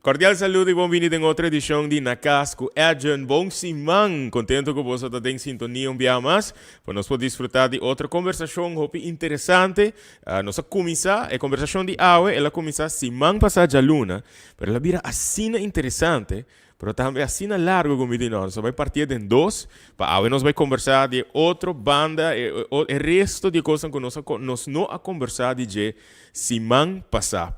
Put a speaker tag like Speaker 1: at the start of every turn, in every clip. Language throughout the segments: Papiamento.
Speaker 1: Cordial saludo y bon bini den otro edicion di Na Cas cu Edjean. Bon siman! Contento cu boso ta den sintonia un biaha mas pa nos por disfruta di otro conversacion hopi interesante. Nos a cuminsa e conversacion di awe, el a cuminsa siman pasa djaluna, pero el a bira asina interesante, pero tambe asina largo cu mi di no, nos a bay partié den dos, pa awe nos bay conversa di e otro banda, e e resto di e cosnan cu nos a nos no a conversa di dje siman pasa.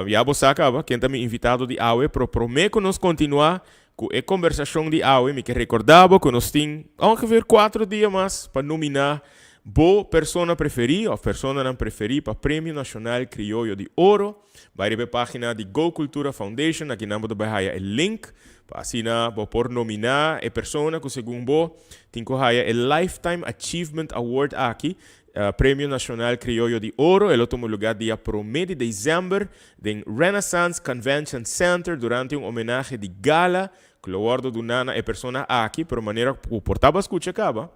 Speaker 1: Ya bo sa caba ken ta mi invitado di awe, pero prome cu nos continua cu e conversacion di awe, mi ke recorda bo cu nos tin ongeveer cuatro dia mas pa nomina bo persona preferi of personanan preferi pa Premio Nacional Crioyo di Oro. Bai riba e pagina di Go Cultura Foundation, akinan bo ta bai haya e link pa asina bo por nomina e persona cu segun bo tin cu haya e Lifetime Achievement Award aki. Premio Nacional Crioyo di Oro, e lo tuma lugar dia prome di december den Renaissance Convention Center durante un homenahe di gala cu lo wordo duna na e persona aki, pero manera cu por taba scucha caba,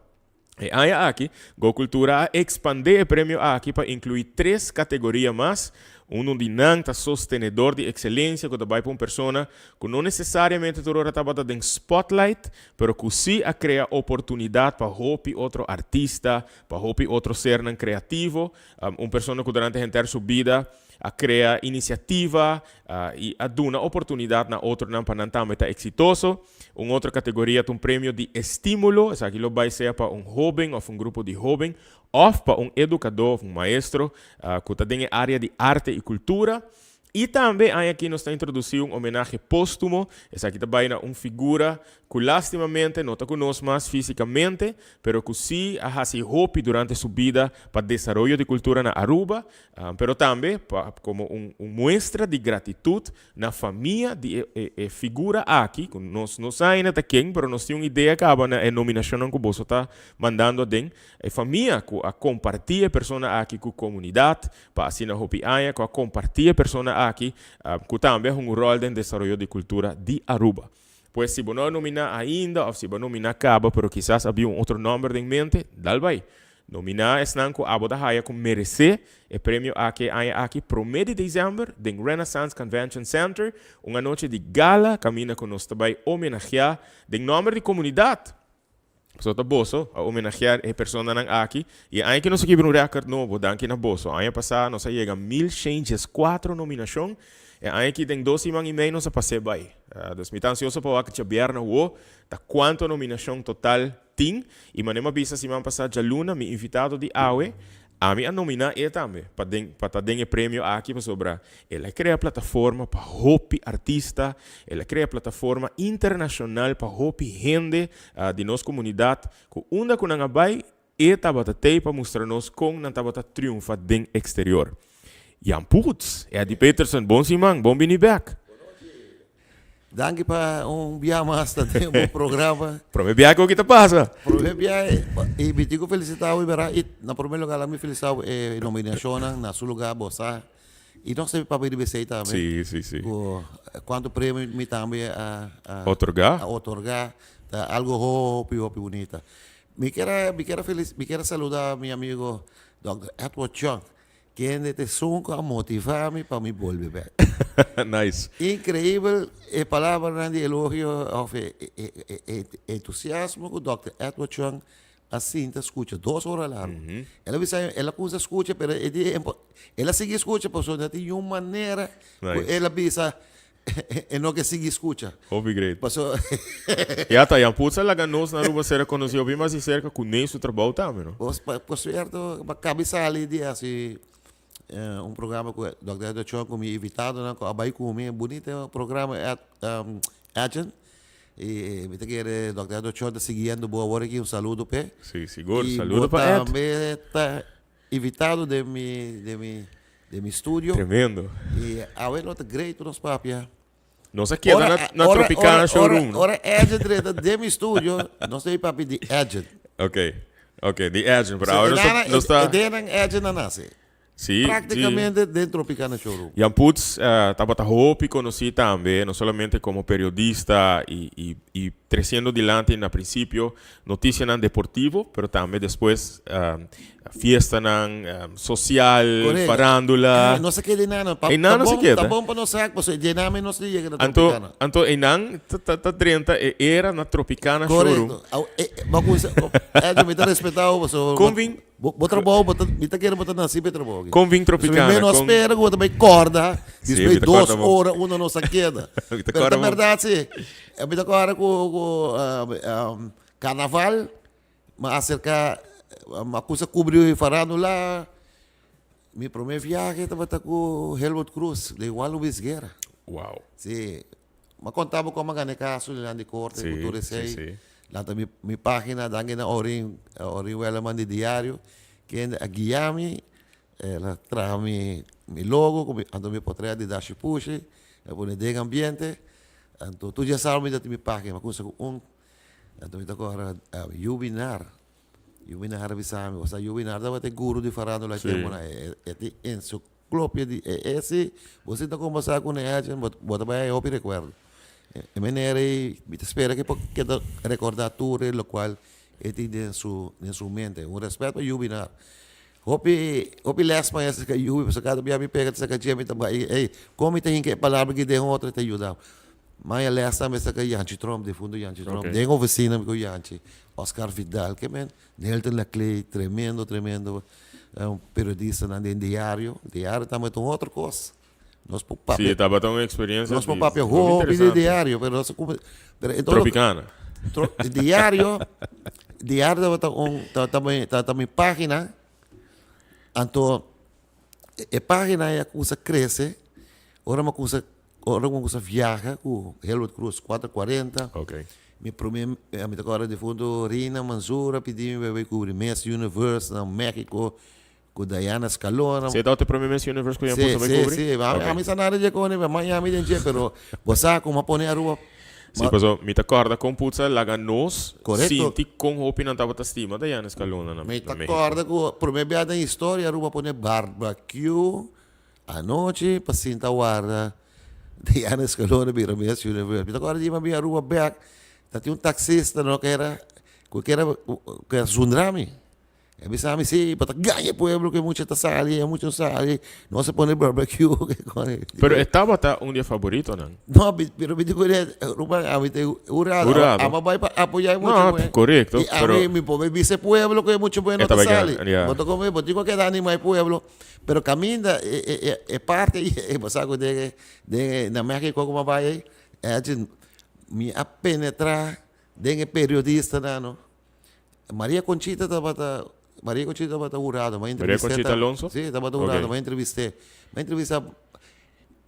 Speaker 1: e aña aki Go Cultura a expande e premio aki pa inclui tres categoria mas, Uno di nan ta sostenedor di excelencia cu ta bay pa un persona cu no necesariamente tur ora tabata den spotlight, pero cu si a crea oportunidad pa hopi otro artista, pa hopi otro sernan creativo. Un persona cu durante henter su bida a crea iniciativa y a duna oportunidad na otronan pa nan tambe ta exitoso. Un otro categoria ta un premio di estimulo, esaki lo bay sea pa un hoben of un grupo di hoben Òf pa un edukadó òf un maestro ku ta den e área di arte i kultura. I tambe aña aki nos ta introdusí un homenahe póstumo. Esaki ta bai na un figura ku lástimamente no ta ku nos mas físikamente, pero ku sí a hasi hopi durante su bida pa desaroyo di kultura na Aruba, pero tambe pa komo un muestra di gratitut Na famia di e e figura aki, ku nos no sa ainda ta ken, pero nos tin un idea kaba na e nominashonnan ku boso ta mandando aden, e famia ku a kompartí e persona aki ku komunidat pa asina hopi aña, ku a kompartí e persona aki, ku tambe a hunga un ròl den desaroyo di kultura di Aruba. Pues si bo no a nominá ainda òf si bo a nominá kaba pero kisas a bin un otro nòmber den mente, dal bai. Nominá esnan ku abo ta haya ku meresé e premio aki e aña aki promé di desèmber den Renaissance Convention Center, un anochi di gala kaminda ku nos ta bai omenageá den nòmber di komunidat. Pasobra ta boso a omenageá e personanan aki i e aña aki nos a kibra un rèkòrt nobo danki na boso. Aña pasá nos a yega 1104 nominashon, e aña aki den dos siman i mei nos a pas'é bai. Dus mi ta ansioso pa wak djabièrnè awó ta kuantu nominashon total Tin, y manera mi a bisa siman pasa djaluna, mi invitado di awe, ami a nomina e tambe pa den pa ta den e premio aki pasobra el a crea plataforma pa hopi artista, el a crea plataforma internacional pa hopi hende di nos comunidad cu unda cu nan a bay e tabata tey pa mustra nos con nan tabata triunfa den exterior. Jan Poots, Eddie Peterson, bon siman, bon bini bek.
Speaker 2: Danki pa un bia mas ta den bo programa.
Speaker 1: Prome bia ku ki ta pasa.
Speaker 2: Prome bia i mi tin ku felisitá bo bera i na prome lugar la mi felisitá bo e nominashonnan na su lugar bo sa i nos ta papia riba esei tambe.
Speaker 1: Si si si.
Speaker 2: Ku kuantu premio mi tambe a
Speaker 1: Otorgá.
Speaker 2: A otorgá ta algo hopi hopi bunita. Mi kier a mi kier a felis mi kier a saluda mi amigo Dòkter Edward Chong. Kende ta esun ku a motivá mi pa mi bolbe bèk.
Speaker 1: Nice.
Speaker 2: Inkreibel e palabranan di elogio òf e entusiasmo ku Dòkter Edward Chung a sinta skucha dos ora largu. El a bisa mi, el a kuminsá skucha pero e di el a sigui skucha pasobra no tin niun manera ku el a bisa E no ke sigui skucha.
Speaker 1: Hopi great.
Speaker 2: Paso.
Speaker 1: Ya ta, Jan Putz a laga nos na Aruba ser rekonosí hopi mas di serka ku Ney su trabou tambe, no?
Speaker 2: Por, por sierto, pa kabi sali di hasi un programa ku Dòkter Edward Chong ku mi invitadonan ku a bai ku mi. Bunito programa Edjean. I mi ta kere Dòkter Edward Chong ta siguiendo bo awor aki. Un saludo p'e.
Speaker 1: Si, sigur. Saludo pa Ed.
Speaker 2: I bo tambe ta invitado den mi, den mi, den mi studio.
Speaker 1: Tremendo.
Speaker 2: I awe lo ta great pa nos papia.
Speaker 1: Nos a keda na, na Tropicana Showroom.
Speaker 2: Ora, ora Edgen drenta den mi studio, nos ta papia di Edgen.
Speaker 1: Ok, ok, di Edgen. Pero awe nos ta, nos ta.
Speaker 2: E denan Edgen a nase.
Speaker 1: Sí,
Speaker 2: Prácticamente den Tropicana Showroom.
Speaker 1: Jan Putz tabata hopi conoci tambe, no solamente como periodista y, y, y. treciendo dilanti na principio noticianan deportivo, pero tambe despues fiestanan social, farándula.
Speaker 2: No se keda einan.
Speaker 1: Einan no se keda.
Speaker 2: Ta bon pa nos sa, pasobra dje nami nos ta yega na
Speaker 1: Anto,
Speaker 2: Tropicana.
Speaker 1: anto einan ta drenta e era na Tropicana showroom.
Speaker 2: Korekto. Bo kusa, Edwin, mi ta respetá bo pasobra
Speaker 1: Kon bin?
Speaker 2: Bo trabou, bo ta, mi ta kere bo ta nasi pa e trabou aki.
Speaker 1: Kon bin Tropicana?
Speaker 2: Mi no
Speaker 1: Kon
Speaker 2: spera ku bo ta bai kòrda
Speaker 1: Sí,
Speaker 2: despues
Speaker 1: mi ta
Speaker 2: dos
Speaker 1: kòrda bo.
Speaker 2: ora unda nos a keda.
Speaker 1: Mi ta
Speaker 2: Pero ta
Speaker 1: kòrda bo.
Speaker 2: bèrdat sí. Mi ta kòrda ku karnaval mi a aserká, mi a kusa kubri farándula. Mi promé viahe tabata ku Helmut Cruz den Juan Luis Guerra.
Speaker 1: Wow.
Speaker 2: Sí. Mi a konta bo kon mi a gana e kaso dilanti di korte ku tur esei. Lanta mi página danki na Orin, Orin Welleman di Diario, kende a guia mi, el a traha mi logo ku mi anto mi potret di Dashi Pushi, el a pone den ambiente, anto tur dje sa mi ta tin mi página, mi a kuminsá ku un, anto mi ta kòrda Yubi Nar, Yubi Nar a bisa mi, osea Yubi Nar tabata e guru di farándula e tempunan, e tin ensiklopia di e esi, bo sinta kombersá ku ne achi, bo ta bai haña hopi rekuerdo. E manera ei mi ta spera ku e por keda rekordá tur e lokual e tin den su den su mente. Un rèspèt pa Yubi na. Hopi hopi lès pa esei ka Yubi pasobra kada bia mi pega ta saka dje mi ta bai ey kon mi ta hinka e palabra aki den otro e ta yuda. Maya lès tambe saka Yanchi Tromp difunto Yanchi Tromp den ofisina mi ku Yanchi Oscar Vidal ke men Nilton Laclay tremendo tremendo periodistanan den diario. Diario tambe ta un otro kos. Nos por papia.
Speaker 1: Sí, tabata un experiencia.
Speaker 2: Nos por papia hopi di diario, pero nos pero en todo
Speaker 1: Tropicana.
Speaker 2: Tro, diario, diario tabata un tabata mi tabata mi página. Anto e página ya kusa crece. Ora mi kusa ora mi kusa viaja ku Helwood Cruz 440.
Speaker 1: Okay.
Speaker 2: Mi prome mi ta acorda difunto Rina Manzura pidi mi bai cubri Miss Universe na Mexico. Ku Diana Escalona.
Speaker 1: Si e ta otro prome Miss Universe ku Jan Pusa bai
Speaker 2: Si,
Speaker 1: kubri?
Speaker 2: si, si.
Speaker 1: Ok.
Speaker 2: Ami sa nada dje kone, mi a Miami den dje, pero bo sa ku mi a pone Aruba.
Speaker 1: Si, paso mi ta kòrda kon Putza laga nos
Speaker 2: Korekto.
Speaker 1: sinti kon hopi nan tabata stima Diana Escalona na
Speaker 2: Mi ta
Speaker 1: na Mexico.
Speaker 2: kòrda ku prome bia den historia Aruba a pone barbecue anochi pa sinta warda Diana Escalona bira Miss Universe. Mi ta kòrda dje mi a bin Aruba bèk, ta tin un taxista no ku era ku kera ku a zundra mi. E bisa mi, sí, bo ta gaña e pueblo ku e mucha ta sali, e mucha no sali, nos a pone barbecue.
Speaker 1: Pero e tabata un di e favoritonan.
Speaker 2: No, pero mi di ku e, ruman, ami ta hurado.
Speaker 1: Hurado.
Speaker 2: Ami a bai pa apoyá e mucha
Speaker 1: No,
Speaker 2: muhé.
Speaker 1: korekto,
Speaker 2: I
Speaker 1: pero.
Speaker 2: ami, mi por bai bisa e pueblo ku e mucha muhé no ta sali. Bo ta kome, bo tin ku keda animá e pueblo. Pero kaminda e e parti ei, bo sa ku den den na Mexico ku mi a bai ei, e mi a penetrá den e periodistanan no. Maria Conchita tabata Maria Conchita tabata hurado, m'a
Speaker 1: Maria
Speaker 2: entrevisté
Speaker 1: Conchita
Speaker 2: ta-
Speaker 1: Alonso?
Speaker 2: Sí, tabata hurado,
Speaker 1: Ok.
Speaker 2: m'a entrevisté. M'a entrevista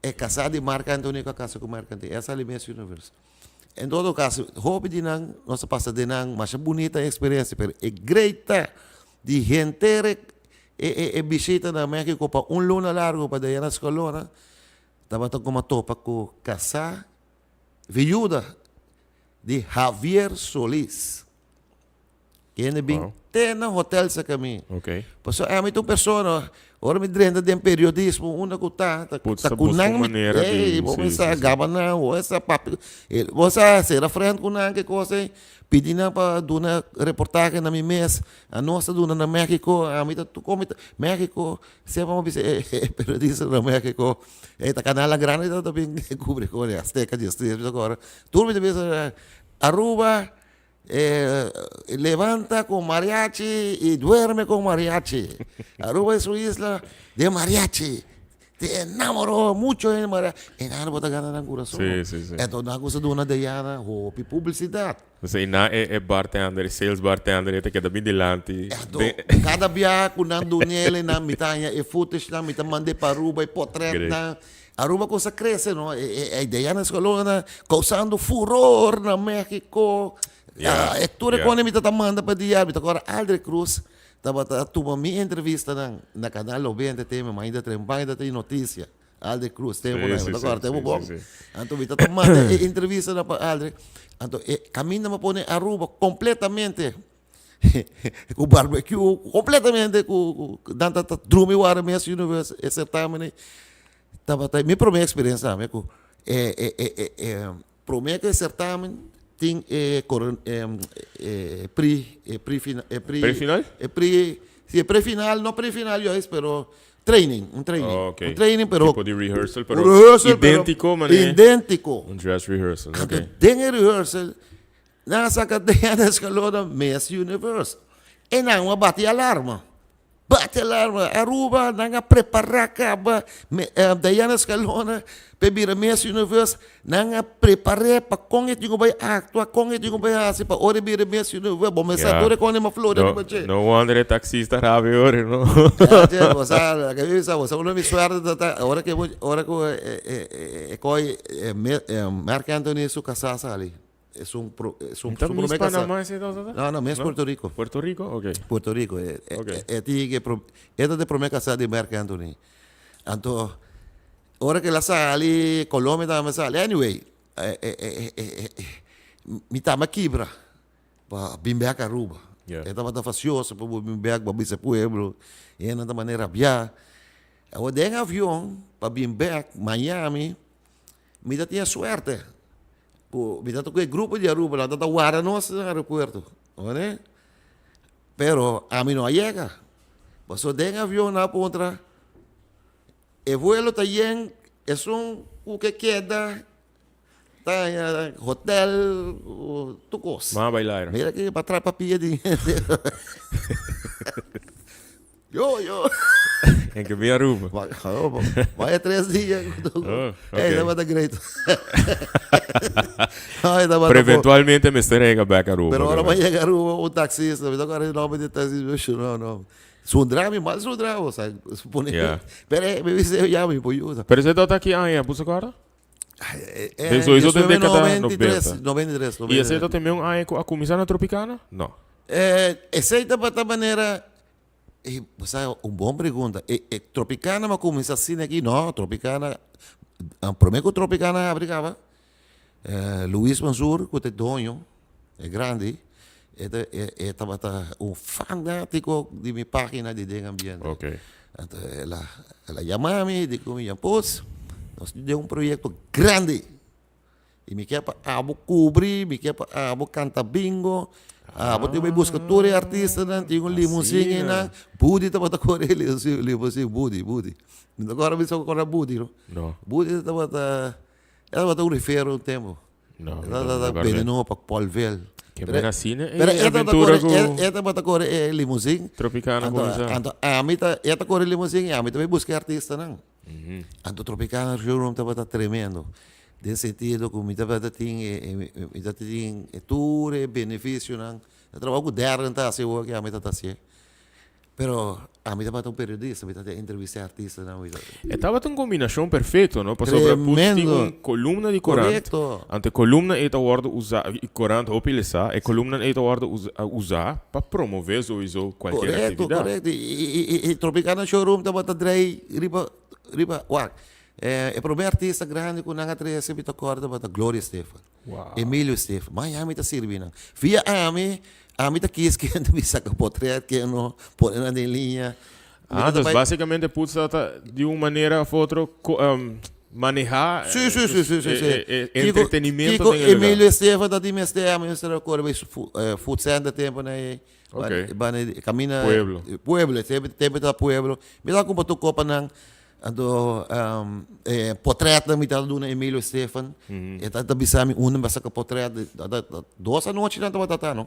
Speaker 2: e casá di Marc Anthony cu a casa cu Marc Anthony. E a sali Miss Universe. En todo caso, hopi di nan, nos a pasa den nan masha bunita experiencia, pero e great ta di henter e e e bishita na Mexico pa un luna largo pa Diana Escalona, tabata como a topa cu casá viuda di Javier Solis. Kende bin
Speaker 1: Wow.
Speaker 2: te na hotel saca mi.
Speaker 1: Ok.
Speaker 2: Pasobra ami ta un persona, ora mi drenta den periodismo, unda cu ta, ta,
Speaker 1: Putz,
Speaker 2: ta
Speaker 1: ta
Speaker 2: cu
Speaker 1: busca
Speaker 2: nan
Speaker 1: un
Speaker 2: mi,
Speaker 1: manera di,
Speaker 2: ey, bo
Speaker 1: sí,
Speaker 2: mester
Speaker 1: sí, sí.
Speaker 2: gaba nan, bo mester papia, bo mester cera frente cu nan, ke cosa ey, pidi nan pa duna reportahe na mi mes, anos ta duna na Mexico, ami ta tur con mi ta, Mexico, semper mi a bisa e periodista na Mexico, ey ta canal nan grandi ta bin cubri con Azteca, Justicia, mi ta acorda, tur mi ta bisa Aruba levanta con mariachi y duerme con mariachi. Aruba es un isla de mariachi. Te enamoró mucho en mariachi. E nan bo ta gana nan curason.
Speaker 1: Sí, sí, sí.
Speaker 2: Entonces nan cusa duna Diana hopi publicidad.
Speaker 1: Entonces, y na e, e bartender, e sales bartender, e ta keda bin dilanti.
Speaker 2: Anto, cada bia cu nan dunele nan mi ta haña e footage nan, mi ta mand'e pa Aruba, e potret
Speaker 1: Great.
Speaker 2: nan. Aruba cosa crece, no? E, e, e Diana Escalona causando furor na Mexico. Ah, e tur e kone mi ta manda pa dia, mi ta kora Aldrich Cruz tabata tuma mi entrevista nan na Canal 90 teme, ma ainda trempan ainda tin noticia. Aldrich Cruz, tempo nan, ta kora tempo bon. Anto mi ta manda e entrevista nan pa Aldrich. Anto e caminda mi pone Aruba completamente ku barbecue, completamente ku nan ta drumi wara Miss Universe e certamen ei. Tabata mi prome experiencia tambe ku e e e e prome ku e certamen. tin e coron e pre e pre final e pre
Speaker 1: Pre-final?
Speaker 2: e pre si e pre-final no pre-final juist pero training un training
Speaker 1: Oh, ok.
Speaker 2: un training pero
Speaker 1: Tipo di rehearsal pero
Speaker 2: un rehearsal pero
Speaker 1: identico manera.
Speaker 2: identico.
Speaker 1: Un dress rehearsal, ok.
Speaker 2: Anto den e rehearsal nan a saca Diana Escalona Miss Universe e nan a bati alarma. Bati alarma, Aruba nan a prepara caba, Diana Escalona p'e bira Miss Universe, nan a prepar'é pa con e tin cu bay actua, con e tin cu bay haci pa ora e bira Miss Universe, bo mester sa tur e con e flor
Speaker 1: No,
Speaker 2: riba dje.
Speaker 1: no wonder e taxista rabia ora, no?
Speaker 2: Ya, dje, bo sa, loke mi bisa, bo sa uno di mi suerte ta ta ora cu ora cu e coy Marc Anthony su casá sali. Es un pro, es un,
Speaker 1: Ta
Speaker 2: su
Speaker 1: Miss
Speaker 2: prome casa.
Speaker 1: Panamá ese ta ta?
Speaker 2: No, no, Miss Puerto Rico.
Speaker 1: Puerto Rico? Ok.
Speaker 2: Puerto Rico. E, e,
Speaker 1: Ok.
Speaker 2: e, e ti que pro, e ta de prome casa di Marc Anthony. Anto, ora que la sali, Colombia tambe sali. Anyway, e, e, e, e, e, e, mi tama kibra pa bin bek Aruba.
Speaker 1: Yeah.
Speaker 2: E tabata facioso pa bo bin bek, pa bisa pueblo. E nan ta manera rabia. Awor den avion pa bin bek Miami, mi ta tin suerte. Ku mi ta ku e grupo di Aruba nan ta warda nos na aeropuerto, oné? Pero ami no a yega. Pasobra den avion nan a puntra, e vuelo ta yen, esun ku ke keda ta haña hotel tur kos.
Speaker 1: Mas a bai laira.
Speaker 2: Mira ke pa trapa pia di hende. Yo, yo.
Speaker 1: En ke bin Aruba.
Speaker 2: Vaya 3 dia.
Speaker 1: Oh, ok.
Speaker 2: Ey, tabata great. Ay, tabata
Speaker 1: Pero
Speaker 2: bo.
Speaker 1: eventualmente mester yega bek Aruba.
Speaker 2: Pero ora mi yega Aruba, un taxista, mi ta acorda e nomber di taxista, no, no. Zundra mi, mal zundra, o sea, supone.
Speaker 1: Yeah.
Speaker 2: Pero eh, mi dice, ya, mi por yuda.
Speaker 1: Pero ese tabata ki aña, bo sa acorda?
Speaker 2: Eh,
Speaker 1: De sowieso den década
Speaker 2: 93,
Speaker 1: 90.
Speaker 2: 93,
Speaker 1: Y ese
Speaker 2: 93.
Speaker 1: tabata meun aña cu a cuminsa na Tropicana? No.
Speaker 2: Eh, esey tabata manera E bo sa un bon pregunta. E e Tropicana a kuminsá asina aki? No, Tropicana, promé ku Tropicana abri kaba, Luis Mansur ku ta e doño, e grandi, e ta e e tabata un fanátiko di mi página di Den Ambiente.
Speaker 1: Oké.
Speaker 2: Anto el a el a yama mi i di ku mi, Jan Poos, nos tin un proyekto grandi. I mi ke pa abo kubri, mi ke pa abo kanta bingo, abo tin bai buska tur e artistanan, tin un limusin einan. Budi tabata kore e limusin, Budi, Budi. Mi ta kòrda mi sa kòrda Budi no.
Speaker 1: No.
Speaker 2: Budi tabata, e tabata un rifero un tempu.
Speaker 1: No,
Speaker 2: E tabata bende nobo pa Paul Vel.
Speaker 1: Ke men asina e
Speaker 2: Pero e tabata
Speaker 1: aventura
Speaker 2: kore,
Speaker 1: ku
Speaker 2: e tabata kore e limusin.
Speaker 1: Tropicana
Speaker 2: Anto,
Speaker 1: kuminsá.
Speaker 2: anto ami ta, e ta kore e limusin i ami ta bai buska e artistanan. Anto Tropicana Showroom tabata tremendo, den sentido ku mi tabata tin e mi tabata tin e tur e beneficionan, e trabou ku Darren ta hasi awor aki ami tabata hasié. Pero ami tabata un periodista, mi tabata entrevista e artistanan, mi tabata.
Speaker 1: E tabata un kombinashon perfekto, no? Pasobra Putz tin
Speaker 2: Tremendo!
Speaker 1: un kolumna di korant,
Speaker 2: Korekto!
Speaker 1: anto e kolumna ei ta wòrdu usá, i korant hopi lesá, e kolumnan ei ta wòrdu usá pa promové souiso kualkier
Speaker 2: Korekto,
Speaker 1: aktividat.
Speaker 2: korekto. I i Tropicana Showroom tabata drei riba riba wak. E promé artista grandi ku nan a trese mi ta kòrda tabata Gloria Estefan.
Speaker 1: Wow.
Speaker 2: Emilio Estefan. Miami ta sirbi nan. Via ami, ami ta kis ken ta bisa saka potret, ken no, pone nan den liña. Mi
Speaker 1: Ah,
Speaker 2: ta
Speaker 1: dus
Speaker 2: bai
Speaker 1: básicamente Putz ta di un manera of otro maneha
Speaker 2: Sí, sí, sí, sí, sí, sí.
Speaker 1: e
Speaker 2: Kiko,
Speaker 1: entretenimiento
Speaker 2: Kiko
Speaker 1: den e lugar.
Speaker 2: Emilio Estefan ta di mester, ami mester a kore bai food center tempo na e
Speaker 1: Ok.
Speaker 2: banda camina
Speaker 1: Pueblo.
Speaker 2: Pueblo, tempo, tempo ta pueblo. Mi ta kumpa tur kopanan, anto e potretnan mi ta duna Emilio Estefan. E ta bisa mi unda mi a saka potret, dos anochi nan tabata ta no.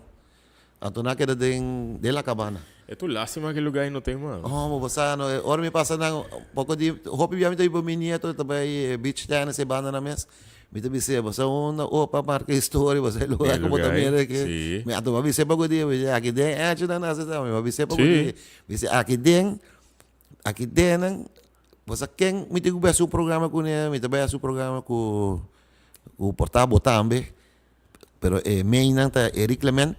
Speaker 2: Anto nan a keda den den La Cabana.
Speaker 1: E tur lastima ke lugar ei no ten mas.
Speaker 2: Oh, bo sa no, ora mi pasa nan poko di hopi bia mi ta biba mi nieto ta bai beach tennis e banda nan mes. Mi ta bis'é, bo sa unda opa marka historia, bo sa e lugar ku bo ta mira aki.
Speaker 1: Si.
Speaker 2: Mi anto bo a bis'é poko dia, mi di aki den echo nan nase ta, mi a bis'é poko dia. Mi di aki den, aki den nan, bo sa ken mi tin ku bai hasi un programa kuné, mi ta bai hasi un programa ku ku por ta bo tambe. Pero e meinan ta Eric Clement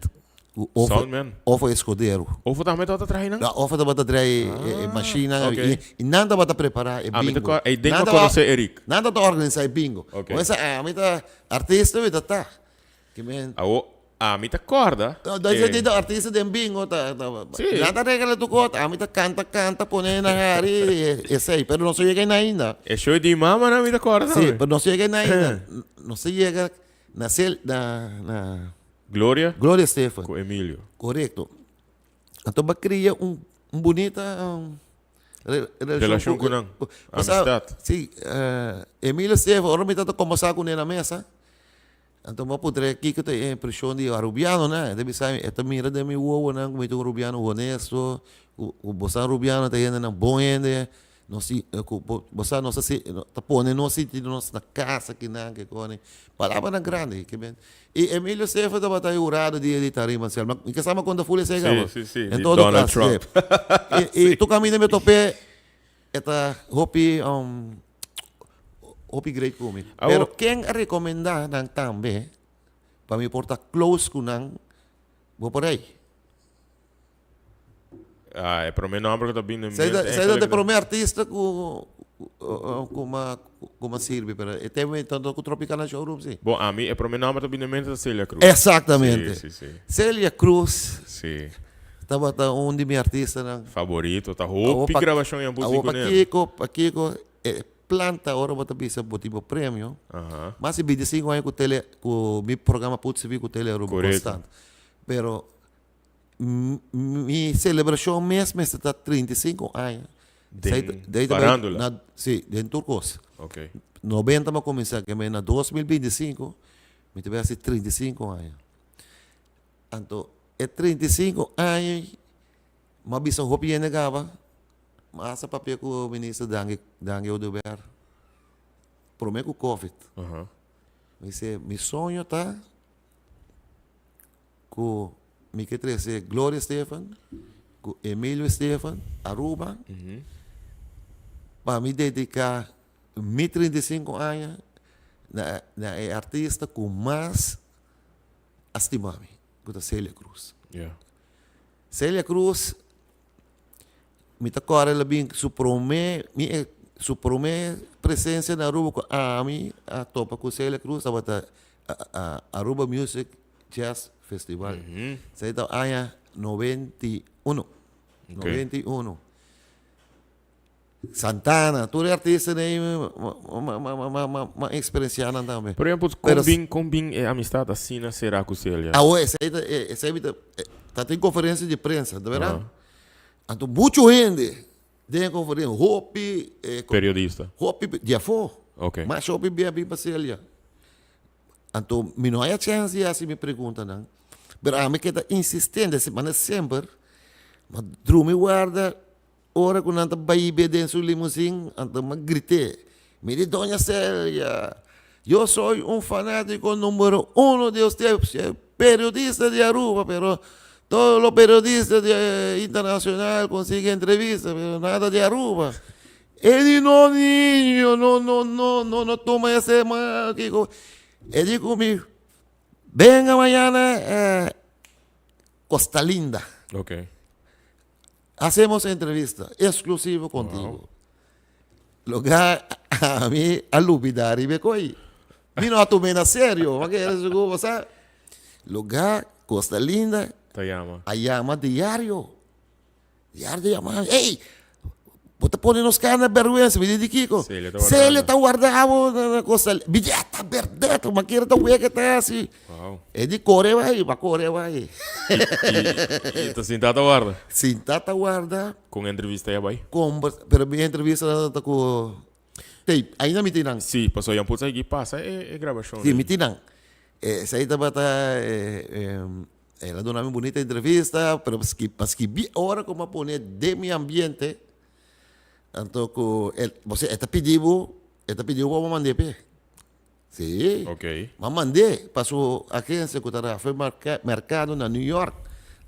Speaker 2: ku Ofo,
Speaker 1: Soundman.
Speaker 2: Ofo Escudero.
Speaker 1: Ofo tambe tabata traha einan?
Speaker 2: No, Ofo tabata traha e, e machinan
Speaker 1: Ok.
Speaker 2: i, i nan tabata prepara e
Speaker 1: Ah, mi ta
Speaker 2: bingo.
Speaker 1: ko- ei den
Speaker 2: Nan
Speaker 1: ku a
Speaker 2: tabata-
Speaker 1: konosé Eric.
Speaker 2: Nan tabata organisa e bingo.
Speaker 1: Ok.
Speaker 2: Bo sa, ami ta artista, mi ta ta. Ke men,
Speaker 1: Awo, ami ta kòrda.
Speaker 2: No, dat is e artista den bingo ta, ta,
Speaker 1: Sí.
Speaker 2: nan ta regla tur kos. Ami ta kanta, kanta, pone nan hari, esei. Pero nos a yega ainda.
Speaker 1: E show di mama nan mi ta kòrda
Speaker 2: Sí,
Speaker 1: tambe.
Speaker 2: pero nos a yega ainda. Nos a yega. Na Cel, na, na
Speaker 1: Gloria
Speaker 2: Gloria Estefan.
Speaker 1: Ku Emilio.
Speaker 2: Korekto. Anto bo a kria un, un bunita um, re,
Speaker 1: relashon
Speaker 2: relashon
Speaker 1: ku nan.
Speaker 2: Pasá,
Speaker 1: Amistad.
Speaker 2: si, Emilio Estefan, ora mi tabata kombersá kuné na mesa, anto mi a puntra kiko ta e impreshon di arubianonan. E ta bisa mi, e ta mira den mi wowonan ku mi ta un rubiano honesto, ku ku boso rubiano ta hendenan bon hende, Nos si ku bo bo sa nos ta si ta pone nos sinti nos na kas akinan ke koni. Palabranan grandi ke men. I Emilio Estefan tabata e hurado di di Tarima Sel. Ma mi ke sa mi a konta ful esei
Speaker 1: Sí,
Speaker 2: kaba.
Speaker 1: sí, sí,
Speaker 2: En
Speaker 1: di
Speaker 2: todo
Speaker 1: Donald
Speaker 2: kas,
Speaker 1: Trump.
Speaker 2: sí. I tur kaminda mi a top'é e ta hopi hopi great ku mi.
Speaker 1: Awor
Speaker 2: Pero ken a rekomendá nan tambe pa mi por ta close ku nan bo por ei.
Speaker 1: Ah, e promé nomber ku ta bini na
Speaker 2: Zij
Speaker 1: mente
Speaker 2: ta, zij ta de
Speaker 1: eigenlijk
Speaker 2: promé artista ku ku m'a ku m'a sirbi, pero e tempo ei tanto ku Tropicana Showroom si.
Speaker 1: Bon, ami e promé nomber ta bini na mente ta Celia Cruz.
Speaker 2: Exactamente.
Speaker 1: Sí, sí, sí.
Speaker 2: Celia Cruz
Speaker 1: Sí.
Speaker 2: tabata un di mi artistanan.
Speaker 1: Favorito, ta
Speaker 2: Awo
Speaker 1: hopi
Speaker 2: pa
Speaker 1: grabashon i a
Speaker 2: awo
Speaker 1: busi kuné.
Speaker 2: pakiko, pakiko e planta ora bo ta bisa bo tin bo premio. Mas di 25 aña ku tele ku mi programa Put CV ku Tele Aruba
Speaker 1: Korekto.
Speaker 2: konstant. Pero Mi celebracion mes mester ta 35 aña.
Speaker 1: Den farándula?
Speaker 2: Na, si, den tur cos.
Speaker 1: Ok.
Speaker 2: 90 mi a cuminsa, ke na 2025 mi ta bay haci 35 aña. Anto e 35 aña mi a bisa hopi hende caba, mi a hasta papia cu minister Dangui, Dangui Oduber prome cu covid. Mi dice mi soño ta Ku mi ke trese Gloria Estefan ku Emilio Estefan Aruba pa mi dediká mi 35 aña na na e artista ku mas a stima mi ku ta Celia Cruz. Celia Cruz mi ta kòrda el a bin su promé mi e su promé presensia na Aruba ku ami a topa ku Celia Cruz tabata Aruba Music Jazz Festival. Esei ta aña 91. 91. Santana, tur e artistanan ei m'a experienciá nan tambe.
Speaker 1: Por ehempel, kon bin, kon bin e amistad asina será ku Celia?
Speaker 2: Awo, esei ta, esei mi ta, ta tin conferencia di prensa, ta berdad? Anto mucho hende den e conferencia, hopi.
Speaker 1: Periodista.
Speaker 2: Hopi di afó. Masha hopi bia bin pa Celia. Anto mi no haya chance di hasi mi preguntanan, pero ami keda insistente, manera semper, ma drumi warda ora ku nan ta bai be den su limusin, anto mi a grit'é, mi di Doña Celia, yo soy un fanatico numero uno de usted, usted es periodista de Aruba, pero todos los periodistas de internacional consiguen entrevista, pero nada de Aruba. E di, No, niño, no, no, no, no, no tuma ese mal kiko. E di ku mi, Venga mañana eh, Costa Linda.
Speaker 1: Ok.
Speaker 2: Hacemos entrevista exclusivo contigo. Loke ami a lubida riba e koi. Mi no a tum'é na serio, ma kere sigur bo sa. Loke Costa Linda
Speaker 1: Ta yama.
Speaker 2: a yama diario. Diario ta yama, Ey, bo ta pone nos cara na bergüenza. Mi di, di kiko?
Speaker 1: Celia ta warda
Speaker 2: Celia ta warda bo na Costa Linda. Mi di, ah, ta berdad, ma kere ta wega ta hasi.
Speaker 1: Wow.
Speaker 2: E di, kore bai, ba kore bai.
Speaker 1: I ta sinta ta warda?
Speaker 2: Sinta ta warda.
Speaker 1: Kon entrevista ya bai?
Speaker 2: Kombersa, pero mi entrevista ta ku tape, ainda mi tin nan.
Speaker 1: Sí, pasobra Jan Putz a higi pasa e grabashon.
Speaker 2: Sí, mi tin nan. Esei tabata El a duna mi bunita entrevista, pero pa skibi ora ku mi a pone den mi ambiente, anto ku el, bo sa e ta pidi bo, e ta pidi bo pa bo mand'é p'e. Sí.
Speaker 1: Ok.
Speaker 2: Mi a mand'é pa su agencia ku ta Rafael Mercado na New York.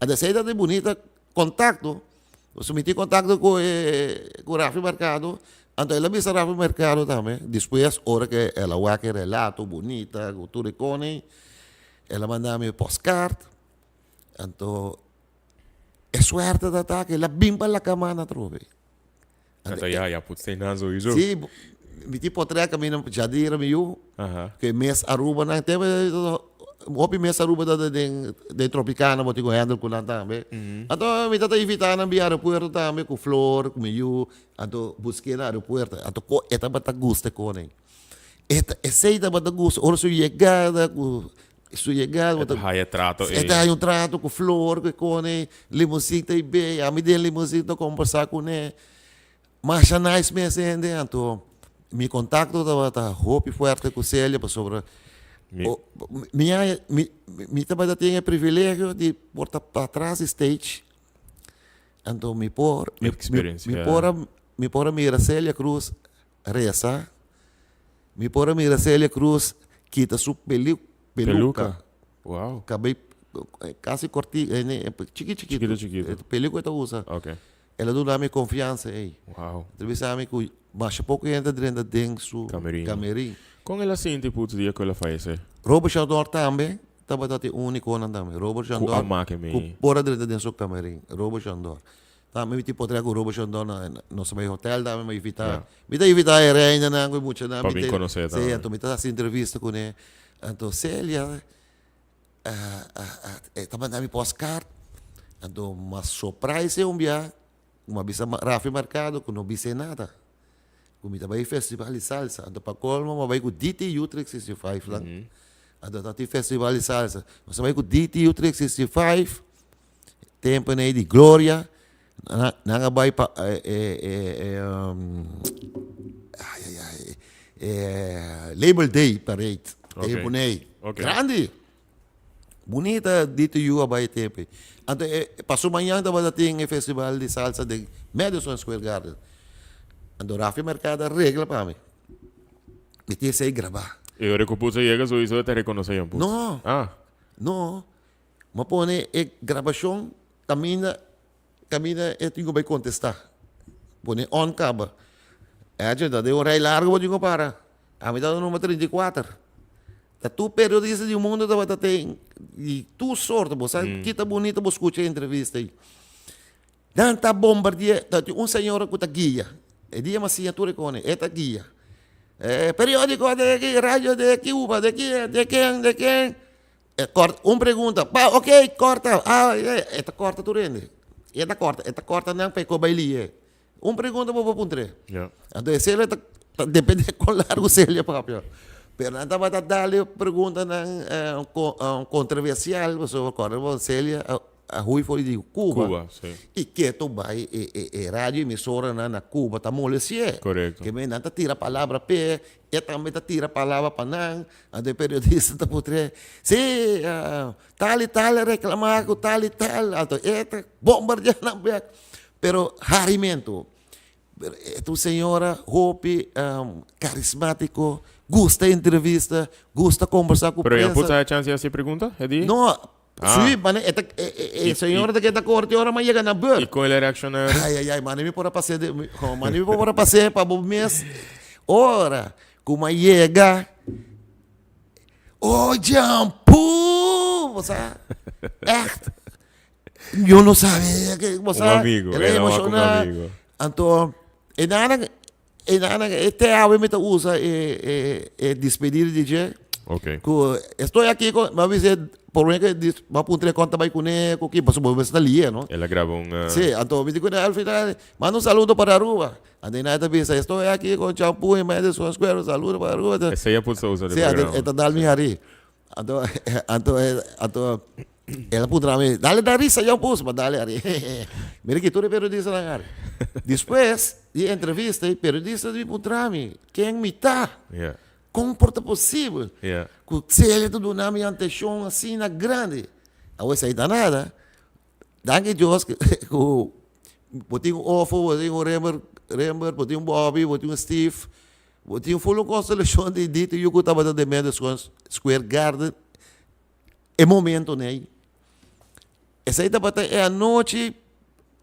Speaker 2: Anto esei ta di bunita kontakto. Pasobra mi tin kontakto ku e ku Rafael Mercado, anto el a bisa Rafael Mercado tambe, despues ora ku el a wak e relato bunita ku tur e kos ei, El a manda mi postkaart, anto e suerte ta ta ku el a bin pa Lakamana atrobe.
Speaker 1: Anto ya, ya put stay nan sowieso.
Speaker 2: Sí, mi tin potrèt kaminda Jadira mi yu, ku e mes Aruba nan tempu hopi mes Aruba ta den den Tropicana bo tin ku handle ku nan tambe. Anto mi ta ta invitá nan bin aeropuerto tambe ku flor ku mi yu, anto busk'é na aeropuerto, anto e tabata gusta e koning. E ta, esei tabata gusta ora su yegada ku su yegada
Speaker 1: E ta haya trato
Speaker 2: ei. E ta haya un trato ku flor ku e kone, limousine ta bei, ami den limousine ta kombersá kuné. Masha nice mes hende, anto mi kontakto tabata hopi fuerte ku Celia pasobra
Speaker 1: Mi
Speaker 2: mi a mi mi tabata tin e privilegio di por ta patras di stage, anto mi por mi mi por a mi por a mira Celia Cruz resa, mi por a mira Celia Cruz kita su pelu peluka.
Speaker 1: Wow.
Speaker 2: Kabei kasi korti chiki chikito.
Speaker 1: Chikito chikito.
Speaker 2: Peluka e ta usa.
Speaker 1: Okay.
Speaker 2: El a duna mi konfiansa ei.
Speaker 1: Wow.
Speaker 2: El a bisa mi ku masha poko hende a drenta den su
Speaker 1: Kamerin.
Speaker 2: kamerin.
Speaker 1: Kon el a sinti putz dia ku el a fayesé?
Speaker 2: Robert Chandor tambe tabata e únikonan tambe. Robert
Speaker 1: Ku a
Speaker 2: Chandor
Speaker 1: make mi.
Speaker 2: ku por a drenta den su kamerin. Robert Chandor. Tambe mi tin potrèt ku Robert Chandor na nos a bai hotel tambe mi a invitá.
Speaker 1: Ya.
Speaker 2: Mi ta invitá e reinanan ku e muchanan.
Speaker 1: Pa
Speaker 2: Mi
Speaker 1: bin
Speaker 2: ta
Speaker 1: konosé
Speaker 2: sí,
Speaker 1: tambe.
Speaker 2: anto mi ta hasi entrevista kuné. Anto Celia e ta manda mi postkaart, anto m'a surprise un bia, ku m'a bisa Rafi Mercado ku no bis'é nada, ku mi ta bai festival di salsa, anto pa colmo m'a bai ku DTU 365 lan, anto ta tin festival di salsa, nos a bai ku DTU 365, tempo nei di Gloria, nan a bai pa Labor Day parade, tempo nei, grandi, bunita DTU a bai e tempo ei. Anto paso mañan tabata tin e festival di salsa den Madison Square Garden, anto Rafi Mercado a regla pa mi, mi tin esei grabá.
Speaker 1: E ora ku Putz a yega souiso e ta rekonosé Jan Putz?
Speaker 2: No, no. M'a pone e grabashon kaminda kaminda e tin ku bai kontestá. Pone on kaba. Edje ta den un rei largu bo tin ku para. Ami ta number 34. Ta tur periodista di mundo tabata ten di tur sorto. Bo sa kita bunita bo skucha e entrevista ei. Nan ta bombardi'é, ta tin un señora ku ta guia. E dia m'a siña tur e kone, e ta guia. E periódiko de aki, radio de aki, uba de aki, de ken, de ken. E kort un pregunta, pa ok korta, ah e ta korta tur hende. E ta korta, e ta korta nan pa e ko bai liye. Un pregunta bo por puntr'é.
Speaker 1: Ja.
Speaker 2: Anto e Celia ta ta depende kon largu Celia papia. Pero nan tabata dal e preguntanan kontroversial pasobra kòrda bo Celia a a hui for di Cuba.
Speaker 1: Cuba, si.
Speaker 2: I ketu bai e e e radio emisoranan na Cuba ta molesti'é.
Speaker 1: Korekto.
Speaker 2: Ke men nan ta tira palabra p'e, e tambe ta tira palabra pa nan. Anto e periodista ta putr'é, Si, tal i tal a reklamá ku tal i tal. Anto e ta bombardiá nan bèk. Pero harimentu. Pero e ta un señora hopi karismátiko, gusta entrevista, gusta kombersá ku
Speaker 1: Pero e a
Speaker 2: prensa.
Speaker 1: putz a chans di hasi pregunta e dia?
Speaker 2: No,
Speaker 1: Ah.
Speaker 2: sí, mane e ta e señora ta keda korte ora mi a yega na beurt.
Speaker 1: I kon el a reakshoná?
Speaker 2: Ai, ai, ai, mane mi por a pas'é de, mane mi por a pas'é pa bo mes ora. Ku a yega, oh Jampu! Bo sa, echt, yo no sabia ke, bo sa,
Speaker 1: Un amigo,
Speaker 2: el a
Speaker 1: el a wak un
Speaker 2: emoshoná.
Speaker 1: amigo.
Speaker 2: Anto, e nana, e nana, e te awe mi ta usa e, e, e despedida di dje.
Speaker 1: Ok.
Speaker 2: Ku estoy aki kon, mi a bisa por mí ke dis, mi a puntra kon ta bai kuné, ku ki, pasobra bo mester ta lié, no?
Speaker 1: El a graba un.
Speaker 2: Sí, anto mi di kuné al final, manda un saludo para Aruba. Anto nan ta bisa, estoy aki con champú en Madison Square, un saludo para Aruba.
Speaker 1: Esei a putsa usa den
Speaker 2: Sí, anto
Speaker 1: programa.
Speaker 2: e ta dal mi hari. Anto, anto, anto el a puntra mi, dale da risa Jan Pus, ma dale hari. Mira ki tur e periodistanan hari. Despues di e entrevista, e periodista di puntra mi, ken mi ta?
Speaker 1: Yeah.
Speaker 2: Kon por ta posibel
Speaker 1: Yeah.
Speaker 2: ku Celia ta duna mi antenshon asina grandi? Awor esei ta nada. Danki Dios ku bo tin un Ofo, bo tin un Rember, Rember, bo tin un Bobby, bo tin un Steve, bo tin ful un konstelashon di dito yu ku tabata den Madison Square Garden e momentonan ei. Esei tabata e anochi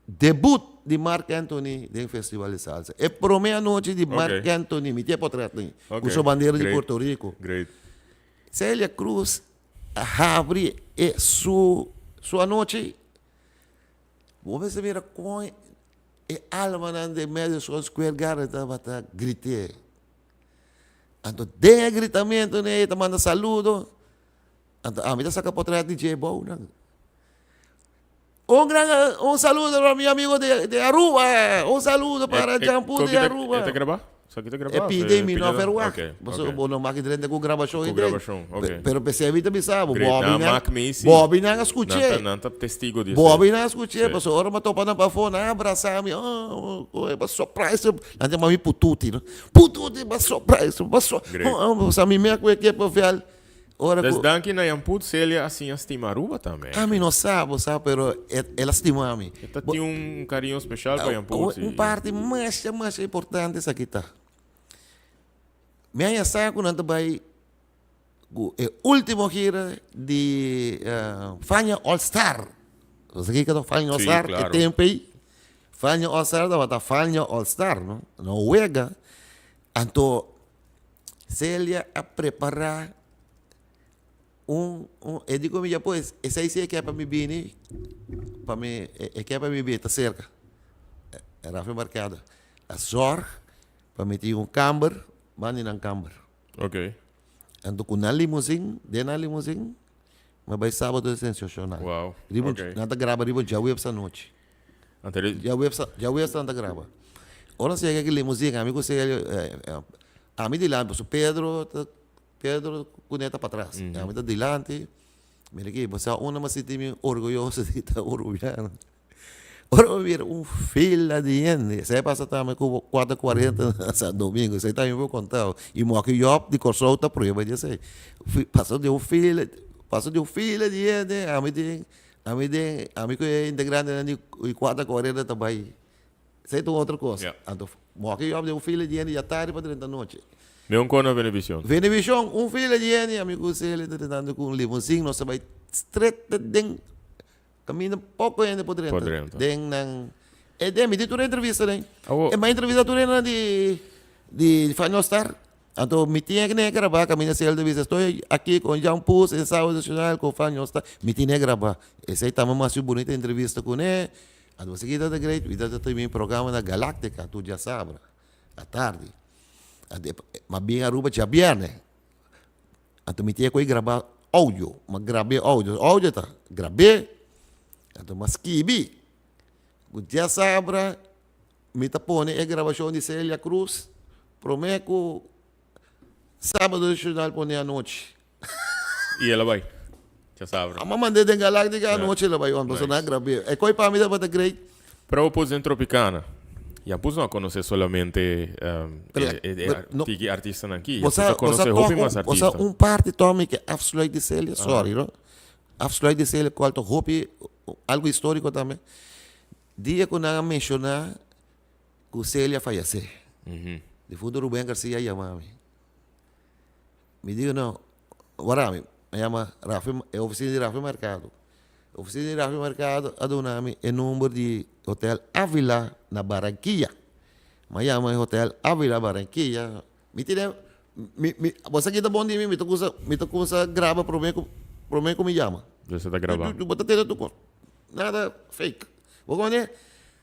Speaker 2: debut di Marc Anthony den Festival di Salsa. E prome anochi di Marc Anthony, mi tin e potret ei, ku su bandera di Puerto Rico. Celia Cruz a habri e su su anochi. Bo mester mira kon e almanan den Madison Square Garden tabata grit'é. Anto den e gritamentu ei ta manda saludo. Anto ami ta saka potret di dje bounan. Un gran un saludo para mi amigo de de Aruba. Un saludo para Jampu de Aruba.
Speaker 1: E ta grabá? Esaki ta grabá
Speaker 2: E
Speaker 1: of
Speaker 2: pide
Speaker 1: e
Speaker 2: mi
Speaker 1: pide
Speaker 2: no
Speaker 1: ta
Speaker 2: verwacht.
Speaker 1: Ok,
Speaker 2: Pasobra
Speaker 1: ok.
Speaker 2: bo no maki drenta ku grabashon
Speaker 1: Ku
Speaker 2: ei den.
Speaker 1: grabashon, ok.
Speaker 2: Pero p'esei mi ta bisa bo,
Speaker 1: Great.
Speaker 2: Bobby
Speaker 1: Nan
Speaker 2: nan,
Speaker 1: mak mi si.
Speaker 2: Bobby nan a
Speaker 1: Nan ta,
Speaker 2: skuch'é.
Speaker 1: nan ta testigo di esei.
Speaker 2: Bobby nan a skuch'é,
Speaker 1: Sí.
Speaker 2: pasobra ora mi a topa nan pafó, nan a brasa mi, oh, oh, bo surprise. Nan yama mi Pututi, no. Pututi, bo surprise, bo so,
Speaker 1: Great.
Speaker 2: oh, oh, mi me a ku e kepa vel. Ora
Speaker 1: Des
Speaker 2: ku.
Speaker 1: danki na Jan Put, Celia a siña stima Aruba tambe.
Speaker 2: Ami no sa, bo sa, pero e, el a stima mi.
Speaker 1: E ta tin un cariño special pa Jan Put,
Speaker 2: Un
Speaker 1: si.
Speaker 2: parti masha, masha importante esaki ta. Mi a sa ku nan ta bai ku e ultimo gira di Fania All Star. Bo sa kiko ta Fania All
Speaker 1: Si,
Speaker 2: Star? E
Speaker 1: claro.
Speaker 2: tempo ei, Fania All Star tabata Fania All Star, no? No wega. Anto Celia a prepará un, un, e di ku mi ya pues, esei si e ke pa mi bini, pa mi, e ke pa mi bini, ta serka. Rafi Mercado a zòrg pa mi tin un kamber, banda di nan kamber.
Speaker 1: Ok.
Speaker 2: Anto ku nan limusin, den nan limusin, mi a bai Sábado Sensacional.
Speaker 1: Wow,
Speaker 2: Riba,
Speaker 1: ok.
Speaker 2: nan ta graba riba djaweps anochi.
Speaker 1: Anto e.
Speaker 2: Djaweps, djaweps nan ta graba. Ora nos yega ki limusin, ami ku Celio, ami dilanti, pasobra Pedro ta, Pedro ku ne ta patras. Ami ta dilanti, mira aki, bo sa unda mi a sinti mi orguyoso di ta urubiano. Ora mi mira un fila di hende, esei a pasa tambe ku kuater kuarenta na San Domingo, esei tambe mi por konta bo. I moki Job di Kòrsou ta prueba di esei. Pasa den un fila, pasa den un fila di hende, ami den, ami den, ami ku e integrantenan di kuater kuarenta ta bai. Esei ta un otro kos. Anto moki Job den un fila di hende ya tardi pa drenta nochi.
Speaker 1: Mi un kono Venevisión.
Speaker 2: Venevisión, un fila di hende, ami ku Celia ta tratando ku un limusín, nos ta bai stret den. Caminda poco hende por drenta.
Speaker 1: Por drenta.
Speaker 2: Den nan e den mi di tur entrevista den.
Speaker 1: Awo.
Speaker 2: E mi a entrevista tur hendenan di di Final Star. Anto mi tin e ne graba caminda si el ta bisa estoy aki con Jean Poos en Sábado Nacional con Final Star. Mi tin e graba. Esey tambe mas un bunita entrevista cune. Anto esaki ta great. Mi ta tin mi programa na Galactica tur diasabra atardi. Anto mi a bin Aruba djabierne. Anto mi tin ku graba audio, m'a grab'é audio, audio ta grab'é, anto m'a skibi. Ku diasabra mi ta pone e grabashon di Celia Cruz promé ku Sábado Nacional pone anochi.
Speaker 1: I el a bai diasabra?
Speaker 2: M'a mand'é den Galáctica anochi el a bai, pasobra nan a grab'é. E koi pa mi tabata great.
Speaker 1: Pero bo pus den Tropicana. Ya pus no a conoce solamente e tiki artistanan aki. Ya pus a conoce hopi mas artista.
Speaker 2: Bo sa un parti Tommy ke afsluit di Celia, sorry no, afsluit di Celia cual ta hopi algo historico tambe. Dia cu nan a menciona cu Celia a fayece, difunto Ruben Garcia a yama mi. Mi digo no, wara mi a yama Rafi, e oficina di Rafi Mercado. Oficina di Rafi Mercado a duna mi e number di Hotel Avila na Barranquilla. Mi a yama e Hotel Avila Barranquilla. Mi tene, mi, mi, bo sa kita bon di mi, mi ta cusa, mi ta cusa graba prome cu, prome cu mi yama.
Speaker 1: Bo sa ta graba.
Speaker 2: Bo ta tene tur cos. Nada fake. Bo koné?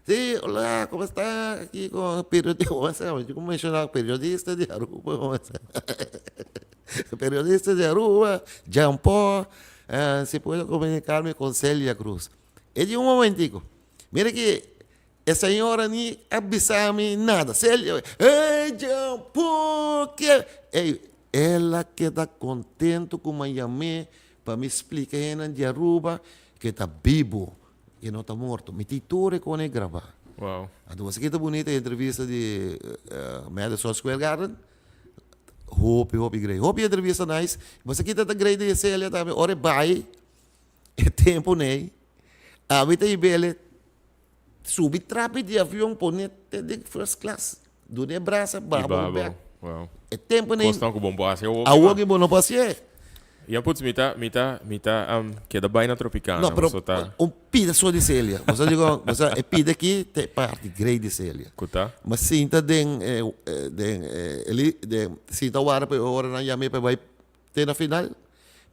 Speaker 2: Sí, hola, ¿cómo está? Aquí con periodista, ¿cómo se llama? Yo como mencionaba, periodista de Aruba, ¿cómo se llama? Periodista de Aruba, Jean Paul, eh, si puedo comunicarme con Celia Cruz. E di un momentico, mira que e señora ni a bisa mi nada. Celia, hey, Jean Paul, que... Ey, ela queda contento cu mi llamé pa mi explica hendenan di Aruba que ta bibo. E no ta morto. Mi tin tur e kone grabá.
Speaker 1: Wow.
Speaker 2: Anto bo sa ki ta bunita e entrevista di Madison Square Garden? Hopi, hopi great. Hopi entrevista nice. Bo sa ki ta great di Celia tambe? Ora e bai e tempo nei, abi ta hib'el subi trapi di avion pone te den first class. Dun'e brasa,
Speaker 1: I
Speaker 2: baba bo
Speaker 1: baba.
Speaker 2: bek.
Speaker 1: Wow.
Speaker 2: E tempo nei.
Speaker 1: Kosnan ku bon por hasi awoki
Speaker 2: Awoki
Speaker 1: ma.
Speaker 2: bo no por hasié.
Speaker 1: Ya putz mi ta mi ta mi ta keda bai na Tropicana
Speaker 2: No, pero
Speaker 1: paso ta.
Speaker 2: un pida so di Celia. Bo sa dico, bo sa e pida aki ta e parti great di Celia.
Speaker 1: Ku ta?
Speaker 2: Ma sinta den den e den sinta wara pa e ora nan yam'é pa e bai te na final.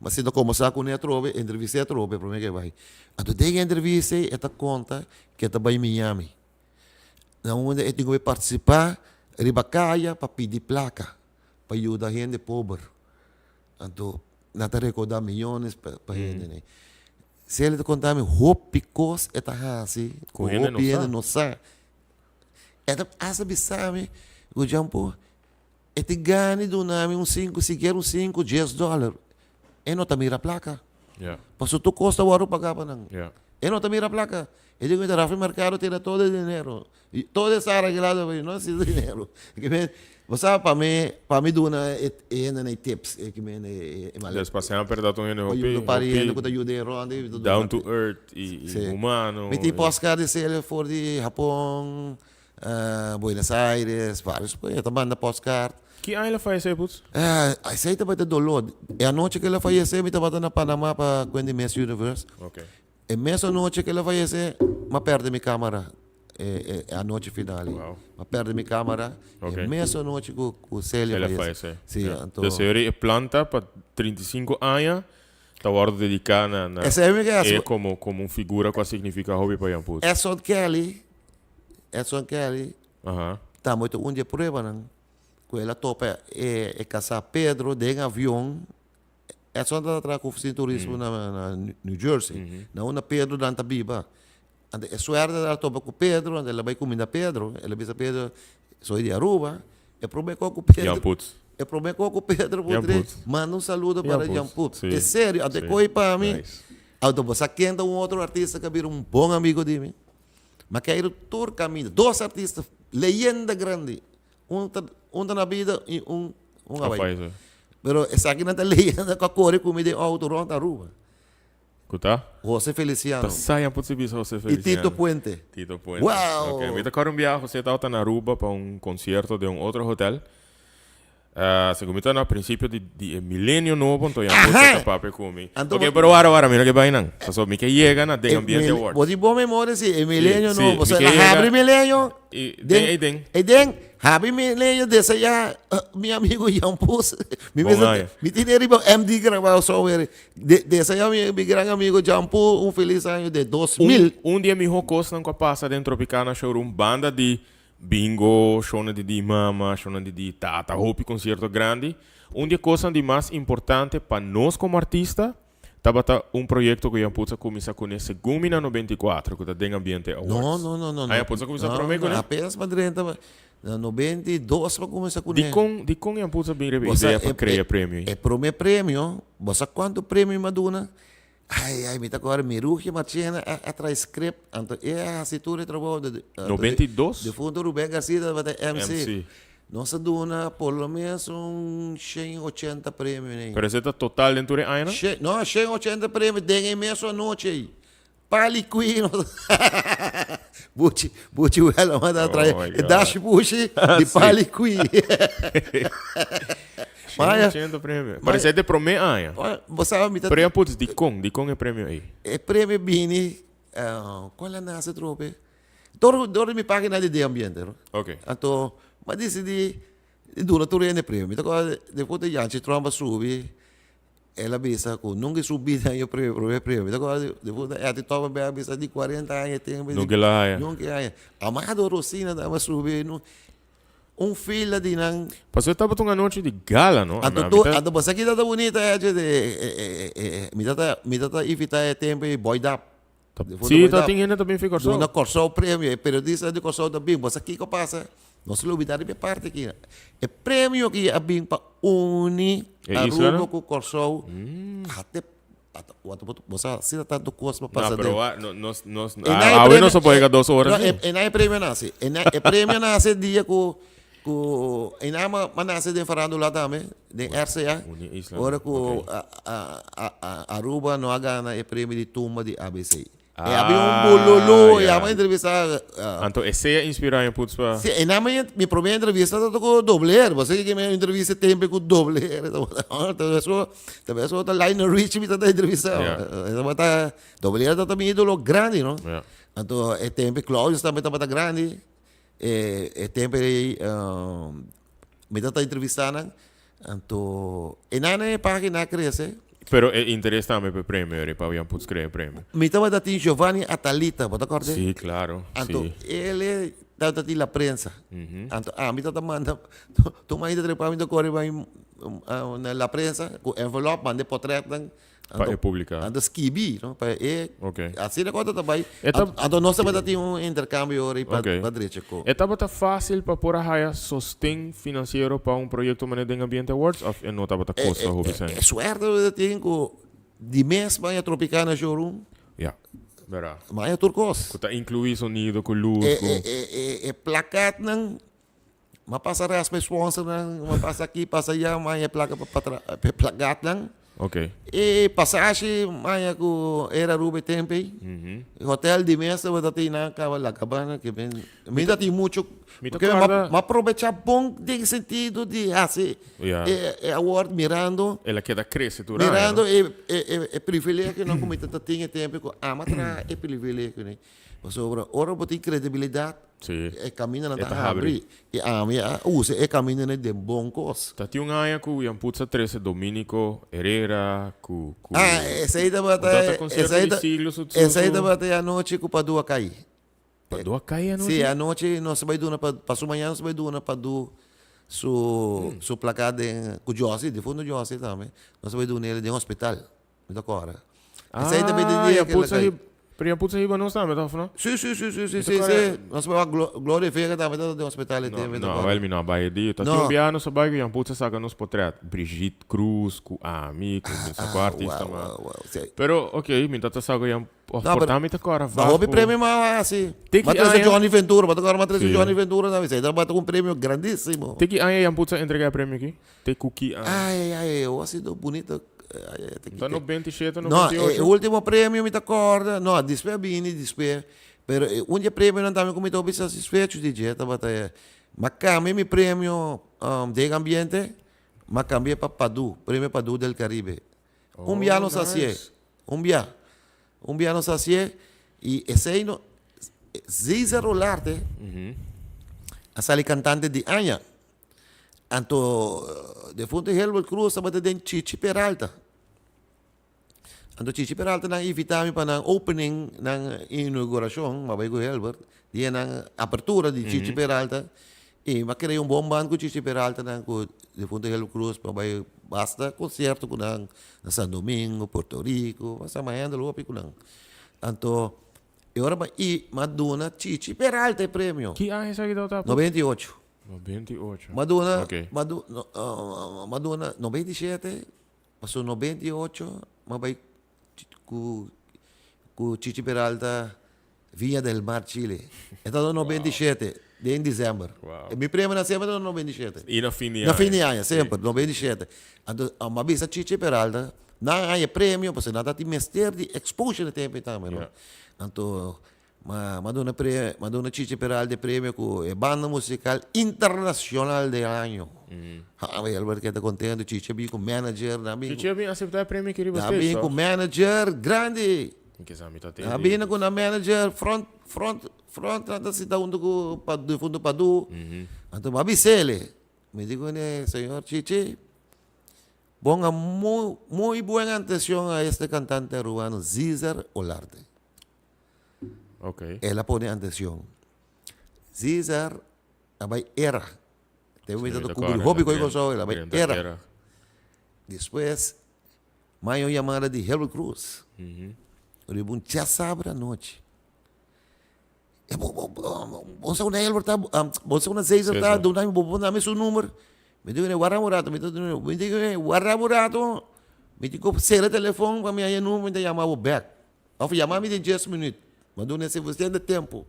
Speaker 2: Ma sinta kombersá kuné atrobe, entrevist'é atrobe promé ku e bai. Anto den e entrevista ei e ta konta ku e ta bai Miami. Na unda e tin ku partisipá riba kaya pa pidi plaka pa yuda hende pober. Anto nan ta rekoudá miyones pa hende nei. Celia ta konta mi hopi kos e ta hasi ku hopi hende no sa. E ta hasta bisa mi. Ku Jampo, e tin gana di duna mi un sinku, sikiera un sinku, dies dòler. E no ta mira plaka. Pasobra tur kos ta wòrdu pagá pa nan. E no ta mira plaka. E di ku mi ta Rafi Mercado tene todo e dinero. Todo esta areglado pa mi, no necesito dinero. Bo sa pa mi, pa mi duna e hendenan e tips, e kimen e e
Speaker 1: Des pa semper ta un hende hopi,
Speaker 2: hopi pari hende ku ta yuda e rond e
Speaker 1: down to earth i humano.
Speaker 2: Mi tin postcard di Celia for di Japon, Buenos Aires, varios pais, e ta manda postcard.
Speaker 1: Ki aña el a fayesé Putz?
Speaker 2: Esei tabata doló. E anochi ku el a fayesé mi tabata na Panama pa kuenta di Miss Universe. E mes anochi ku el a fayesé, mi a pèrdè mi kámara e anochi final ei. Mi a pèrdè mi kámara e mes anochi ku Celia fayesé.
Speaker 1: Sí, anto. Dus e planta pa 35 aña ta wòrdu dediká na e komo un figura ku a signifiká hopi pa Jan Putz.
Speaker 2: Edson Kelly, Edson Kelly tambe ta un di e pruebanan ku el a topa e kasá Pedro den avion. Edson ta traha ku oficina di turismo na New Jersey, na unda Pedro nan ta biba. Anto e suerte el a topa ku Pedro, anto el a bai kuminda Pedro, el a bisa Pedro, soy di Aruba. E prome kos ku Pedro,
Speaker 1: Jan Putz.
Speaker 2: E prome kos ku Pedro
Speaker 1: Jan
Speaker 2: putri,
Speaker 1: Putz.
Speaker 2: manda un saludo para
Speaker 1: Jan
Speaker 2: Jan
Speaker 1: Putz,
Speaker 2: Putz.
Speaker 1: sí,
Speaker 2: E serio, anto e
Speaker 1: sí.
Speaker 2: koe pa mi.
Speaker 1: Nice.
Speaker 2: Anto bo sa ken ta un otro artista ku a bira un bon amigo di mi? Mi a keiru tur kaminda, dos artista, leyenda grandi. Un ta un ta na bida i un un a bai. Pero esakinan ta leyenda ku a kore ku mi den outo rònt Aruba.
Speaker 1: Ku ta?
Speaker 2: Jose Feliciano.
Speaker 1: Ta sa ya por si bisa Jose Feliciano.
Speaker 2: I Tito Puente.
Speaker 1: Tito Puente.
Speaker 2: Wow!
Speaker 1: Ok, mi ta kòrda un biaha Jose tabata na Aruba pa un konsierto den un otro hotel. Segun mi ta na principio di di e milenio nobo anto ya por ta papia cu mi.
Speaker 2: Anto
Speaker 1: Ok, pero wara wara mi no ke bay nan. Pasobra mi ke yega na Den Ambiente Awards.
Speaker 2: Bo tin bon memoria si, e milenio
Speaker 1: Si,
Speaker 2: nobo.
Speaker 1: mi
Speaker 2: So
Speaker 1: ke
Speaker 2: el a
Speaker 1: yega
Speaker 2: habri milenio.
Speaker 1: I den ey den.
Speaker 2: Ey den, habri milenio desea mi amigo Jan Poes. Mi
Speaker 1: Bon
Speaker 2: mester
Speaker 1: aña.
Speaker 2: mi tene riba MD grabao somewhere. De desea mi mi gran amigo Jan Poes un feliz año de dos
Speaker 1: Un
Speaker 2: mil.
Speaker 1: un di e miho cosnan cu a pasa den Tropicana Showroom banda di Bingo, shownan di di mama, shownan di di tata, hopi concierto grandi. Un di e cosnan di mas importante pa nos como artista tabata un proyecto cu Jan Putz a cuminsa cune segun mi na 94 cu ta Den Ambiente Awards.
Speaker 2: No, no, no, no.
Speaker 1: Ah, Jan Putz a cuminsa prome cune?
Speaker 2: No, apenas pa drenta na 92 pa cuminsa cune.
Speaker 1: Dicon, dicon Jan Putz a bin riba e idea pa crea e premio ei?
Speaker 2: E prome premio, bo sa cuanto premio mi a duna? Ai, ai, mi ta kòrda mi Rugie Marchena a a trae script, anto e a hasi tur e trabou. De,
Speaker 1: 92?
Speaker 2: Defunto Ruben Garcia tabata MC.
Speaker 1: MC.
Speaker 2: Nos a duna por lo menos un 180 premio n'ei.
Speaker 1: Pero esei ta total den tur e añanan?
Speaker 2: Shen, no, 180 premio den e mesun anochi ei. Pali Queen nos Buchi, Buchi Wella a trae
Speaker 1: Oh my
Speaker 2: e
Speaker 1: God.
Speaker 2: dashi bushi di
Speaker 1: Sí.
Speaker 2: Pali Queen. Maya,
Speaker 1: 180 premio. Pero esei ta e promé aña.
Speaker 2: Bo sa mi ta.
Speaker 1: Pero ya putz, dikon? Dikon e premio ei?
Speaker 2: E premio bini, kual a nase trope? Dor dor di mi pagina di De Ambiente, no?
Speaker 1: Ok.
Speaker 2: Anto, mi a disidí di duna tur hende premio. Mi ta kòrda despues di Yanchi Tromp a subi, el a bisa ku nunka e subi den e premio, promé premio. Mi ta kòrda despues di Etty Toppenberg a bisa di kuarenta aña e tempu.
Speaker 1: Nunka el a haña.
Speaker 2: Nunka el a haña. Amado Rosina tambe a subi. Un fila di nan.
Speaker 1: Pasobra tabata un anochi di gala, no?
Speaker 2: Anto tu, anto bo sa ki tabata bunita echo de, mi tata, mi tata invita e tempo e Boy Dap.
Speaker 1: Si, tabatin hende ta bin fi Kòrsou.
Speaker 2: Duna Kòrsou premio, e periodista di Kòrsou ta bin. Bo sa kiko pasa? Nos lo lubida riba e parti aki. E premio aki a bin pa uni Aruba ku Kòrsou. Ate Bo sa asina tantu kos pa pasa
Speaker 1: No, pero wa, no, nos, nos, awe nos a por yega dos ora
Speaker 2: No, e na e premio nase. E na e premio nase dia ku ku e na ma nase den farandula tambe, den RCA. Ora ku Aruba no a gana e premio di tumba di ABC. E habia un bululu, e amo entrevista.
Speaker 1: Anto esei a inspira je puts pa.
Speaker 2: Si, e na mi mi prome entrevista tabata ku Dobler. Bo sa ke mi entrevista tempe ku Dobler. Tabata su, tabata su ta Lionel Richie mi tabata entrevista. E tabata, Dobler tabata mi idolo grandi, no? Anto e tempe Claudius tambe tabata grandi. E e tempe ei mi tabata entrevista nan. Anto e nan e pagina a crece.
Speaker 1: Pero e interes tambe pa e premio eri, pa Jan Putz crea e premio.
Speaker 2: Mi tabata tin Giovanni Atalita, bo ta corda?
Speaker 1: Sí, claro,
Speaker 2: Anto
Speaker 1: sí.
Speaker 2: el e tabata tin la prensa. Anto ami tabata manda, tur mainta trempan mi ta core bai na la prensa cu envelop manda e potretnan.
Speaker 1: Pa e publica.
Speaker 2: Anto skibi, no? Pa e
Speaker 1: Ok.
Speaker 2: asina cu ta bay.
Speaker 1: E ta-
Speaker 2: Anto nos tabata tin un intercambio ora pa
Speaker 1: Ok.
Speaker 2: pa drecha cu.
Speaker 1: E tabata facil pa por a haya sosten financiero pa un proyecto manera den Ambiente Awards of e no tabata costa hopi
Speaker 2: E
Speaker 1: cen?
Speaker 2: suerte tabata tin cu di mes maya Tropicana Showroom.
Speaker 1: Ja, bera.
Speaker 2: Maya tur cos.
Speaker 1: Cu ta inclui sonido cu luz
Speaker 2: E
Speaker 1: cu.
Speaker 2: e e e e plakkaatnan M'a pasa res pa e sponsornan, m'a pasa aki, pasa allá, m'a haña e plaka pa pa e plakatnan.
Speaker 1: Ok.
Speaker 2: E pasashi m'a haña ku Air Aruba e tempu ei. Hotel di mes tabata tin nan kaba La Cabana ke men mi ta tin mucho
Speaker 1: Mi ta
Speaker 2: ke
Speaker 1: kòrda.
Speaker 2: m'a probechá bon den sentido di hasi
Speaker 1: Ya.
Speaker 2: e e award mirando
Speaker 1: El a keda krese tur aña,
Speaker 2: mirando
Speaker 1: no?
Speaker 2: e e e privilegionan ku mi ta tin e tempu ku ami a traha e privilegionan. Pasobra ora bo tin credibilidad,
Speaker 1: Sí.
Speaker 2: e camindanan
Speaker 1: E
Speaker 2: ta
Speaker 1: ta habri.
Speaker 2: habri. I ami a usa e camindanan den bon cos.
Speaker 1: Ta tin un aña cu Jan Putz a trece Dominico Herrera cu cu
Speaker 2: Ah, esey tabata
Speaker 1: Un tata
Speaker 2: e,
Speaker 1: concierto
Speaker 2: esey
Speaker 1: di
Speaker 2: ta,
Speaker 1: siglo su su
Speaker 2: esey
Speaker 1: su
Speaker 2: tabata e anochi cu Padu a cay.
Speaker 1: Padu a cay anochi?
Speaker 2: Sí, anochi nos a bay duna pa, paso mañana nos a bay duna Padu su su placa den, cu Jossy, difunto Jossy tambe, nos a bay duna el den hospital. Mi ta kòrda. Esei ta bini
Speaker 1: Ah,
Speaker 2: dia
Speaker 1: ya
Speaker 2: ke la
Speaker 1: putz
Speaker 2: kai.
Speaker 1: ahi, pero ya putz ahiba nos tambe tof no?
Speaker 2: Sí, sí, sí, sí, sí,
Speaker 1: Mi ta
Speaker 2: sí,
Speaker 1: kòrda.
Speaker 2: sí. Nos bai wak Gloria Vega tambe ta den hospital e
Speaker 1: No,
Speaker 2: tempo, mi ta
Speaker 1: no,
Speaker 2: kòrda.
Speaker 1: wel mi no a bai e dia. Ta tin un
Speaker 2: No.
Speaker 1: biaha nos a bai ku Jan Putz a saka nos potret. Brigitte Cruz ku ami, ku mi sa ku
Speaker 2: Ah,
Speaker 1: artista
Speaker 2: wow,
Speaker 1: mas.
Speaker 2: wow, wow, sí.
Speaker 1: Pero, ok, mi ta ta sa ku Jan, of
Speaker 2: No,
Speaker 1: por
Speaker 2: pero
Speaker 1: ta mi ta kòrda
Speaker 2: Ma
Speaker 1: vag
Speaker 2: hopi
Speaker 1: ku
Speaker 2: premio mas hasi.
Speaker 1: Te ki
Speaker 2: Ma trese
Speaker 1: aña?
Speaker 2: Johnny Ventura, bo ta kòrda ma trese
Speaker 1: Sí.
Speaker 2: Johnny Ventura tambe. Esei tabata un premio grandísimo.
Speaker 1: Te ki aña Jan Putz a entrega e premio aki? Te ku ki aña?
Speaker 2: Ai, ai, ai, a sido bunito. Ai, ai, te
Speaker 1: Ta 97,
Speaker 2: No,
Speaker 1: 98?
Speaker 2: e ultimo premio mi ta corda, no, despues a bini despues, pero e un di e premionan tambe ku mi ta hopi satisfecho di dje tabata e, m'a cambia mi premio den ambiente, m'a cambia pa Padu, premio Padu del Caribe. Un bia
Speaker 1: Oh,
Speaker 2: nos hacié,
Speaker 1: nice.
Speaker 2: un bia, un bia nos hacié y esey no, Cesar Rolarte a sali cantante di aña. Anto defunto Helbert Cruz tabata den Chichi Peralta. Anto Chichi Peralta nan invita mi pa nan opening, nan inauguracion, m'a bai cu Helbert, dia nan apertura di Chichi Peralta. Y m'a crea un bon band cu Chichi Peralta nan cu defunto Helbert Cruz pa bai basta concierto cu nan na San Domingo, Puerto Rico, m'a sa m'a handle hopi cu nan. Anto e ora m'a i m'a duna Chichi Peralta e premio.
Speaker 1: Ki aña esaki tabata?
Speaker 2: 98.
Speaker 1: 98.
Speaker 2: M'a duna,
Speaker 1: Ok.
Speaker 2: m'a du, no, m'a duna 97, paso 98 m'a bai cu, cu Chichi Peralta Viña del Mar, Chile. E tabata 97, den december.
Speaker 1: Wow.
Speaker 2: Mi premionan semper tabata 97.
Speaker 1: Y na fin di
Speaker 2: Na fin di
Speaker 1: aña.
Speaker 2: aña, semper, 97. Anto, m'a bisa Chichi Peralta, nan a haña premio, pasobra nan tabatin mester di exposure e tempo ei tambe, no?
Speaker 1: Ja.
Speaker 2: Anto, Ma m'a duna pre, m'a duna Chichi Peralta e premio cu e banda musical internacional del año. Ha, Helbert keda contento, Chichi a bin cu manager, nan a bin
Speaker 1: Chichi a bin acepta e premio aki riba
Speaker 2: nan a
Speaker 1: stage,
Speaker 2: bin cu
Speaker 1: toch?
Speaker 2: manager grandi.
Speaker 1: Mi ke sa mi ta
Speaker 2: Nan a
Speaker 1: tende.
Speaker 2: bini cu nan manager front, front, front, nan ta sinta hunto cu pa difunto Padu. Anto m'a bis'ele, mi di cune, señor Chichi, ponga muy, muy buen atencion a este cantante arubano, Cesar Olarte.
Speaker 1: Ok.
Speaker 2: El a pone atencion. Cesar a bai era. Te momento ta cubri hopi koe Kòrsou, el a bai era. Despues, mai un yamada di Helbert Cruz. Riba un djasabra anochi. E bo bo bo sa unda Helbert ta, bo sa unda Cesar ta, duna mi bo por duna mi su number. Mi di kuné warda un rato, mi ta duna, mi di kuné warda un rato, mi tin ku sera telefon pa mi haña e number mi ta yama bo bek. Of yama mi den dies minuut. Ma duna suficiente tempo.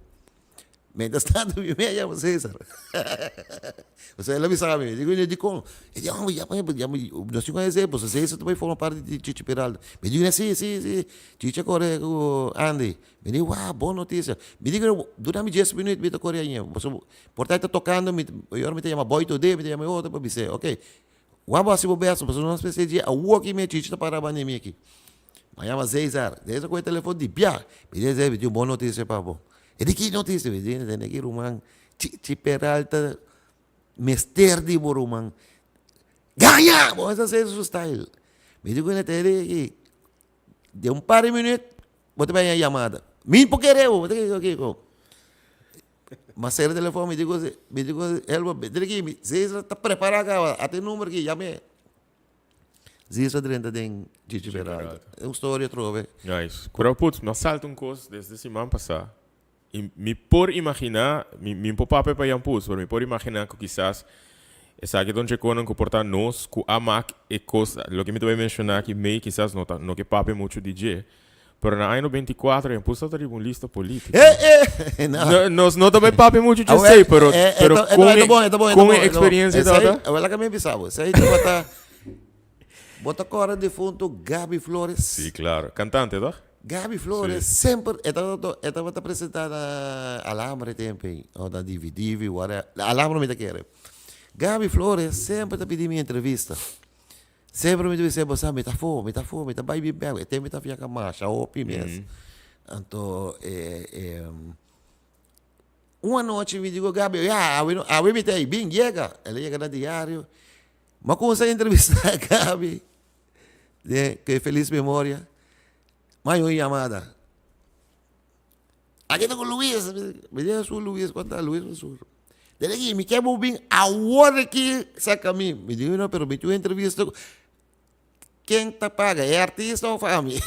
Speaker 2: Mientras tanto mi me yama Cesar. Osea el a bisa mi, mi dico, dicon? E di, oh, yama, yama, nos tin cu haci, pasobra Cesar ta bay forma parti di Chichi Peralta. Mi di, si, si, si, Chichi a core cu Andy. Mi di, wow, bon noticia. Mi di, duna mi dies minuut, mi ta core aña. Pasobra por ta e ta tocando, mi, e ora mi ta yama Boy Today, mi ta yama e otro pa bis'e, ok, wak bo haci bo best, pasobra nos mester dje awor aki mi Chichi ta para banda mi aki. Mi a yama Cesar, Cesar kohe telefon di bia. Mi di Cesar, mi tin un bon notisia pa bo. E di ki notisia? Mi di, tende aki ruman, Chichi Peralta mester di bo ruman. Gaña! Bo mester Cesar su style. Mi di ku tende aki, den un par di minüt bo ta bai haña yamada. Mi por kere bo, bo ta kere kiko? Mi a sera telefon, mi di ku, mi di ku Elba, tende aki, Cesar ta prepara kaba, ata e number aki, yam'e. Zis a drenta den Chichi Peralta. E un storia atrobe.
Speaker 1: Nice. Pero putz, mi a salta un cos desde siman pasa. Y mi por imagina, mi mi por papia pa Jan Putz, pero mi por imagina cu kisas esaki ta un checonan cu por ta nos cu a mak e cos, loke mi ta bay menciona aki mey kisas no ta, no ke papia mucho di dje. Pero na aña 94 Jan Putz tabata riba un lista politico.
Speaker 2: Eh, eh, no.
Speaker 1: No, nos no ta bay papia mucho dje
Speaker 2: Awel,
Speaker 1: esey, pero,
Speaker 2: eh, eh,
Speaker 1: pero
Speaker 2: ta- eh,
Speaker 1: con
Speaker 2: ta
Speaker 1: e,
Speaker 2: bon, eh, ta bon, eh, ta
Speaker 1: con
Speaker 2: bon,
Speaker 1: e
Speaker 2: eh, ta bon.
Speaker 1: experiencia
Speaker 2: Esey,
Speaker 1: tabata?
Speaker 2: awel laga mi bisa bo, esey tabata, bo ta corda difunto Gaby Flores?
Speaker 1: Sí, claro. Cantante, toch?
Speaker 2: Gaby Flores semper e tabata e tabata presenta na Alhambra e tempo ei o na Divi Divi whatever Alhambra mi ta kere. Gaby Flores semper ta pidi mi entrevista. Semper mi ta bisa bo sa mi ta afo mi ta afo mi ta bai bin bek e tempo mi ta fiaka masha hopi mes. Anto e e un anochi mi digo Gaby ya awe no awe mi ta ei bin yega el a yega na diario mi a cuminsa entrevista Gaby. De ke feliz memoria. Mai un llamada. Aquí tengo Luis. Me dice su Luis, ¿cuánta Luis? Su. Dile aquí, mi quiero bin ahora aquí saca mi. Me digo, no, pero mi tu entrevista. ¿Quién te paga? ¿Es artista o fami?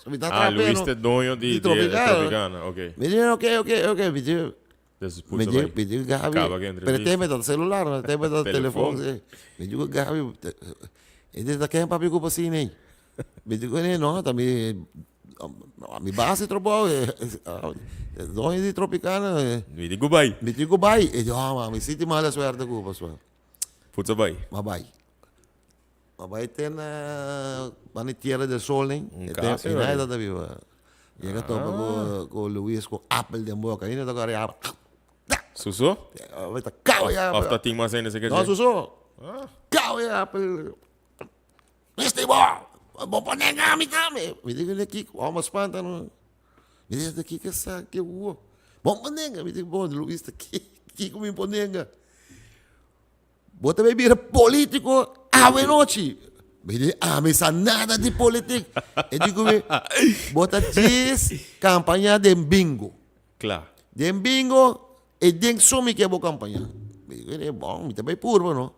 Speaker 2: Mi ta
Speaker 1: Ah, Luis
Speaker 2: trapero.
Speaker 1: te doño di,
Speaker 2: Di
Speaker 1: di
Speaker 2: Tropicana.
Speaker 1: Tropicana, ok.
Speaker 2: Me dice, ok, ok, ok. Me dice,
Speaker 1: Después
Speaker 2: Me
Speaker 1: puso
Speaker 2: digo,
Speaker 1: bai.
Speaker 2: me digo, Gaby,
Speaker 1: Caba que
Speaker 2: pero
Speaker 1: entrevista.
Speaker 2: teme dat celular, no teme dat
Speaker 1: Telefon.
Speaker 2: telefon. Sí. Me digo, Gaby, e dice, ken papi ocupa así, nee? Me digo, nee, no, ta mi, a mi base trabou, doño di Tropicana.
Speaker 1: Mi digo bai.
Speaker 2: Mi digo bai. E digo, ah, ma, mi sinti mala suerte ocupa, so.
Speaker 1: Puso bai.
Speaker 2: Ma bai. Ma bai te na banda di Tierra del Sol nen.
Speaker 1: Un
Speaker 2: E
Speaker 1: cas
Speaker 2: tem, e nai
Speaker 1: ora.
Speaker 2: ta biba. Yega topa ku ku Luis ku apel den boka. Ainda ta kore apel.
Speaker 1: Suso?
Speaker 2: Bai ta kau e
Speaker 1: Of
Speaker 2: apel.
Speaker 1: ta tin mas hende se
Speaker 2: No,
Speaker 1: ke
Speaker 2: suso.
Speaker 1: Ah.
Speaker 2: Kau e apel. Misti bo! Bo pone nga mi tambe. Mi digo ne kiko, amo spanta no. Mi digo kiko sa ke wo. Bo pone nga. Mi digo bo Luis ta kiko mi pone nga. Bo ta bay bira politico awe nochi. Mi di, ami sa nada di politik. E di ku mi, bo ta djis campaña den bingo.
Speaker 1: Kla.
Speaker 2: Den bingo, e den so mi ke bo campaña. Mi di, bon, mi ta bay purba no.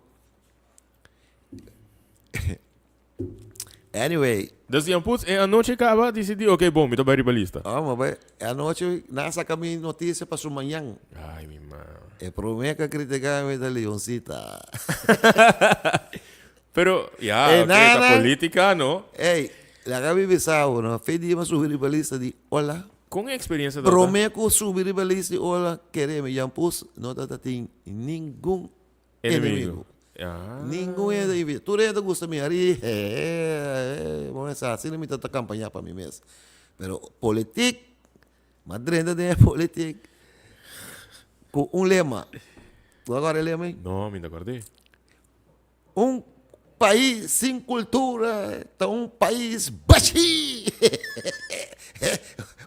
Speaker 2: Anyway.
Speaker 1: Dus Jan Poets e anochi caba dicidi, ok bon, mi ta bay riba lista.
Speaker 2: Oh, mi bay. E anochi nan saca mi noticia pa su mañan.
Speaker 1: Ay, mi ma.
Speaker 2: E prome cu a critica mi ta Leoncita.
Speaker 1: Pero, ya,
Speaker 2: E
Speaker 1: ok, ta
Speaker 2: nana.
Speaker 1: politica, no?
Speaker 2: Ey, laga mi bisa bo, no? Fe dia mi a subi riba lista di hola.
Speaker 1: Con e experiencia ta?
Speaker 2: Prome cu subi riba lista di hola, kere mi, Jan Poets no ta ta tin ningun
Speaker 1: Enemigo.
Speaker 2: Enemigo. Ningun hende ta invita. Tur hende ta gusta mi hari he bo mester asina mi ta ta campaña pa mi mes. Pero politik, mi a drenta den e politik cu un lema. Bo a acorda e lema ei?
Speaker 1: No, mi no ta acorda ei.
Speaker 2: Un pais sin cultura ta un pais bashi.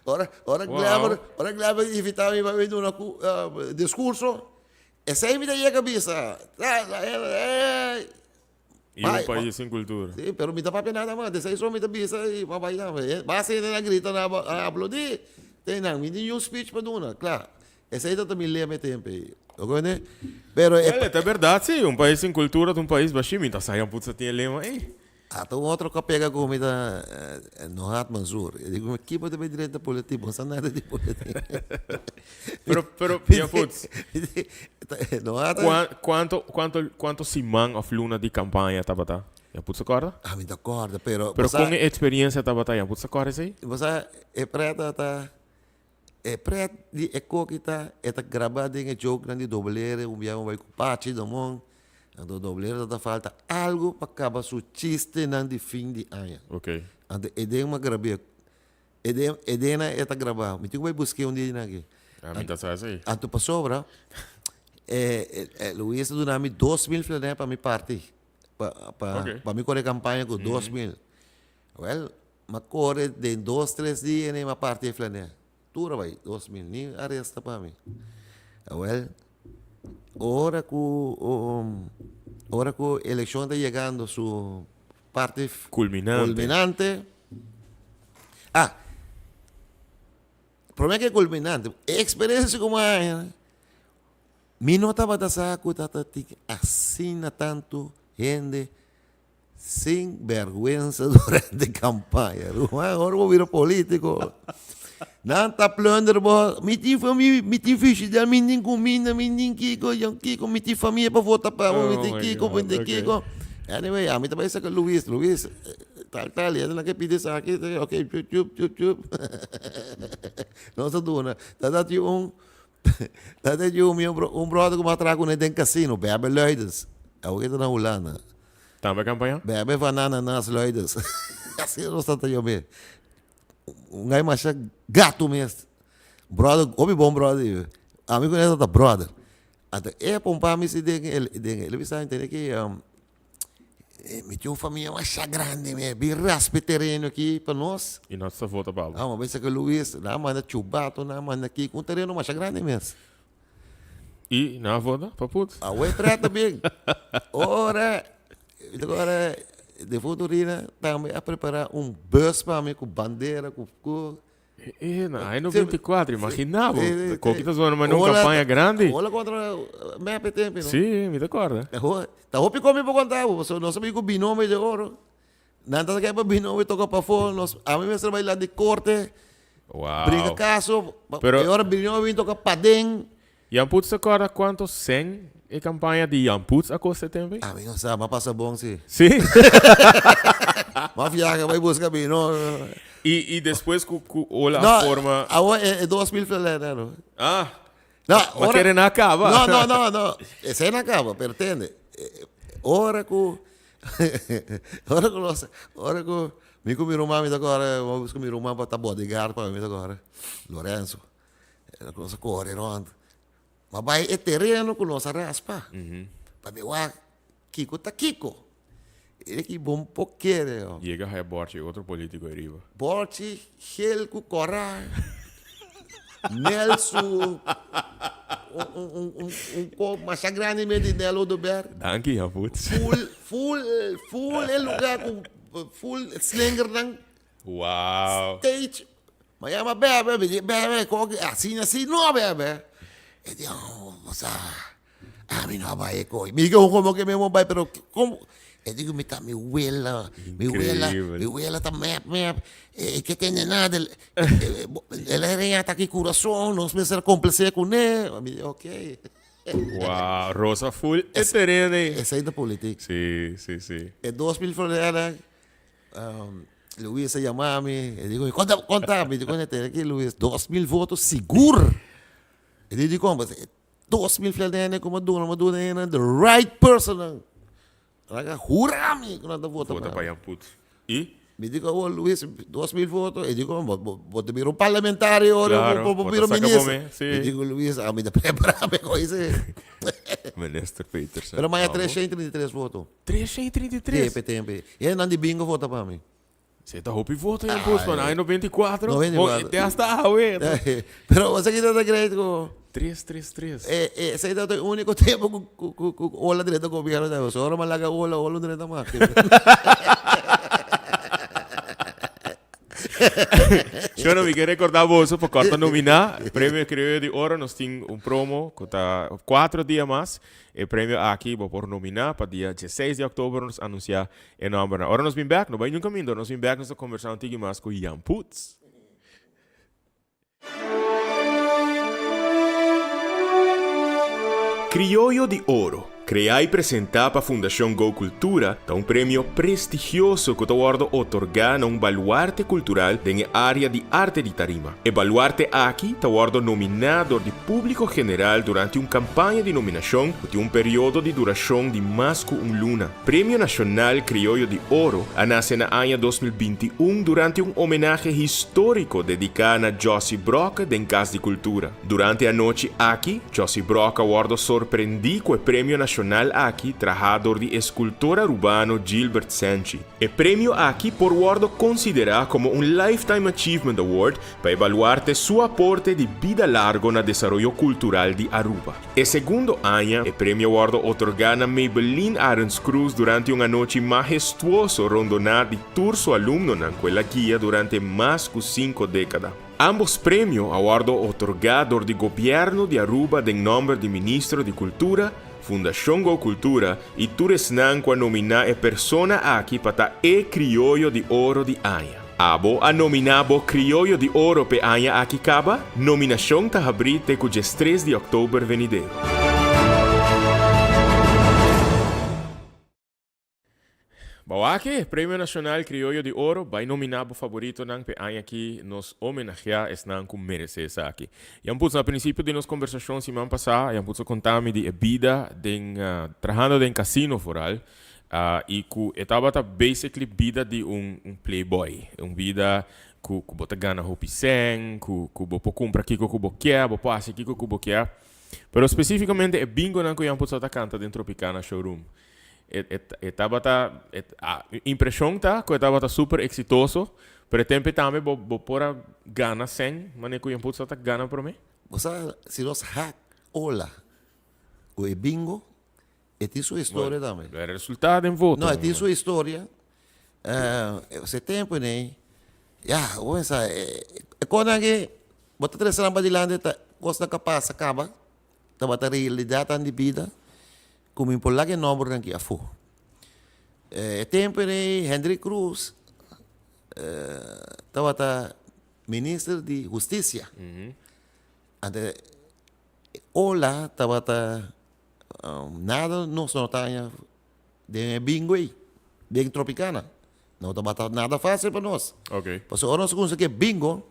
Speaker 2: Ora ora Gleber ora Gleber invita mi pa mi duna discurso. Esei mi ta yega bisa.
Speaker 1: I un pais sin kultura.
Speaker 2: Sí, pero mi ta papia nada mas. Esei so mi ta bisa i pa bai nan. Basta hende na grita na aplaudí. Te nan, mi tin un speech pa duna. Kla, esei ta ta mi lema e tempo ei. Bo comprende? Pero e.
Speaker 1: Well, e ta berdad sí. Un pais sin kultura ta un pais bashí. Mi ta sa Jan Putz a tin e lema ei.
Speaker 2: Ata un otro ku a pega ku mi ta Nohat Mansour. E di ku mi, ki bo ta bay drenta politik? Bo no sa nada di politik.
Speaker 1: Pero, pero, Jan Putz.
Speaker 2: Nohat.
Speaker 1: Kuanto, kuanto, kuanto siman of luna di kampaña tabata? Jan Putz ta kòrda?
Speaker 2: Ah, mi ta kòrda, pero.
Speaker 1: Pero kon e eksperiencia tabata? Jan Putz ta kòrda esei?
Speaker 2: Bo sa, e prèt ta, e prèt di e koki ta, e ta grabá den e jokenan di Dobbelere, un biaha mi bai ku Pachi Damon, Anto doblero ta falta algo pa caba su chistenan di fin di aña.
Speaker 1: Ok.
Speaker 2: Anto e den ma grab'é. E den, e den e ta grabá. Mi tin ku bai busk'é un dia di nan aki.
Speaker 1: Ah, mi ta sa esei.
Speaker 2: Anto pasobra, e, e, Luis a duna mi 2000 florin pa mi parti. Pa, pa,
Speaker 1: Ok.
Speaker 2: pa mi kore kampaña ku 2000. Wel, m'a kore den dos, tres dia en m'a parti e florin. Tur a bai, 2000, ni a resta pa mi. Awel, ora ku ora ku elekshon ta yegando su parti
Speaker 1: Kulminante.
Speaker 2: kulminante, ah, prome ke kulminante, e eksperensia ku mi a haña, mi no tabata sa ku tabata tin asina tantu hende. Sin bergwensa durante campaña. Ruman, ora bo bira politico, nan ta plunder bo. Mi tin famia, mi tin felicidad, mi tin cuminda, mi tin kico, yon kico, mi tin famia pa vota pa bo, mi tin kico, mi tin kico. Anyway, ami ta bay saca Luis, Luis, tal, tal, y nan ke pidi esaki, ok, chup, chup, chup, chup. Nos a duna. Ta dat yu un, ta dat yu mi un brother cu mi a traha cune den casino, Bebe Luidens. Awor ta na Hulanda.
Speaker 1: Tambe campaña?
Speaker 2: Bebe van ananas Luidens. Asina nos ta ta yam'é. Un gai masha gato mes. Brother, hopi bon brother yu. Ami cu e ta brother. Anto e a pompa mi si den el den el a bisa mi tene ki mi tin un famia masha grandi mi bin raspa e tereno aki pa nos.
Speaker 1: Y nos ta vota pa bo.
Speaker 2: Amo bisa cu Luis nan a manda chubato nan a manda kiko un tereno masha grandi mes.
Speaker 1: Y nan a vota pa put.
Speaker 2: Awe trata bien. Ora ora defunto Rina tambe a prepara un bus pa mi cu bandera cu cu.
Speaker 1: E na aña 94, imagina bo. Koki ta zona manera un campaña grandi.
Speaker 2: Ola contra MEP e tempo, no?
Speaker 1: Sí, mi ta corda.
Speaker 2: Ta hopi con mi por conta bo, pasobra nos a bin cu binomio de oro. Nan ta kere pa binomio toca pafó, nos, ami mester bai la di corte.
Speaker 1: Wow.
Speaker 2: Brinca caso, e ora binomio bin toca paden.
Speaker 1: Jan Putz ta corda cuanto cen e campaña di Jan Putz a costa e tempo ei?
Speaker 2: Ami no sa, m'a pasa bon si.
Speaker 1: Si?
Speaker 2: M'a viaha bai busca bino.
Speaker 1: Y, y despues cu, cu Ola a forma.
Speaker 2: No, awor e, e 2000 florena no.
Speaker 1: Ah.
Speaker 2: No,
Speaker 1: Ma kere na caba.
Speaker 2: No, no, no, no. Esey na caba, pero tende. Ora cu, ora cu nos, ora cu mi cu mi ruman mi ta core, mi a busca mi ruman pa ta bodyguard pa mi, mi ta core, Lorenzo. Nos a kore rond. Ma bai e tereno ku nos a raspa. Pa mi wak kiko ta kiko. E ki bon por kere.
Speaker 1: Yega haya borchi otro politico ariba.
Speaker 2: Borchi gel ku kora. Nel su un kop masha grandi mes di Nel Oduber.
Speaker 1: Danki Jan Voets.
Speaker 2: Full full full e lugar ku full slingernan.
Speaker 1: Wow.
Speaker 2: Stage. Ma yama bebe, mi di bebe, koki asina asina no bebe. E di oh, bo sa, ami no a bai e koki. Mi di como ke mi no bai, pero como? E di mi ta mi wela, mi wela, mi wela ta mep mep, e ke tende nada, el a reña ta ki kurason, nos mester komplase kuné. Mi di ok.
Speaker 1: Wow, Rosa full e tereno ei.
Speaker 2: Esei ta politik.
Speaker 1: Si, si, si.
Speaker 2: E 2000 florera. Luis a yama mi, e dico, konta, konta, mi dico, tene aki Luis, 2000 voto sigur. E di, dikon? Pasobra 2000 flanene ku mi a duna, mi a duna hende the right person nan. Nan a hura mi ku nan ta vota pa
Speaker 1: mi. Vota pa Jan Put. I?
Speaker 2: Mi dico, awor Luis, 2000 voto. E dico, bo, bo, bo ta bira un parlamentario ora, bo, bo bira un minister. Mi dico, Luis, ami ta prepara mi con ese.
Speaker 1: Minister Peterson.
Speaker 2: Pero maya 333 voto.
Speaker 1: 333?
Speaker 2: Tempe, tempe. E hendenan di bingo vota pa mi.
Speaker 1: Se ta hopi voto Jan Bosman,
Speaker 2: Ai.
Speaker 1: aña 94.
Speaker 2: 94.
Speaker 1: Bo, te hasta awe.
Speaker 2: Pero bo sa kita ta great ku.
Speaker 1: Tres, tres, tres.
Speaker 2: E, e, esei ta e úniko tempo ku, ku, ku, ku ola drenta gobierno ta. So ora malaga ola, ola drenta mas.
Speaker 1: Shona, mi ke recorda boso pa corta nomina Premio Criollo di Oro. Nos tin un promo ku ta 4 dia mas. E premio aki bo por nominá pa dia dieseis di òktober nos anunsiá e nòmbernan. Ora nos bin bèk, no bai niun kaminda, ora nos bin bèk nos ta kombersá un tiki mas ku Jan Putz. Krioyo di Oro, kreá i presentá pa Fundashon Go Cultura, ta un premio prestigioso ku ta wòrdu otorgá na un baluarte kultural den e área di arte di tarima. E baluarte aki ta wòrdu nominá dor di públiko general durante un kampaña di nominashon ku tin un periodo di durashon di mas ku un luna. Premio Nashonal Krioyo di Oro a nase na aña 2021 durante un homenahe históriko dediká na Jossy Brokke den Kas di Kultura. Durante e anochi aki, Jossy Brokke a wòrdu sorprendí ku e premio nashonal aki trahá dor di eskultor arubano Gilbert Senchi. E premio aki por wòrdu konsiderá komo un Lifetime Achievement Award pa e baluarte su aporte di bida largo na desaroyo kultural di Aruba. E segundo aña, e premio a wòrdu otorgá na Maybelline Arends Cruz durante un anochi mahestuoso rondoná di tur su alumnonan ku el a guia durante mas ku sinku dékada. Ambos premio a wòrdu otorgá dor di Gobièrnu di Aruba den nòmber di Ministro di Kultura, Fundashon Go Kultura i tur esnan ku a nominá e persona aki pa ta e Krioyo di Oro di aña. Abo a nominá bo Krioyo di Oro p'e aña aki kaba? Nominashon ta habrí te ku djestres di òktober venidero. Bawaki, Premio Nacional Crioyo di Oro, bai nominá bo faboritonan p'e aña aki nos homenageá esnan ku meresé esaki. Jan Putz, na prinsipio di nos kombersashon siman pasá, Jan Putz a konta mi di e bida den trahando den kasino foral i ku e tabata basically bida di un un playboy, un bida ku ku bo ta gana hopi sèn, ku ku bo por kumpra kiko ku bo kier, bo por hasi kiko ku bo kier. Pero spesífikamente e bingonan ku Jan Putz a ta kanta den Tropicana Showroom. E tabata, impreshon ta ku e tabata super eksitoso, pero e tempu tambe bo bo por a gana sèn manera ku Jan Putz ta gana promé.
Speaker 2: Bo sa si nos hak ola ku e bingo e tin su historia tambe.
Speaker 1: E resultado den voto.
Speaker 2: No, e tin su historia. E tempu nei, ya, bo pensa e kosnan aki bo ta trese nan padilanti ta kosnan ku a pasa kaba, tabata realidatnan di bida. Ku mi por laga e nòmbernan aki afó. E tempu ei Hendrik Croes tabata minister di hustisia. Anto ola tabata nada nos no ta haña den e bingo ei, den Tropicana. No tabata nada fásil pa nos. Pasobra ora nos a kuminsá ku e bingo.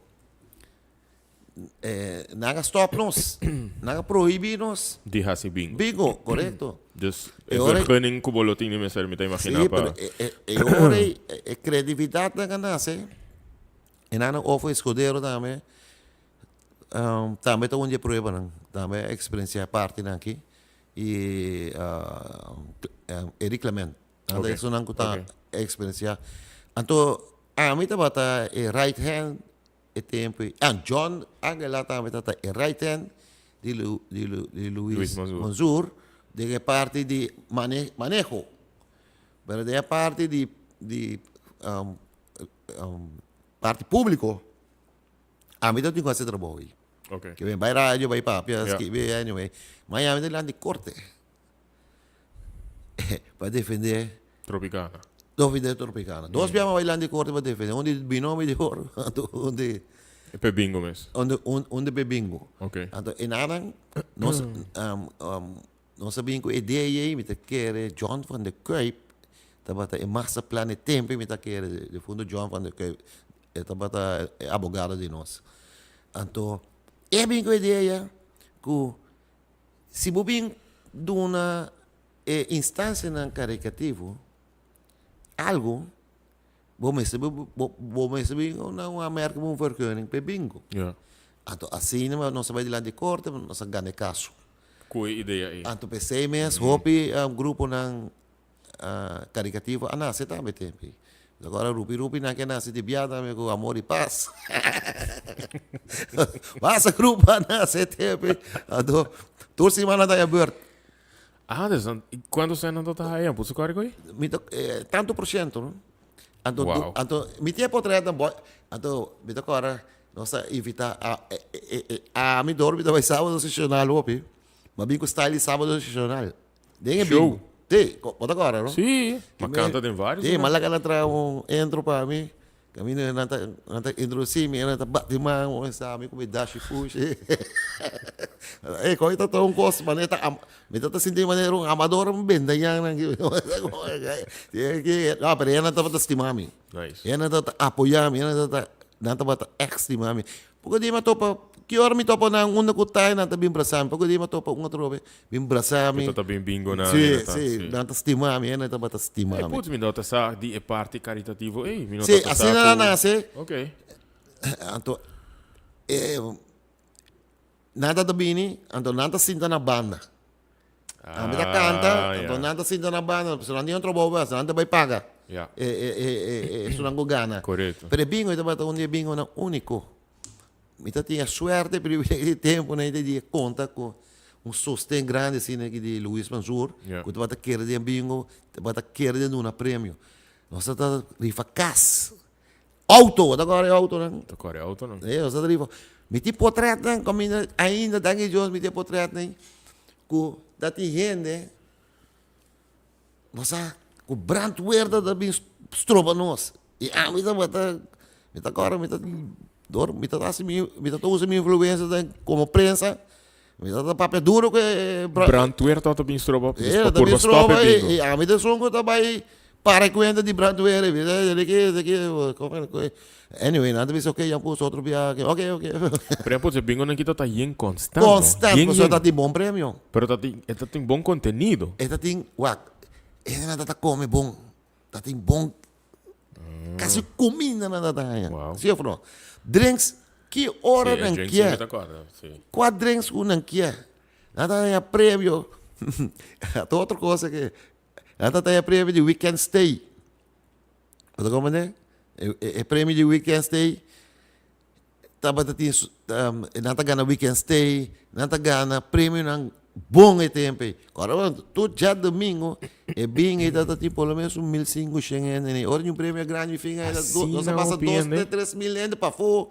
Speaker 2: Nan a stop nos. Nan a prohibí nos.
Speaker 1: Di hasi bingo.
Speaker 2: Bingo, korekto.
Speaker 1: Dus e vergunning ku bo lo tin di mester mi ta imaginá
Speaker 2: pa. Sí, pero e ora ei e kredividat nan a nase e nan a ofo eskodero tambe tambe ta un di e pruebanan. Tambe a eksperensiá e partinan aki i Eric Clement. Nan ta esunnan ku ta eksperensiá. Anto ami tabata e right hand E tempu ei, ah, John Angela tambe tabata e right hand di Lu, di Lu, di Luis,
Speaker 1: Luis Manzur.
Speaker 2: Manzur den e parti di mane, maneho. Pero den e parti di, di um, um, parti público, ami tabatin ku hasi e trabou ei.
Speaker 1: Ok.
Speaker 2: Ke ben bai radio, bai papia,
Speaker 1: Ja.
Speaker 2: skibi, anyway. Ma ami ta dilanti korte pa defendé
Speaker 1: Tropicana.
Speaker 2: Defendé Tropicana. Dos biaha mi a bai dilanti korte pa defendé. Un di binomio di oro, anto un di.
Speaker 1: E p'e bingo mes.
Speaker 2: Un di un un di p'e bingo.
Speaker 1: Ok.
Speaker 2: Anto e nanan nos nos a bin ku e idea ei, mi ta kere John van de Kuyp tabata e masterplan e tempu mi ta kere difunto John van de Kuyp e tabata e abogado di nos. Anto e a bin ku e idea ku si bo bin duna e instancianan caricativo algo, bo mester bo mester bin na un aanmerking pa un vergunning pa e bingo.
Speaker 1: Ja.
Speaker 2: Anto asina nos a bai dilanti di corte, nos a gana e caso.
Speaker 1: Cu e idea ei.
Speaker 2: Anto p'esei mes hopi gruponan caricativo a nace tambe tempo ei. Agora Rupi Rupi nan ke nace di bia tambe cu amor y paz. Basta grupo a nace tempo ei. Anto tur siman nan ta haya beurt.
Speaker 1: Ah, dus dan, cuanto cent nan ta haya? Puso cori coi?
Speaker 2: Mi ta, eh, tanto por ciento, no? Anto,
Speaker 1: Wow.
Speaker 2: du, anto, mi tin e potret dan boy, anto, mi ta cora, nos a invita a, e, e, e, a mi dor mi ta bai sábado sesional hopi, ma bin cu style di sábado sesional. Den e
Speaker 1: Show.
Speaker 2: bingo. Sí, bo ta cora, no?
Speaker 1: Sí, ma canta den varios
Speaker 2: Sí,
Speaker 1: lugar.
Speaker 2: ma laga nan traha un intro pa mi. Caminda nan ta nan ta introducí mi, nan ta bati man, un sa mi cu mi dashi fushi. Ey, con ta un cos, manera ta am, mi ta ta sinti manera un amador un benda yan nan. No, pero nan tabata stima mi.
Speaker 1: Nice.
Speaker 2: Nan tabata apoya mi, nan tabata nan tabata echt stima mi. Poko dia mi a topa, ki ora mi topa nan unda ku ta nan ta bin brasa mi. Poko dia mi a topa un otro hopi bin brasa mi.
Speaker 1: Ta ta bin bingo nan.
Speaker 2: Sí, sí, nan ta stima mi, nan tabata stima
Speaker 1: E
Speaker 2: mi.
Speaker 1: putz mi no ta sa di e parti caritativo ey. Mi no
Speaker 2: Sí,
Speaker 1: ta sa
Speaker 2: asina nan
Speaker 1: ku-
Speaker 2: nase.
Speaker 1: Ok.
Speaker 2: Anto, eh, nan ta ta bini, anto nan ta sinta na banda. Ami ta canta,
Speaker 1: Ah,
Speaker 2: anto
Speaker 1: ja.
Speaker 2: nan ta sinta na banda, pasobra nan tin un trabou bes, nan ta bai paga.
Speaker 1: Ja.
Speaker 2: E, e, e, e, e, esunnan ku gana.
Speaker 1: Korekto.
Speaker 2: Pero e bingo e tabata un di e bingonan úniko. Mi ta tin e suerte, privilegio di tempu nan di konta ku un sosten grandi asina aki di Luis Mansur,
Speaker 1: Ja.
Speaker 2: ku tabata kere den bingo, tabata kere den duna premio. Nos tabata rifa kas, auto, bo ta kore autonan?
Speaker 1: Ta kore autonan.
Speaker 2: E, nos tabata rifa. Mi tin potretnan, kaminda ainda, danki Dios mi tin e potretnan. Ku ta tin hende, bo sa, ku brandweer ta bin stroba nos. I ami tabata, mi ta kòrda mi ta dor mi ta hasi mi mi ta usa mi influensia den komo prensa, mi ta papia duro ku e
Speaker 1: Brandweer tabata bin stroba
Speaker 2: E ta bin stroba i ami ta esun ku ta bai para e kuenta di brandweer mi ta esaki esaki anyway nan ta bisa ok ya puso otro bia ok ok.
Speaker 1: Pero ya puso e bingonan kita ta yen konstant no.
Speaker 2: Konstant pasobra ta tin bon premio.
Speaker 1: Pero ta tin e ta tin bon kontenido.
Speaker 2: E ta tin wak e nan ta kome bon ta tin bon Casi cuminda nan ta haña.
Speaker 1: Wow.
Speaker 2: Sí of no? Drinks, ki ora
Speaker 1: Sí, e
Speaker 2: nan
Speaker 1: drinks
Speaker 2: kier?
Speaker 1: mi ta acorda, sí.
Speaker 2: Cua drinks cu nan kier? Nan ta haña premio. Ta otro cosa que nan ta haña premio di weekend stay. Bo ta comprende? E, e, e premio di weekend stay Tabata tin nan ta gana weekend stay, nan ta gana premionan bon e tempo ei. Ora bo tur djadomingo e bin ei tabata tin por lo menos un mil sinku shen hende nei. Ora di un premio grandi fin ei nos a pasa dos te tres mil hende pafó.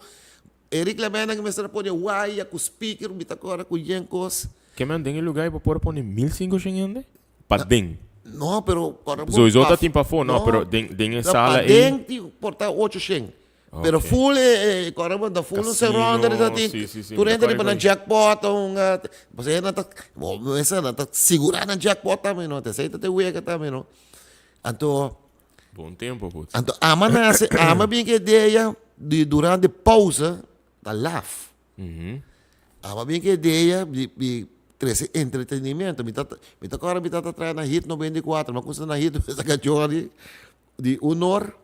Speaker 2: Eric Lamena ku mester a pone waya ku speaker mi ta kòrda ku yen kos.
Speaker 1: Ke men den e lugar ei bo por a pone 1500 hende? Paden.
Speaker 2: No, pero ora bo
Speaker 1: Sowieso ta tin pafó, no, pero den den e sala ei.
Speaker 2: Paden tin por ta ocho shen. Pero full e ora bo ta full un seron ta tin.
Speaker 1: Sí, sí, sí.
Speaker 2: Tur hende riba nan jackpot un pasobra nan ta bo mester nan ta sigura nan jackpot tambe no, ta esei ta te wega tambe no. Anto
Speaker 1: Bon tempo putz.
Speaker 2: Anto ama nase, ama bin ku e idea di durante pausa ta laf. Aba bin ku idea di di trese entretenimiento. Mi ta mi ta kòrda mi tata traha na Hit 94, mi a kusa na Hit mi saka Johnny di un or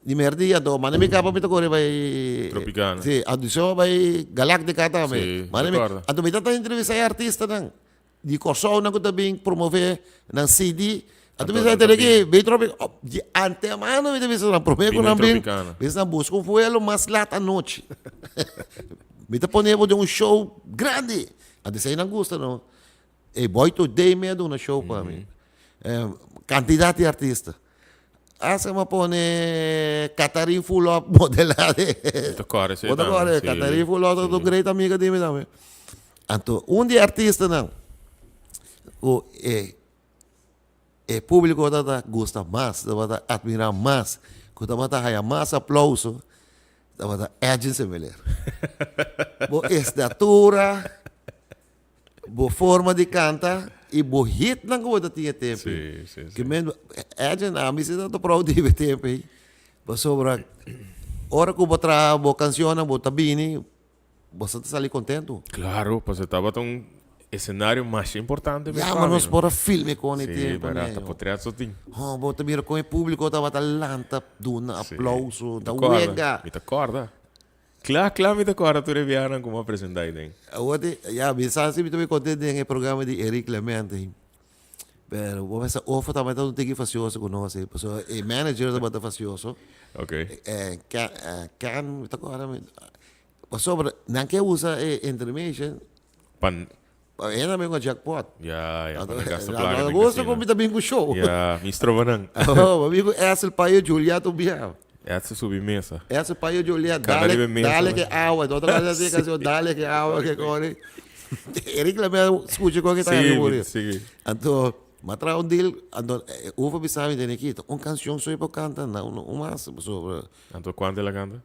Speaker 2: di merdia anto manda mi kaba mi ta kore bai
Speaker 1: Tropicana.
Speaker 2: Si, audicion a bai Galactica tambe.
Speaker 1: Si,
Speaker 2: Manda mi
Speaker 1: recorda.
Speaker 2: anto mi tata entrevista e artistanan di Kòrsou nan ku ta bin promove nan CD. Anto mi
Speaker 1: Anto
Speaker 2: sa
Speaker 1: nan ta
Speaker 2: tene ki
Speaker 1: bin.
Speaker 2: bin Tropic di antemano mi ta bisa nan prome ku
Speaker 1: Bini
Speaker 2: nan bin
Speaker 1: Tropicana.
Speaker 2: bisa nan buska un vuelo mas lat anochi. Mi ta pone bo den un show grandi. Anto esei nan gusta no. E Boy Today mi a duna show pa mi. Kantidat di artista. Hasta mi a pone Catherine Fulop modela de.
Speaker 1: Mi ta kòrda esei
Speaker 2: Bo ta
Speaker 1: tambe,
Speaker 2: kòrda?
Speaker 1: sí.
Speaker 2: Catherine Fulop ta un
Speaker 1: Sí.
Speaker 2: great amiga di mi tambe. Anto un di e artistanan ku e E públiko tabata gusta mas, tabata atmirá mas, ku tabata haña mas aplauso, tabata Edgin Semeleer. Bo estatura, bo forma di kanta i bo hitnan ku bo ta tin e tempu ei.
Speaker 1: Sí, sí, sí.
Speaker 2: Ke men, Edgin, ami si tabata proud di bo e tempu ei, pasobra ora ku bo traha bo kanshonnan bo ta bini Boso ta sali kontentu.
Speaker 1: Claro, pasobra tabata un escenario masha importante mes
Speaker 2: Ya,
Speaker 1: pa
Speaker 2: ma
Speaker 1: mi,
Speaker 2: nos
Speaker 1: no?
Speaker 2: por a filme kon e
Speaker 1: Sí,
Speaker 2: tempo
Speaker 1: berdad, ta
Speaker 2: ne.
Speaker 1: potret so tin.
Speaker 2: Oh, bo ta mira kon e publico tabata lanta, duna
Speaker 1: Sí,
Speaker 2: aplauso,
Speaker 1: mi ta
Speaker 2: ta
Speaker 1: corda,
Speaker 2: wega.
Speaker 1: mi ta corda. Kla, kla mi ta corda tur e biahanan ku mi a presenta ei den.
Speaker 2: Awor di, ya, mi sa si mi ta bay konte den e programa di Eric Clemente. Pero bo mester ofo tambe ta un tiki fasioso ku nos, pasobra e manager tabata fasioso.
Speaker 1: Ok.
Speaker 2: Eh, Ken, Ken, mi ta corda mi. Pasobra nan ke usa e intermission.
Speaker 1: Pa.
Speaker 2: Pa hende bin ku jackpot.
Speaker 1: Ya, ya, pa nan gasta plaka
Speaker 2: Nan
Speaker 1: den
Speaker 2: gusta
Speaker 1: casino.
Speaker 2: ku mi ta bin ku show.
Speaker 1: Ya, mi stroba nan.
Speaker 2: Oh, mi bin ku Edsel, Payo, Juliet un bia.
Speaker 1: Edsel subi mesa.
Speaker 2: Edsel, Payo, Juliet,
Speaker 1: Kana
Speaker 2: dale,
Speaker 1: riba e mesa,
Speaker 2: dale
Speaker 1: man.
Speaker 2: ke awa. Otro kos así, kanshon, dale ke awa ke kore. Eric Lamel skucha kon ke ta
Speaker 1: Sí,
Speaker 2: mi
Speaker 1: mi
Speaker 2: muri.
Speaker 1: sigui.
Speaker 2: Anto, m'a traha un deal, anto, Ufo bisa mi tene kita, un kanshon so e por kanta, na un mas, pasobra.
Speaker 1: Anto, kuantu el a kanta?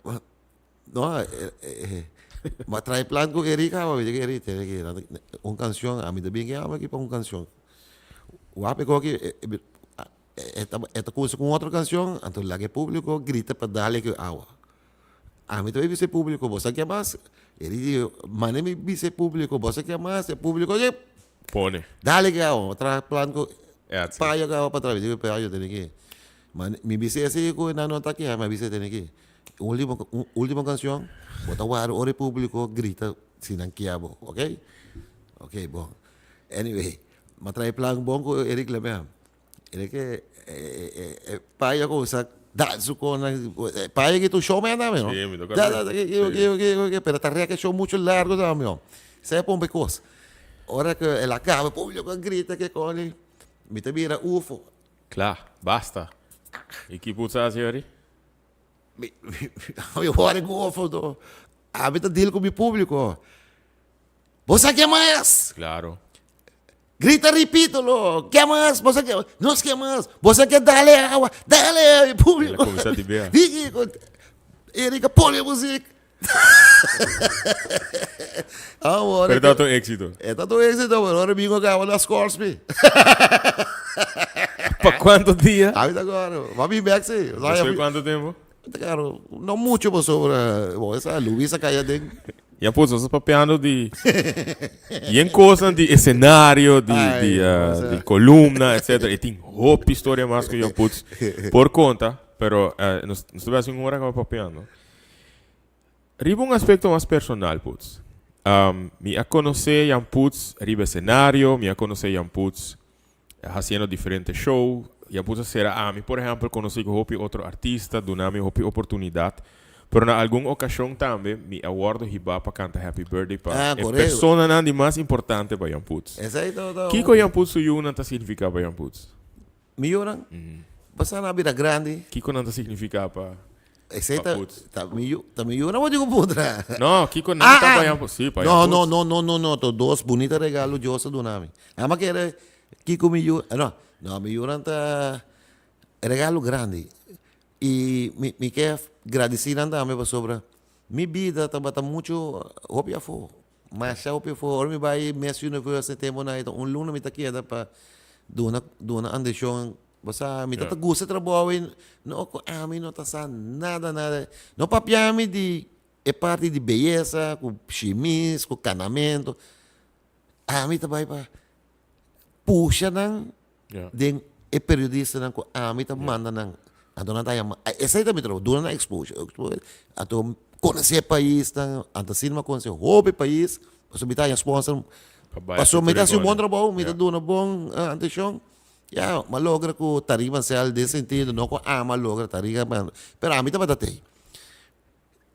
Speaker 2: No, ma trae plan ku Eric awa, mi di ku Eric tene ki un kanshon, ami ta bin ki awa aki pa un kanshon. Wak e koki e ta e ta kusa ku un otro kanshon, anto laga e públiko grita pa dale ku awa. Ami ta bai bisa e públiko, bo sa ke mas? Eric di, manda mi bisa e públiko, bo sa ke mas? E públiko di,
Speaker 1: Pone.
Speaker 2: Dale ku awa, traha plan ku
Speaker 1: Edson.
Speaker 2: payo ku awa pa traha, mi di ku payo tene ki. Mi bisa esei ku nan no ta keha, mi a bisa tene ki. Ultimo, ultimo cancion, bo ta wari ora e publico grita si nan kia bo, ok? Ok, bon. Anyway, m'a trae plan bon cu Eric Lemea. Eric e, e, e, payo cu sa da su cona, e payo ki ta un showman tambe, no?
Speaker 1: Sí, mi ta
Speaker 2: Da, da,
Speaker 1: corda.
Speaker 2: da, ki, ki, ki, ki, pero ta rek e show mucho largo tambe, no? Sa e pompa e cos. Ora cu el a caba, e publico a grita ke coni, mi ta bira ufo.
Speaker 1: Kla, basta. I ki putsa hasi ori?
Speaker 2: Mi wòrdu ku ofo to. Ami ta deal ku mi públiko. Bo sa ke mas?
Speaker 1: Klaro.
Speaker 2: Grita ripítolo, ke mas? Boso ke, nos ke mas? Boso ke dale awa, dale awa, público.
Speaker 1: El a kuminsá di bea.
Speaker 2: Diki, Erika pone muzik. Awor,
Speaker 1: Pero ta un éxito.
Speaker 2: E ta un éxito, pero ora bingo kaba na Scoresby.
Speaker 1: Pa kuantu dia?
Speaker 2: Ami ta acuerdo. Ma bin bek si.
Speaker 1: Despues kuantu tempu?
Speaker 2: Claro, no mucho pasobra, bo esa Luis a caya den.
Speaker 1: Ya pues, nos papiando di yen cosnan di escenario, di,
Speaker 2: Ay,
Speaker 1: di,
Speaker 2: o sea.
Speaker 1: di columna, etcétera. E tin hopi historia mas cu Jan Putz por conta, pero nos ta basi un hora caba papiando. Riba un aspecto mas personal, Putz. Mi a conoce Jan Putz riba escenario, mi a conoce Jan Putz haciendo diferente show. Ya puso a sera ami, por ehempel, conoci cu hopi otro artista, duna mi hopi oportunidad. Pero na algun ocasion tambe mi a wordo hiba pa canta Happy Birthday pa
Speaker 2: Ah,
Speaker 1: e
Speaker 2: correcto.
Speaker 1: personanan di mas importante pa Jan Putz.
Speaker 2: Esey ta ta
Speaker 1: Kico Jan Putz su yunan ta significa pa Jan Putz?
Speaker 2: Mi yunan? Pasa nan a bira grandi.
Speaker 1: Kico nan ta significa pa
Speaker 2: Esey
Speaker 1: pa
Speaker 2: ta
Speaker 1: Putz?
Speaker 2: ta mi yu ta mi yunan bo tin cu puntra.
Speaker 1: No, kico nan
Speaker 2: Ah,
Speaker 1: ta
Speaker 2: ah.
Speaker 1: pa Jan Putz? Si, pa
Speaker 2: No,
Speaker 1: Jan
Speaker 2: no,
Speaker 1: Putz.
Speaker 2: no, no, no, no. Ta dos bunita regalo Dios a duna mi. Ama kere Kiko mi yu, no, no, mi yunan ta regalo grandi. I mi, mi ke gradisí nan tambe pasobra mi bida tabata muchu hopi afó, masha hopi afó. Ora mi bai Miss Universe e tempunan ei ta un luna mi ta keda pa duna, duna andishon. Bo sa, mi ta gusta e trabou ei, no ku ami no ta sa nada, nada. No papia mi di e parti di beyesa, ku shimis, ku kanamentu. Ami ta bai pa pusha nan den e periodistanan ku ami ta manda nan. Anto nan ta yama, esei ta mi trabou, duna nan exposure. Anto konosé e paisnan, anto asina mi a konosé hopi pais, pasobra mi ta haña sponsor, pasobra mi ta hasi un bon trabou, mi ta duna bon atenshon. Ya, mi a logra ku Tariq Mansell den sentido, no ku ami a logra Tariq, pero ami tabata tei.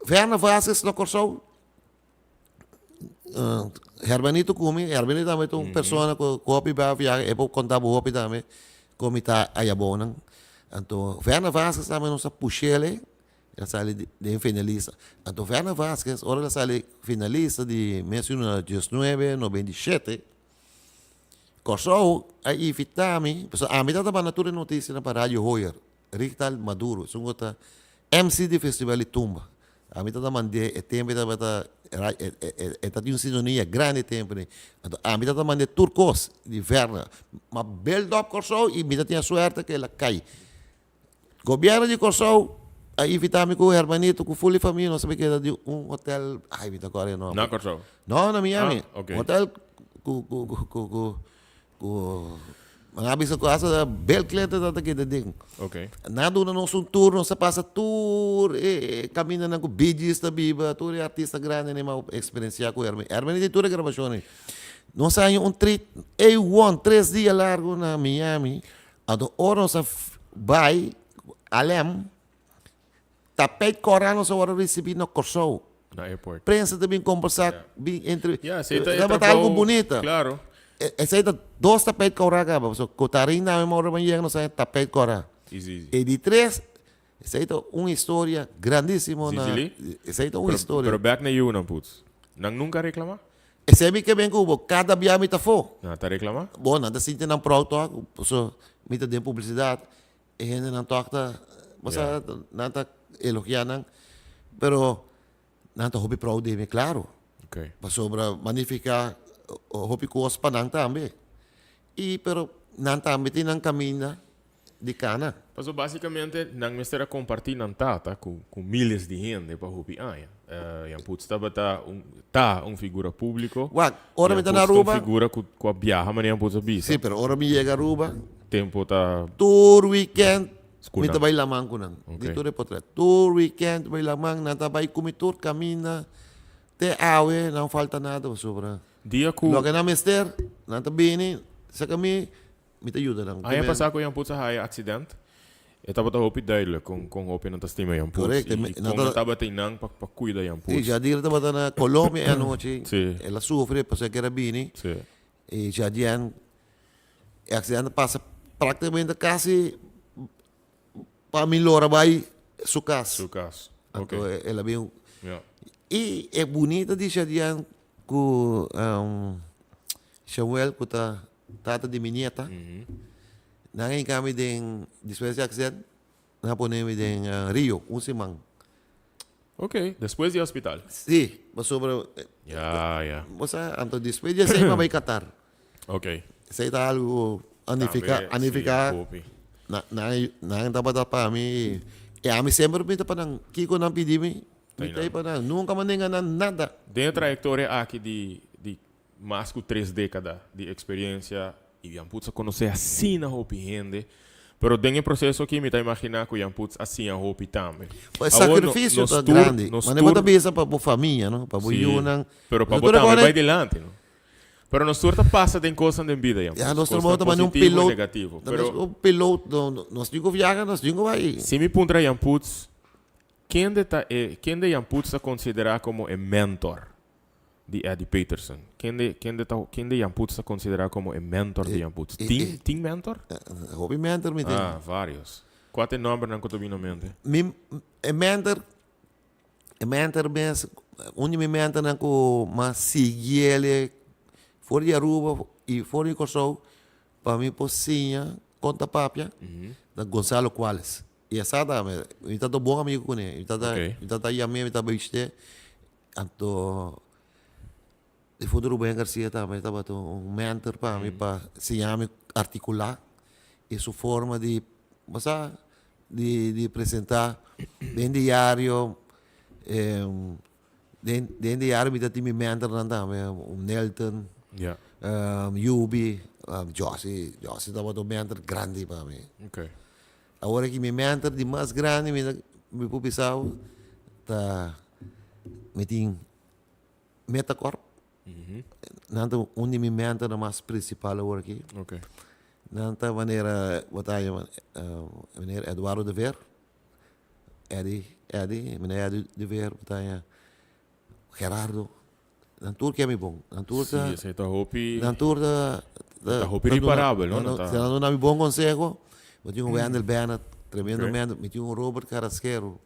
Speaker 2: Werner Vazquez na Kòrsou. Hermanito ku mi, Hermanito tambe ta un persona ku hopi bia viaha, e por konta bo hopi tambe kon mi ta ayabounan. Anto Werner Vazquez tambe nos a push'el, el a sali den finalista. Anto Werner Vazquez ora el a sali finalista di Miss Universe diesnuebe noventa i shete, Kòrsou a invitá mi, pasobra ami tabata manda tur e notisianan pa Radio Hoyer. Richtal Maduro, esun ku ta MC di Festival di Tumba. Ami tabata mand'é e tempu e tabata e ta tin un sintonia grandi e tempu ei. Anto ami tabata mand'é tur kos di Verna. M'a build up Kòrsou i mi ta tin e suerte ku el a kai. Gobièrnu di Kòrsou a invitá mi ku hermanito ku ful di famia nos a bai keda di un hotel, ai mi ta kòrda e nòmber.
Speaker 1: Na Kòrsou?
Speaker 2: No, na Miami.
Speaker 1: Ah, oké.
Speaker 2: Hotel ku ku ku ku Ku nan a bisa ku hasta Bill Clinton tabata keda den.
Speaker 1: Ok.
Speaker 2: Nan a duna nos un tour, nos a pasa tur e kamindanan ku Bee Gees ta biba, tur e artista grandinan a eksperensiá ku Herman. Herman tin tur e grabashonnan. Nos a haña un trip A1, tres dia largu na Miami. Anto ora nos a bai Alem, tapijt kòrá nos a wòrdu risibí na Kòrsou.
Speaker 1: Na airport.
Speaker 2: Prensa ta bin kombersá, bin entre.
Speaker 1: Ya, esei ta e
Speaker 2: Tabata algu
Speaker 1: trabou,
Speaker 2: bunita.
Speaker 1: Claro.
Speaker 2: Esei ta dos tapijt kòrá kaba. Pasobra ku ta rinda mi ora ban yega nos a haña tapijt kòrá.
Speaker 1: Easy, easy.
Speaker 2: E di tres, esei ta un historia grandísimo na.
Speaker 1: Zizi Lee?
Speaker 2: Esei ta un
Speaker 1: Pero,
Speaker 2: historia.
Speaker 1: pero bek na yunan, Putz. Nan nunka a reklamá?
Speaker 2: Esei mi ke ben ku bo, kada bia mi ta afó.
Speaker 1: Nan ta reklamá?
Speaker 2: Bo, nan ta sinti nan proud tòg, pasobra mi ta den publisidat. E hendenan tòg ta, bo sa, nan ta elogiá nan, pero nan ta hopi proud di mi, klaro. Pasobra mi a nifiká hopi kos pa nan tambe. I pero nan tambe tin nan kaminda di kana.
Speaker 1: Pasobra básikamente nan mester a kompartí nan tata ku ku míles di hende pa hopi aña. Jan Putz tabata un, ta un figura públiko.
Speaker 2: Wak, ora mi ta na Aruba.
Speaker 1: Jan Putz ta un figura ku ku a biaha manera Jan Putz a bisa.
Speaker 2: Sí, pero ora mi yega Aruba.
Speaker 1: Tempo ta.
Speaker 2: Tur weekend mi ta bai laman ku nan. Di tur e potret. Tur weekend bai laman, nan ta bai ku mi tur kaminda. Te awe nan falta nada pasobra.
Speaker 1: Dia ku.
Speaker 2: Loke nan mester, nan ta bini, saka mi, mi ta yuda nan.
Speaker 1: Aña pasá ku Jan Putz a haya aksident, e tabata hopi duidelijk kon kon hopi nan ta stima Jan Putz.
Speaker 2: Correcto.
Speaker 1: I kon nan tabata einan pa pa kuida Jan Putz.
Speaker 2: Si, Jadir tabata na Colombia e anochi.
Speaker 1: Si.
Speaker 2: El a sufri pasobra e kere bini.
Speaker 1: Si.
Speaker 2: I Jadien, e aksidente a pasa praktikamente kasi pa mi lora bai su kas.
Speaker 1: Su kas, ok.
Speaker 2: Anto el a bin.
Speaker 1: Ja.
Speaker 2: I e bunita di Jadien ku Samuel ku ta. tata di mi nieta. Nan a hinka mi den, despues di accident, nan a pone mi den Rio un siman.
Speaker 1: Ok, despues di hospital.
Speaker 2: Si, pasobra.
Speaker 1: Ya, ya.
Speaker 2: Bo sa, anto despues di esei mi a bai Qatar.
Speaker 1: Ok.
Speaker 2: Esei ta algu a nifiká, a nifiká, nan, nan tabata pa mi i ami semper mi ta pa nan, kiko nan pidi mi, mi ta ei pa nan, nunka mi a nenga nan nada.
Speaker 1: Den e trayektoria aki di di mas ku tres dékada di eksperiencia i Jan Putz a konosé asina hopi hende, pero den e proseso aki mi ta imaginá ku Jan Putz a siña hopi tambe.
Speaker 2: E sakrifisio ta grandi, manera bo ta bisa pa bo famia, no, pa bo yunan.
Speaker 1: Pero pa bo tambe bai dilanti, no. Pero nos tur ta pasa den cosnan den bida, Jan.
Speaker 2: Ya, nos trabou ta manda un
Speaker 1: Positivo y negativo.
Speaker 2: Pero un piloot, no, nos tin cu viaha, nos tin cu bay.
Speaker 1: Si mi puntra Jan Putz, kende ta e, kende Jan Putz ta considera como e mentor di Eddie Peterson? Kende, kende ta, kende Jan Putz ta considera como e mentor di Jan Putz? Tin, tin mentor?
Speaker 2: Hopi mentor mi tin.
Speaker 1: Ah, varios. Cua ta e nombernan cu ta bini na mente?
Speaker 2: Mi, e mentor E mentor mes, un di mi mentornan ku mas sigui el for di Aruba i for di Kòrsou pa mi por siña kon ta papia ta Gonzalo Cuales. I esa tambe, mi ta bon amigu kuné, mi ta mi ta yam'é, mi ta bishit'é. Anto difunto Ruben Garcia tambe tabata un mentor pa mi pa siña mi artikulá i su forma di, bo sa. Di di presenta den diario den den diario mi ta tin mi mentornan tambe un Nelton Yubi Jossy Jossy tabata un mentor grandi pa mi awor aki mi mentor di mas grandi mi ta mi por bisa bo ta mi tin Metacorp Nan ta un di mi mentornan mas principal awor aki. Nan ta manera bo ta haña meneer Eduardo de Veer, Eddy, Eddy, meneer Eddy de Veer, bo ta haña Gerardo. Nan tur ke mi bon. Nan tur ta.
Speaker 1: Sí, esei ta hopi.
Speaker 2: Nan tur ta.
Speaker 1: Ta hopi riparabel, no?
Speaker 2: Nan ta duna mi bon conseho. Bo tin un Wendel Bennett, tremendo mentor. Mi tin un Robert Carrasquero.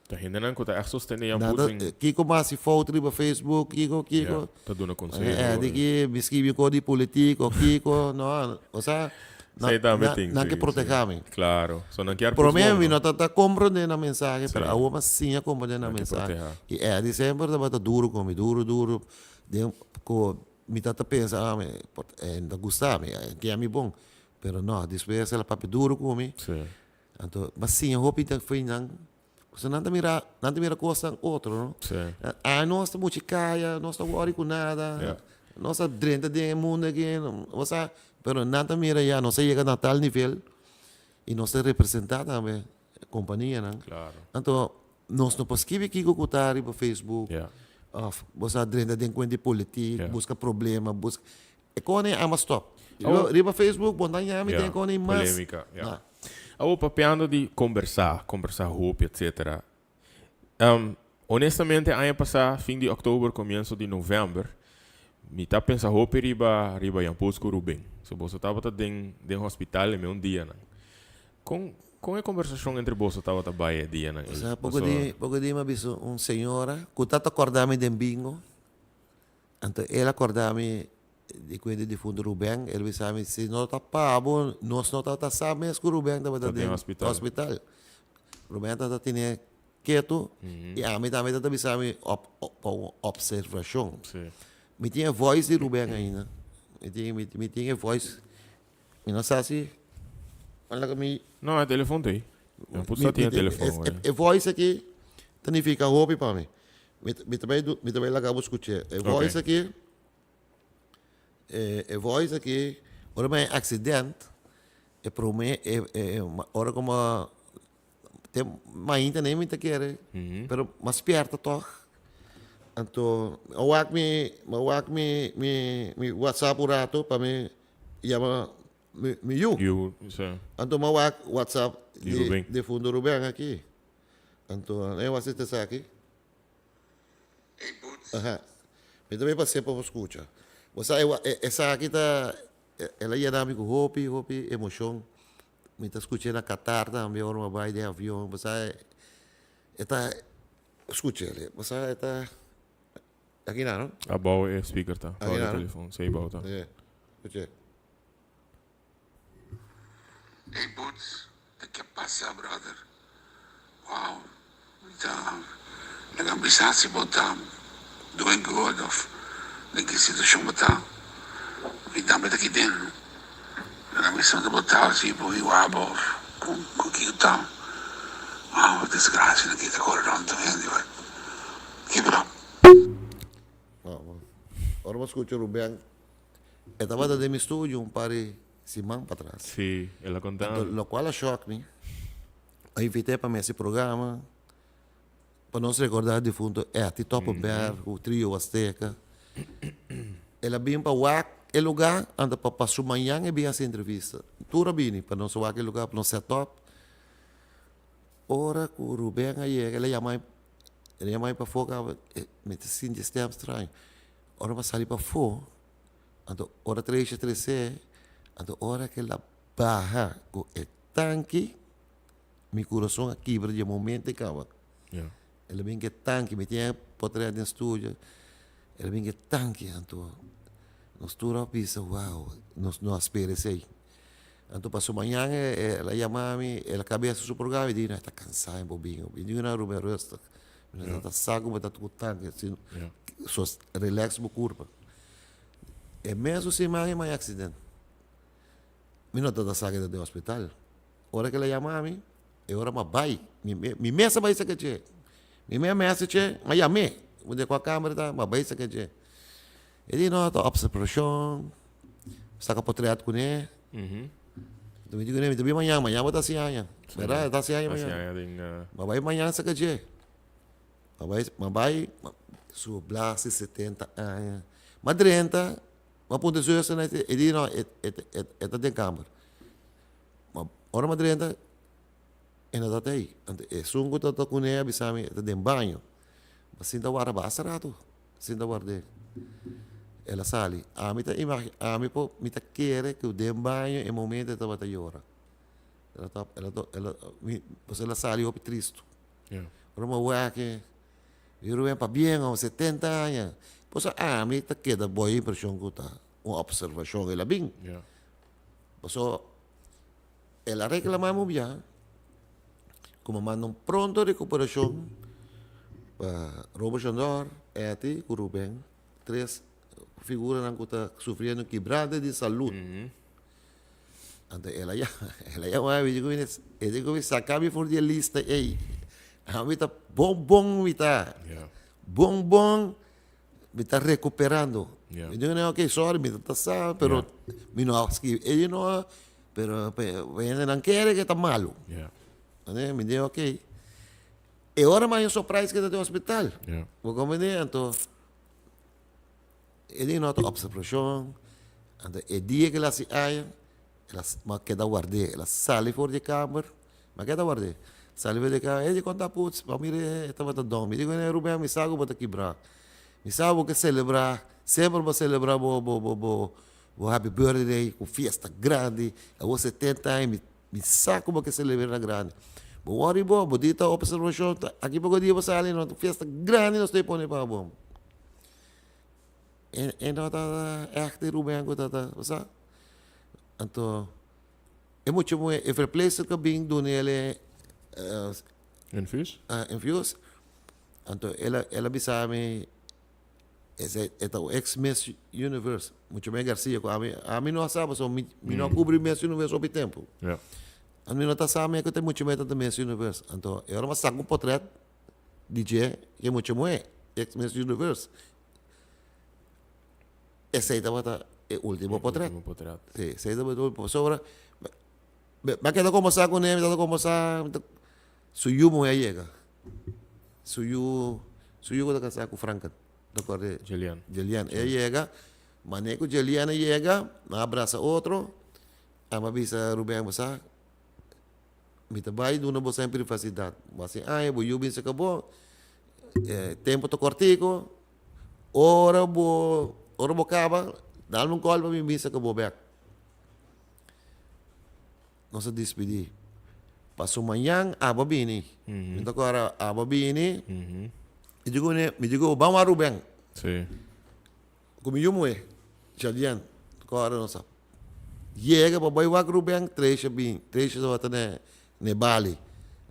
Speaker 1: Ta hendenan ku ta ègt sostené Jan Poets den.
Speaker 2: Kiko mas si fout riba Facebook, kiko, kiko.
Speaker 1: Ja, ta duna konseho.
Speaker 2: Di ki mi skibi un kos di politik o kiko, no, osea,
Speaker 1: Esei tambe tin,
Speaker 2: nan ke protehá mi.
Speaker 1: Klaro, so nan kier pus bon,
Speaker 2: Promé mi no ta komprondé nan mensahe, pero awor mi a siña komprondé nan mensahe. I Eddie semper tabata duru ku mi, duru, duru, den ku mi ta ta pensa, ah, mi e ta gusta mi, e kier mi bon, pero no, despues el a papia duru ku mi. Anto mi a siña hopi ta fo'i nan. Pasobra nan ta mira, nan ta mira kosnan otro, no?
Speaker 1: Sí.
Speaker 2: Ah, nos ta mucha kaya, nos ta wòri ku nada,
Speaker 1: Ja.
Speaker 2: nos ta drenta den e mundu aki, bo sa, pero nan ta mira ya, nos a yega na tal nivel i nos ta representá tambe kompanianan.
Speaker 1: Klaro.
Speaker 2: Anto nos no por skibi kiko ku ta riba Facebook
Speaker 1: Ja.
Speaker 2: òf bo sa drenta den kuenta di politik,
Speaker 1: Ja.
Speaker 2: buska problema, buska, E kone ama stop.
Speaker 1: Awo-
Speaker 2: Riba Facebook bo ta yami
Speaker 1: Ja,
Speaker 2: den kone mas.
Speaker 1: Polemica, ja.
Speaker 2: Na.
Speaker 1: Awo papiando di combersa, combersa hopi etcetera. Honestamente aña pasa fin di october comienzo di november mi ta pensa hopi riba riba Jan Poes cu Ruben. So boso tabata den den hospital e meun dianan. Con con e conversacion entre boso tabata bay e dianan ey?
Speaker 2: Sa poco di poco di mi a bisa un señora cu ta ta corda mi den bingo. Anto el a corda mi di cu e difunto Ruben, el bisa mi, si no ta pa bo, nos no tabata sa mes cu Ruben tabata den hospital. Ruben tabata tene ketu y ami tambe tabata bisa mi pa un observacion. Mi tin e voice di Ruben ainda, mi tin e voice, mi no sa si
Speaker 1: mi. No, e telefon ta ey. Mi por sa tin e telefon.
Speaker 2: E voice aki ta nifica hopi pa mi. Mi mi ta bai mi ta bai laga bo skuch'é. E voice aki, e e voice aki, ora mi a accident, e prome e e ora ku mi a te mainta nei mi ta kere, pero mi a spierta tog. Anto mi a wak mi mi a wak mi mi mi whatsapp un rato pa mi yama mi mi yu.
Speaker 1: Yu, si.
Speaker 2: Anto mi a wak whatsapp
Speaker 1: Di Ruben.
Speaker 2: Difunto Ruben aki. Anto e wak si esaki. Aha. Mi ta bay pas'é pa bo skucha. Bo sa e esaki ta el a yena mi ku hopi hopi emoshon. Mi ta skuch'é na Qatar tambe ora mi a bai den avion. Bo sa e ta skuch'é. Bo sa e ta aki nan no?
Speaker 1: Abou e speaker ta. Abou e telefon. Si abou ta.
Speaker 2: Skuch'é.
Speaker 3: Ey Boots, ta ke pasa brother? Wow, mi ta laga bisa si bo ta doing good of den ki situacion bo ta. Mi tambe ta kiden. Laga bisa unda bo ta si bo hiwa bo of con kiko ta. Wow, desgracia nan kita core rond tur hende hoy. Keep it up.
Speaker 2: Ora bo scucha Ruben, e tabata den mi studio un par di siman patras.
Speaker 1: Sí, el a konta mi.
Speaker 2: Lokual a shòk mi, a invit'é pa mi hasi programa pa nos rekordá difunto Etty Toppenberg ku Trio Huasteca. El a bin pa wak e lugá, anto pa pasu mañan e bin hasi entrevista. Tur a bini pa nos wak e lugá, pa nos set up. Ora ku Ruben a yega, el a yama mi, el a yama mi pafó kaba, mi ta sinti e stèm straño. Ora mi a sali pafó, Anto ora Treisha tresé, anto ora ke el a baha ku e tanki, mi kurason a kibra di e momento ei kaba. El a bin ku e tanki, mi tin e potret den studio, el a bin ku e tanki, anto nos tur a bisa wow, nos no a spera esei. Anto paso mañan el a yama mi, el a kaba hasi su programa, mi di no e ta kansa e por bin, mi di no Ruben rustig, mi no ta sa ku bo ta ku tanki, so relax bo kurpa. E mesun siman e mai accident. Mi no tabata sa keda den hospital. Ora ke el a yama mi, e ora mi a bai. Mi mi mes a bai saka dje. Mi mes a message dje, mi a yam'é. Mi di kua kamber e ta, mi a bai saka dje. E di no, ta observashon, saka potret kuné. Enton mi di kuné, mi ta bin mañan, mañan bo ta hasi aña. Bèrdat, e ta hasi aña mañan. Mi a bai mañan saka dje. Ma bai, ma bai su blasi 70 aña. Ma drenta, ma punta zuster na e di no, e, e, e, e ta den kamber. Ma ora ma drenta, e no ta ei. Anto esun ku ta kuné a bisa mi e ta den baño. Ma sinta warda basta rato, sinta ward'é. El a sali. Ami ta imagi, ami por, mi ta kere ku den baño e momento e tabata yora. El a ta, el a ta, el a, mi, pasobra el a sali hopi tristu. Ora mi a wak e, mi Rubén pabien ho, 70 aña. Pasobra ami ta keda bo e impresion ku ta un observacion el a bin. Pasobra el a reclama mi un biaha ku mi a manda un pronto recuperacion pa Robert Shandor, Etty ku Rubén, tres figuranan ku ta sufriendo kibrante di salud. Anto el a yama, el a yama mi, e di e di ku mi saka mi for di e lista ei. Ami ta bon bon mi ta. Bon bon mi ta rekuperando. Mi di kuné ok sorry mi ta sa pero mi no a skibi. E di no pero hendenan kere ke ta malu. Mi di ok. E ora mi a haña surprise ke ta den hospital. Bo komprende? Anto. E di no ta observacion, anto e dia ku el a hasi aña, el a ma keda ward'é, el a sali for di e kamer, ma keda ward'é, sali for di e kamer, e di konta puts, bo mira e tabata don, mi di kuné Ruben mi sa ku bo ta kibrá, mi sa bo ke selebrá, semper bo a selebrá bo bo bo bo bo happy birthday ku fiesta grandi, awor 70 aña mi mi sa ku bo ke selebrá na grandi, bo wòri bo, bo di ta observacion, aki poko dia bo sali no fiesta grandi nos ta pone pa bo. E e no ta echt e Ruben ku ta ta, bo sa. Anto e mucha muhé, e verpleegster ku a bin duna el e
Speaker 1: Infuus?
Speaker 2: infuus. Anto el a el a bisa mi esei e ta un ex Miss Universe, mucha muhé Garcia ku ami ami no a sa pasobra mi mi no a kubri Miss Universe hopi tempu. Ami no ta sa mi ku ta e mucha muhé ta ta Miss Universe. Anto e ora mi a saka un potret di dje e mucha muhé, ex Miss Universe. Esei tabata e ultimo potret.
Speaker 1: Ultimo potret.
Speaker 2: Si, esei tabata e ultimo. Pasobra, mi a keda kombersá kuné, mi tabata kombersá, su yu muhé a yega. Su yu, su yu ku ta kasá ku Franken, ta kòrda?
Speaker 1: Jelian.
Speaker 2: Jelian. E a yega, manera ku Jelian a yega, nan a brasa otro, ami a bisa Ruben, bo sa, Mi ta bai duna bo sen privasidat. Bo hasi aña, bo yu bin serka bo, e tempu ta kòrtiku, ora bo ora bo kaba, dal un kòl pa mi bin serka bo bèk. Nos a dispidí. Paso mañan abo a bini. Mi ta kòrda abo a bini, mi di kuné, mi di ku ban wak Ruben. Ku mi yu muhé, Jadian, kòrda nos a. yega pa bai wak Ruben, Treisha bin, Treisha tabata na na e bali.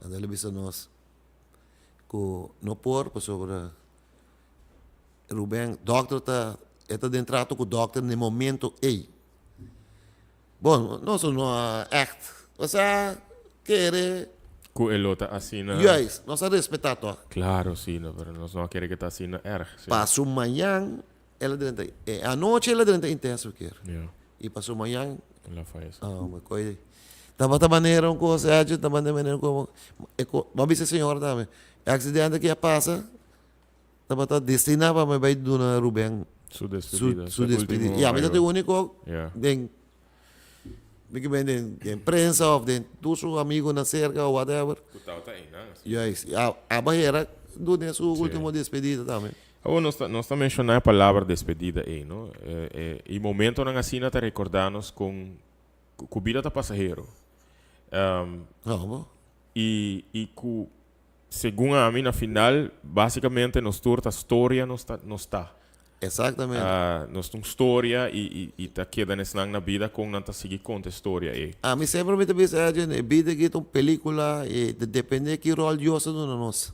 Speaker 2: Anto el a bisa nos ku no por pasobra Ruben, dòkter ta, e ta den trato ku dòkter na e momento ei. Bon, nos no a ègt, osea, kere.
Speaker 1: Ku e lo ta asina.
Speaker 2: Juist, nos a respetá tòg.
Speaker 1: Klaro, sí, no, pero nos no a kere ku ta asina èrg, sí.
Speaker 2: Paso mañan el a drenta, e anochi el a drenta intensive care.
Speaker 1: Ja.
Speaker 2: I paso mañan.
Speaker 1: El a fayesé.
Speaker 2: Ah, mi koe tabata manera un kos, Edwin, tabata manera un kos, e ko, bo a bisa e señora tambe, e aksidente aki a pasa, Tabata destiná pa mi bai duna Ruben
Speaker 1: Su despedida.
Speaker 2: su despedida. Ya, mi ta e úniko den mi ke ben den den prensa òf den tur su amigunan serka òf whatever.
Speaker 1: Ku tabata einan así.
Speaker 2: Juist. A aba hera dun'é su último despedida tambe.
Speaker 1: Awor nos ta nos ta menshoná e palabra despedida ei, no? E momentonan asina ta rekordá nos kon ku bida ta pasahero.
Speaker 2: No,
Speaker 1: I i ku Segun ami na final basicamente nos tur ta storia nos ta nos ta.
Speaker 2: Exactamente.
Speaker 1: Nos ta un storia y y y ta keda nesnan na bida con nan ta sigui conta e storia ey.
Speaker 2: Ami semper mi ta bisa Edwin e bida aki ta un pelicula y ta depende ki rol Dios ta duna nos.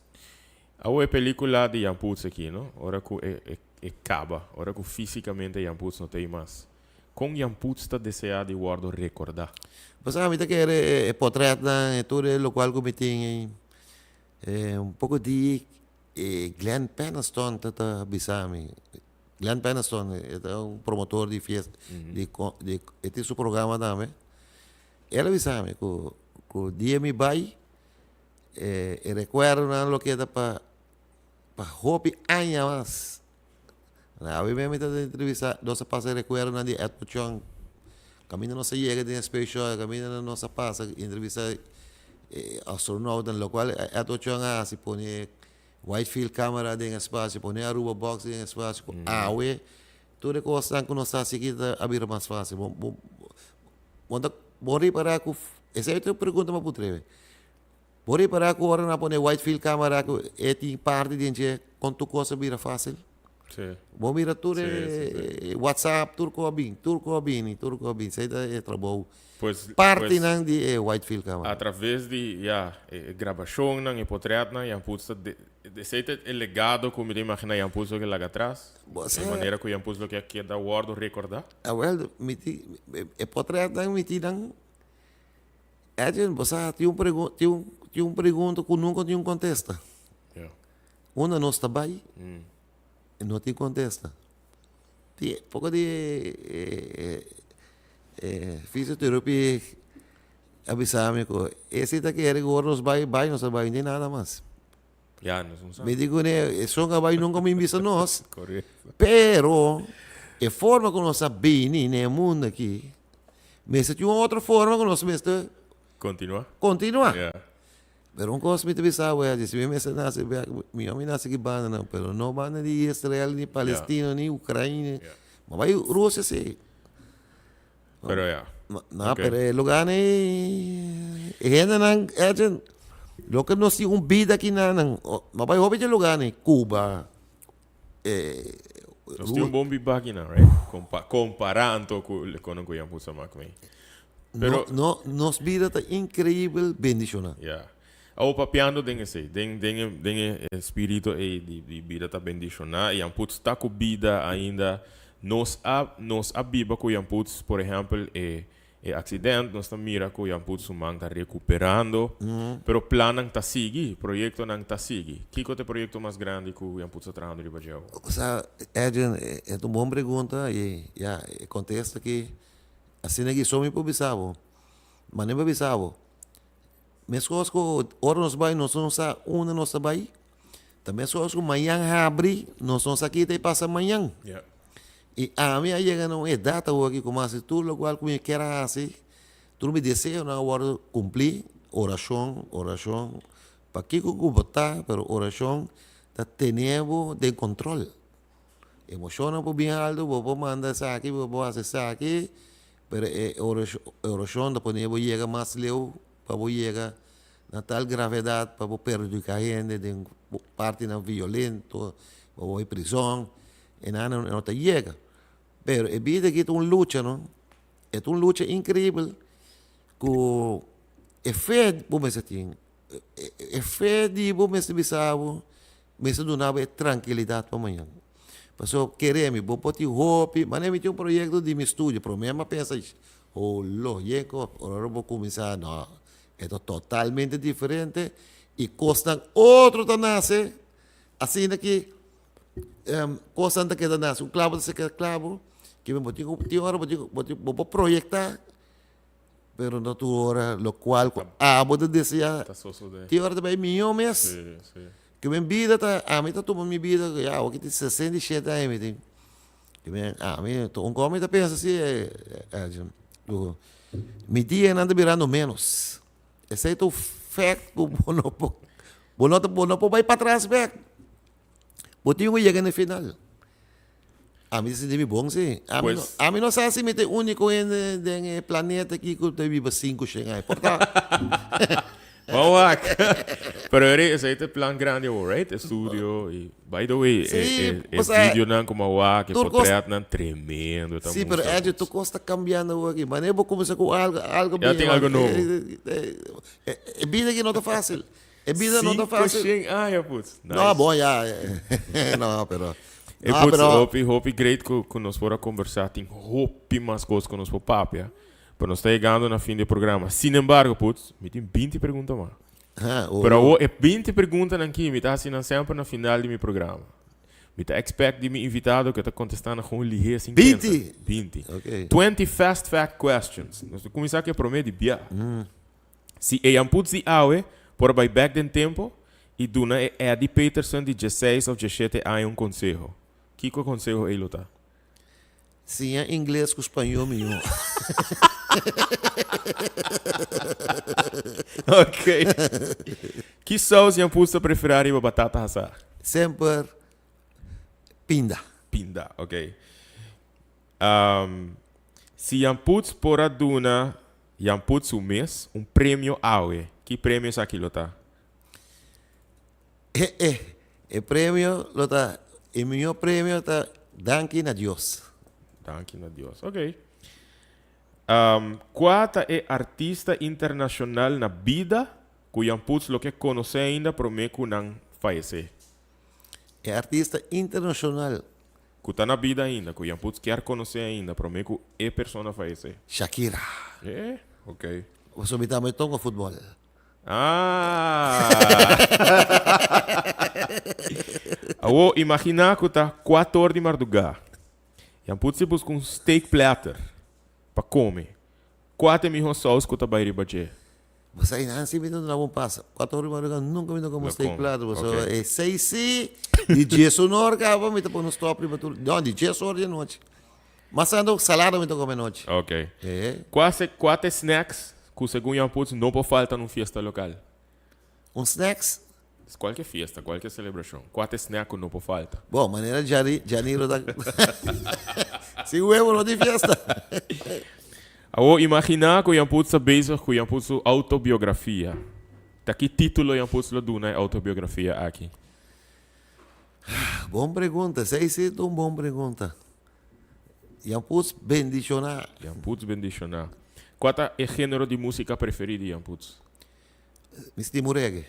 Speaker 1: Awo e pelicula di Jan Poots aki no ora cu e e e caba ora cu fisicamente Jan Poots no ta ey mas con Jan Poots ta desea di wordo recorda?
Speaker 2: Pasobra mi ta kere e potretnan e tur e locual cu mi tin ey. Un poko di Glenn Penaston ta ta bisa mi. Glenn Penaston e ta un promotor di fiesta, di di e tin su programa tambe. El a bisa mi ku ku dia mi bai e e rekuerdonan lo keda pa pa hopi aña mas. Awe mes mi ta entrevista nos a pasa e rekuerdonan di Ed Puchon. Kaminda nos a yega den e space shuttle, kaminda nos a pasa entrevista e astronautan, lokual Ed Puchon a hasi pone wide field camera den espasio, pone Aruba box den espasio, ku awe tur e kosnan ku nos ta hasi aki ta a bira mas fásil. Bo bo bo ta bo ripará ku esei ta un pregunta mi a puntra mi. Bo ripará ku ora nan a pone wide field camera ku e tin parti den dje kon tur kos a bira fásil?
Speaker 1: Sí.
Speaker 2: Bo mira tur
Speaker 1: Sí, sí, sí.
Speaker 2: e WhatsApp, tur ku a bin, tur ku a bini, tur ku a bin. Esei ta e trabou.
Speaker 1: Pues,
Speaker 2: Partinan di e wide field camera.
Speaker 1: A traves di, ya, e grabashonnan, e potretnan, Jan Poots ta de, esei ta e legado ku mi ta imaginá Jan Poots lo ke laga atras.
Speaker 2: Bo
Speaker 1: E
Speaker 2: sa.
Speaker 1: manera ku Jan Poots lo ke a keda wòrdu rekordá.
Speaker 2: Awèl, mi tin, e potretnan mi tin nan. Edwin, bo sa, tin un pregun, tin un, tin un pregunta ku nunka tin un kontesta.
Speaker 1: Ja.
Speaker 2: Unda nos ta bai, no tin kontesta. Tin poko di e, e, fisioterapia a bisa mi ku esi ta kere ku ora nos bai, bai nos ta bai, no tin nada mas.
Speaker 1: Ja, nos no sa.
Speaker 2: Mi di kuné, esun a bai nunka mi bisa nos.
Speaker 1: Korekto.
Speaker 2: Pero e forma ku nos a bini na e mundu aki, Mester tin un otro forma ku nos mester
Speaker 1: Continua.
Speaker 2: Continua.
Speaker 1: Yeah.
Speaker 2: Pero un kos mi ta bisa bo ya, si mi mester nase bek, mi mi nase ki banda nan, pero no banda di Israel, ni Palestina, ni Ukraina.
Speaker 1: Yeah.
Speaker 2: Ma bai Rusia si.
Speaker 1: Pero ya.
Speaker 2: No,
Speaker 1: Okay.
Speaker 2: pero e lugar ni e hendenan, Edwin, loke nos tin un bida aki nan, ma bai hopi dje lugar ni Cuba,
Speaker 1: Nos tin un bon biba aki nan, right? Compa compara anto cu con cu Jan Putz a mak mee. Pero
Speaker 2: No, no, nos bida ta increibel bendiciona.
Speaker 1: Ja. Awo papiando den esey, den den e den e espirito ey di di bida ta bendiciona y Jan Putz ta cu bida ainda. Nos a nos a biba cu Jan Putz, por ehempel e E accident nos ta mira cu Jan Put su man ta recuperando, pero plannan ta sigui, proyectonan ta sigui. Kico ta e proyecto mas grandi cu Jan Put ta trahando riba dje awor?
Speaker 2: Sa, Edwin, e ta un bon pregunta y ya, e contesta aki, asina aki so mi por bisa bo. Mane mi por bisa bo, mescos cu ora nos bay nos no sa unda nos ta bay, Ta meskos ku mañan habri, nos no sa kita e pasa mañan.
Speaker 1: Yeah.
Speaker 2: I ami a yega na un edat awor aki ku mi hasi tur lokual ku mi kier a hasi, tur mi deseonan a wòrdu kumplí, orashon, orashon, pakiko ku bo ta, pero orashon ta tene bo den kontrol. Emoshonnan por bin altu, bo por manda esaki, bo por hasi esaki, pero e orashon ta pone bo yega mas leu pa bo yega Na tal gravedad pa bo perhudica hende den partinan violento, pa bo bay prison, e nan no ta yega. Pero e bida aki ta un lucha no. E ta un lucha increibel ku e fe bo mester tin. E fe di bo mester bisa bo, mester duna bo e trankilidat pa mañan. Pasobra kere mi, bo por tin hopi, manera mi tin un proyekto di mi studio, prome mi a pensa, holo, yeko, ora bo kuminsá, no, e ta totalmente diferente i kosnan otro ta nase, asina ki kosnan ta keda nase, un klabo ta seka klabo, ke bo tin ku, tin ora bo tin ku, bo por proyektá. Pero no tur ora locual cu abo ta desea.
Speaker 1: Ta sosode.
Speaker 2: Tin ora ta bay mihó mes.
Speaker 1: Sí, sí.
Speaker 2: Cu mi bida ta, ami ta tuma mi bida, ya awo ki tin 67 aña mi tin. Cu mi, ami, un cos mi ta pensa si, cu mi dianan ta birando menos. Esey ta un fact cu bo no por, bo no ta, bo no por bay patras bek. Bo tin cu yega na e final. Ami ta sinti mi bon si. Ami no,
Speaker 1: Pues-
Speaker 2: ami no sa si mi ta e úniko hende den e planeta aki ku ta biba sinku shen aña. Por ta.
Speaker 1: Bon wak. Pero eri esei ta e plan grandi awor, right? E studio y by the way,
Speaker 2: Sí,
Speaker 1: e, e, e
Speaker 2: o sea,
Speaker 1: videonan ku m'a wak, e
Speaker 2: tur kos-
Speaker 1: potretnan tremendo ta
Speaker 2: Sí, pero
Speaker 1: mustra
Speaker 2: Edwin,
Speaker 1: nos.
Speaker 2: tur kos ta kambiando awor aki. Manera bo kuminsá ku algo, algo
Speaker 1: Ya
Speaker 2: bini
Speaker 1: tin
Speaker 2: wak.
Speaker 1: algo nobo.
Speaker 2: E, e bida aki no ta fásil. E bida no ta
Speaker 1: Cinco
Speaker 2: fácil.
Speaker 1: shen aña, putz. Nice.
Speaker 2: No, bon, ya. No, pero.
Speaker 1: E
Speaker 2: No,
Speaker 1: putz,
Speaker 2: pero.
Speaker 1: hopi, hopi great ku, ku nos por a conversa. Tin hopi mas cos ku nos por papia. Pero nos ta yegando na fin di e programa. Sin embargo, putz, mi tin binti pregunta mas.
Speaker 2: Ah, oh.
Speaker 1: Pero awo e binti preguntanan aki mi ta haci nan semper na final di mi programa. Mi ta expect di mi invitado ku e ta contesta nan gewoon lihe sin pensa.
Speaker 2: Binti?
Speaker 1: Binti.
Speaker 2: Ok.
Speaker 1: 20 fast fact questions. Nos ta cuminsa ku e prome di bia. Si e Jan Putz di awe por a bai bek den tempo i duna e Eddie Peterson di dieseis of diesshete aña un konseho, kiko e konseho ei lo ta?
Speaker 2: Siña ingles ku spañó mihó.
Speaker 1: Ok. Ki saus Jan Putz ta preferá riba batata hasá?
Speaker 2: Semper pinda.
Speaker 1: Pinda, ok. Si Jan Putz por a duna Jan Putz su mes un premio awe, ki premio esaki lo ta?
Speaker 2: E e e premio lo ta, e mihó premio ta danki na Dios.
Speaker 1: Danki na Dios, ok. Kua ta e artista internashonal na bida ku Jan Putz lo ke konosé ainda promé ku nan fayesé?
Speaker 2: E artista internashonal
Speaker 1: Ku ta na bida ainda, ku Jan Putz kier konosé ainda promé ku e persona fayesé.
Speaker 2: Shakira.
Speaker 1: Eh, ok.
Speaker 2: Pasobra mi tambe tonga futbòl.
Speaker 1: Ah! Awor, imaginá ku ta kuator di mardugá. Jan Putz ta buska un steak platter pa kome. Kua ta e mihó sous ku ta bai riba dje?
Speaker 2: Bo sa nan si mi ta duna bo un pasa. Cuatro ora di madruga nunca mi ta come steak plato. Bo sa e seis si di dies un or caba mi ta pone un stop riba tur. No, di dies or di anochi. Mas tanto salada mi ta come anochi.
Speaker 1: Ok.
Speaker 2: Eh.
Speaker 1: Cua se cua ta e snacks cu segun Jan Putz no por falta na un fiesta local?
Speaker 2: Un snacks?
Speaker 1: Cualke fiesta, cualke celebracion. Cua ta e snack cu no por falta?
Speaker 2: Bo, manera Jani, Janilo ta Sin huevo no tin fiesta.
Speaker 1: Awor imagina cu Jan Putz ta bezig cu Jan Putz su autobiografia. Ta ki titulo Jan Putz lo duna e autobiografia aki?
Speaker 2: Bon pregunta, esey si ta un bon pregunta. Jan Putz bendiciona.
Speaker 1: Jan Putz bendiciona. Cua ta e genero di musica preferi di Jan Putz?
Speaker 2: Mi stimu reggae.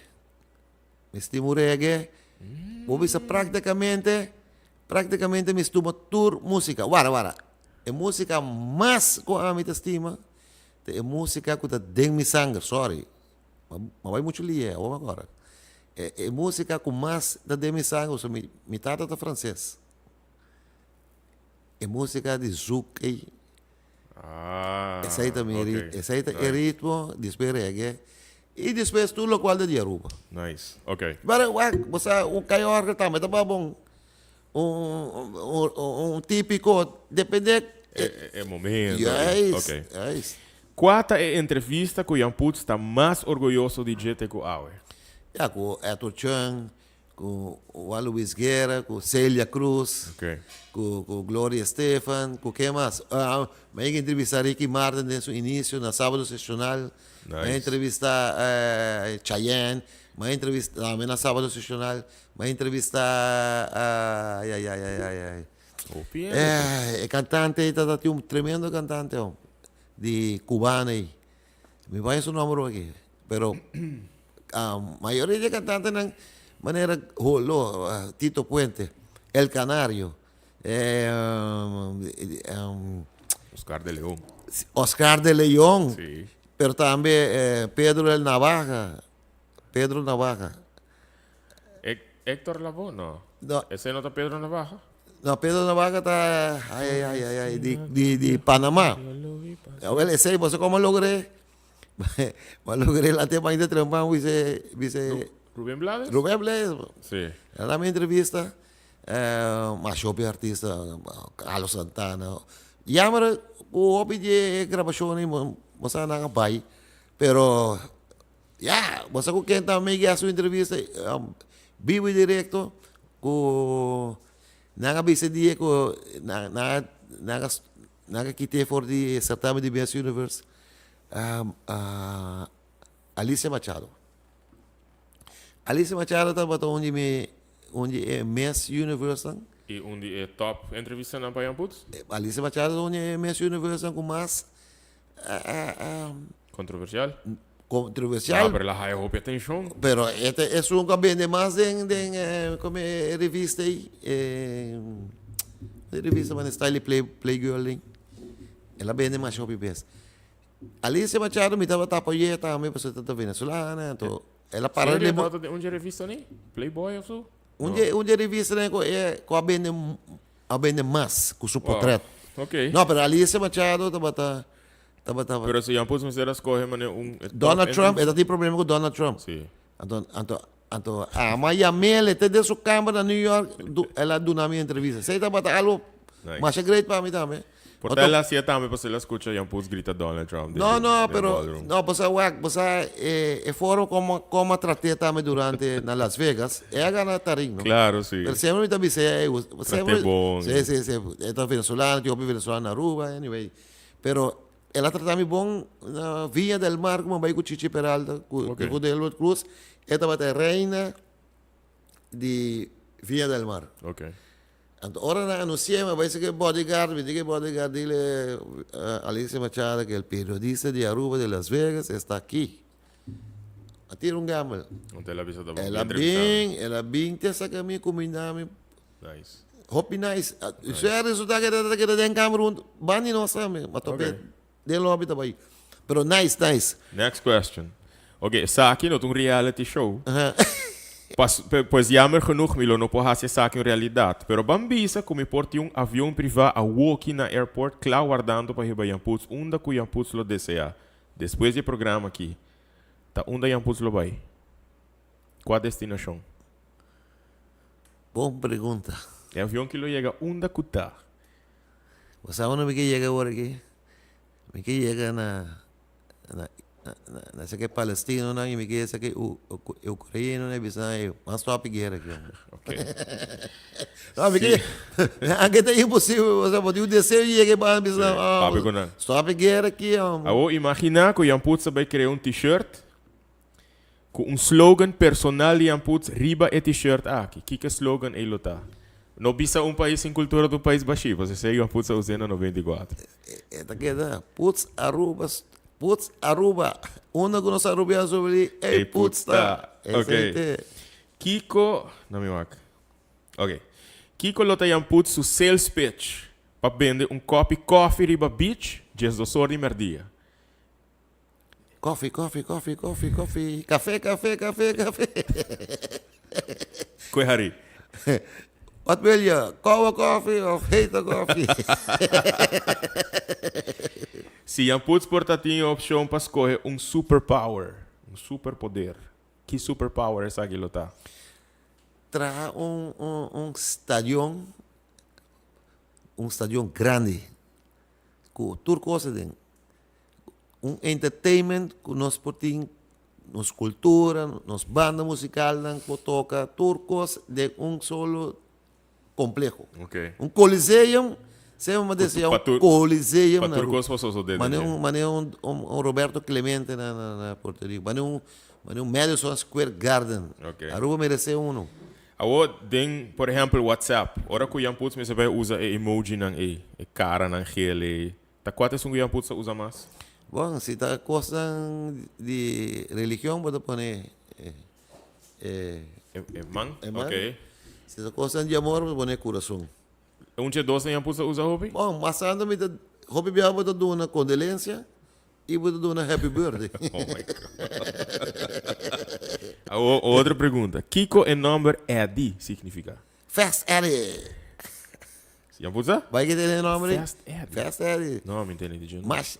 Speaker 2: Mi stimu reggae. Bo bisa prácticamente, prácticamente mi stuma tur música. Wara, wara. E música mas ku ami ta stima ta e música ku ta den mi sanger. Sorry. Ma bai muchu lié, awor mi akòrda. E, e música ku mas ta den mi sanger, pasobra mi, mi tata ta franses. E música di zouk ei.
Speaker 1: Ah,
Speaker 2: Esei ta mi
Speaker 1: ok.
Speaker 2: esei ta e
Speaker 1: Nice.
Speaker 2: ritmo, despues reggae y despues tur locual ta di Aruba.
Speaker 1: Nice, ok.
Speaker 2: Pero wak, bo sa un cayorga tambe ta bon, un un un tipico, depende.
Speaker 1: E, e, e momento.
Speaker 2: Juist,
Speaker 1: Ok.
Speaker 2: juist.
Speaker 1: Cua ta e entrevista cu Jan Putz ta mas orguyoso di dje te cu awe?
Speaker 2: Ja, cu Arthur Chung, Ku Juan Luis Guerra, ku Celia Cruz, ku ku Gloria Estefan, ku ken mas? Mi a yega entrevistá Ricky Martin den su inicio na Sábado Sesional. Mi a entrevistá Chayanne, mi a entrevistá tambe na Sábado Sesional. Mi a entrevistá ay ay ay ay ay. E cantante ei ta tin un tremendo cantante. di cubano ei. Mi bai su nomber aki, pero mayoria di e cantantenan manera Holo, Tito Puente, El Canario,
Speaker 1: Oscar de Leon.
Speaker 2: Oscar de Leon.
Speaker 1: Sí.
Speaker 2: Pero tambe Pedro el Navaja. Pedro Navaja.
Speaker 1: Héctor Lavoe, no.
Speaker 2: No.
Speaker 1: Ese no ta Pedro Navaja?
Speaker 2: No, Pedro Navaja ta, ay, ay, ay, ay, di, di, di Panamá. Awel, esei, boso como logré? Bo logré la tema de trempan, bise, bise.
Speaker 1: Rubén Blades?
Speaker 2: Rubén Blades.
Speaker 1: Sí.
Speaker 2: El a dami entrevista. Mas hopi artista, Carlos Santana. Jammer ku hopi di e grabashon ei, bo sa nan a bai. Pero Ya, bo sa ku ken ta mi a su entrevista bibo y directo ku nan a bisa dia ku nan nan nan a nan a kit'é for di e certamen di Miss Universe Alicia Machado. Alicia Machado tabata un di mi un di e Miss Universe nan.
Speaker 1: I un di e top entrevistanan pa Jan Putz?
Speaker 2: Alicia Machado ta un di e Miss Universe nan ku mas
Speaker 1: Controversial?
Speaker 2: Controversial.
Speaker 1: Ah, pero el a haya hopi atencion.
Speaker 2: Pero e ta esun cu a bende mas den den como e revista ey e revista manera Style Play Playgirl den. El a bende masha hopi bes. Alicia Machado mi tabata apoy'e tambe pasobra e ta venezolana anto el a para
Speaker 1: Serio? Tabata den un dje revista ni? Playboy of so?
Speaker 2: Un dje un dje revista den cu e cu a bende A bende mas cu su potret.
Speaker 1: Ok.
Speaker 2: No, pero Alicia Machado tabata, tabata.
Speaker 1: Pero si Jan Putz mester a scoge mane un e top
Speaker 2: Donald Trump,
Speaker 1: entries.
Speaker 2: e ta tin problema cu Donald Trump.
Speaker 1: Si.
Speaker 2: Anto, anto, anto ama yam'el, e ta den su camber na New York, du, el a duna mi entrevista. Esey tabata algo
Speaker 1: Nice.
Speaker 2: masha great pa mi tambe.
Speaker 1: Por ta el a haci'e tambe pasobra el a scucha Jan Putz grita Donald Trump den
Speaker 2: No, no,
Speaker 1: den
Speaker 2: pero,
Speaker 1: ballroom.
Speaker 2: no, pasobra wak, pasobra e, e forma como, como a trat'é tambe durante na Las Vegas, e a gana tarin, no?
Speaker 1: Claro, si.
Speaker 2: Pero semper mi ta bis'é, ey,
Speaker 1: Trat'é bon.
Speaker 2: Sí, sí, sí. E ta venezolano, tin hopi venezolano na Aruba, anyway. Pero el a trata mi bon na Viña del Mar, como bai cu Chichi Peralta, cu
Speaker 1: Ok.
Speaker 2: cu Delbert Cruz. E tabata e reina di Viña del Mar.
Speaker 1: Ok.
Speaker 2: Anto ora nan anuncié mi a bai seki bodyguard, mi di ki bodyguard dile Alicia Machado que el periodista di Aruba de Las Vegas está aquí. A tira un gamble.
Speaker 1: Anto el a bisa ta
Speaker 2: El a
Speaker 1: entrevistando.
Speaker 2: bin, el a bin te saka mi cuminda mi.
Speaker 1: Nice.
Speaker 2: Hopi nice. Nice. Su a resulta que ta keda den kamer hunto. Ban di nos tambe. Ma tope
Speaker 1: Ok.
Speaker 2: den lobby ta bai. Pero nice, nice.
Speaker 1: Next question. Ok, esaki no ta un reality show. Pas, pues jammer genoeg mi lo no por haci esaki un realidad. Pero ban bisa cu mi por tin un avion priva awoki na airport cla wardando pa hiba Jan Putz unda cu Jan Putz lo desea. Despues di e programa aki, ta unda Jan Putz lo bay? Cua destinacion?
Speaker 2: Bon pregunta.
Speaker 1: E avion ki lo yega unda cu ta?
Speaker 2: Bo sa unda mi ke yega awor aki? Mi ke yega na na na esaki palestinonan y mi ke esaki ucrainonan y bisa nan ey ban stop e guera aki hombre.
Speaker 1: Ok.
Speaker 2: No mi ke anke ta imposible bo sa bo tin un deseo di yega e ban bisa nan
Speaker 1: Sí, papia ku nan.
Speaker 2: stop e guera aki hombre.
Speaker 1: Awor imagina ku Jan Putz a bai krea un t-shirt ku un slogan personal di Jan Putz riba e t-shirt aki. Kiko e slogan ey lo ta? No bisa un pais sin cultura ta un pais bashí, pasobra esey Jan Putz a us'é na 94.
Speaker 2: E ta keda Putz Aruba Putz Aruba unda ku nos Arubiano sobreviví ey Putz ta.
Speaker 1: Ok. Kiko na mi wak. Ok. Kiko lo ta Jan Putz su sales pitch pa bende un kopi kofi riba beach 12 or di merdia?
Speaker 2: Kofi, kofi, kofi, kofi, kofi. Café, café, café, café.
Speaker 1: Koe hari.
Speaker 2: Wat wil je? Koude koffie of hete koffie?
Speaker 1: Si Jan Putz por ta tin e opcion pa scoge un superpower, un superpoder, ki superpower esaki lo ta?
Speaker 2: Traha un, un, un stadion, un stadion grandi, cu tur cos aden. Un entertainment cu nos por tin nos cultura, nos banda musicalnan por toca, tur cos den un solo compleho.
Speaker 1: Ok.
Speaker 2: Un coliseum, semper mi a desea
Speaker 1: Pa
Speaker 2: un
Speaker 1: tur-
Speaker 2: coliseum
Speaker 1: pa
Speaker 2: na
Speaker 1: tur
Speaker 2: Aruba.
Speaker 1: cos por sosode den
Speaker 2: Mane
Speaker 1: dje.
Speaker 2: un, mane un, un, un Roberto Clemente na, na, na Puerto Rico, mane un, mane un Madison Square Garden.
Speaker 1: Ok.
Speaker 2: Aruba merece uno.
Speaker 1: Awor den, por ehempel, WhatsApp, ora cu Jan Putz mester bay usa e emojinan ey, e caranan geel ey, Ta kua ta esun ku Jan Putz ta usa mas?
Speaker 2: Bon, si ta kosnan di religion bo ta pone e
Speaker 1: E e man?
Speaker 2: E man.
Speaker 1: Ok.
Speaker 2: Si ta kosnan di amor bo ta pone e kurason.
Speaker 1: Un dje dosnan Jan Putz ta usa hopi?
Speaker 2: Bon, mas tantu mi ta hopi biaha bo ta duna kondolensia i bo ta duna happy birthday.
Speaker 1: Oh my God. Awor otro pregunta. Kiko e nòmber Eddie signifiká?
Speaker 2: Fast Eddie.
Speaker 1: Jan Putz sa?
Speaker 2: Bai ke tene e nòmber ei?
Speaker 1: Fast Eddie.
Speaker 2: Fast Eddie.
Speaker 1: No, mi tene di dje.
Speaker 2: Mas,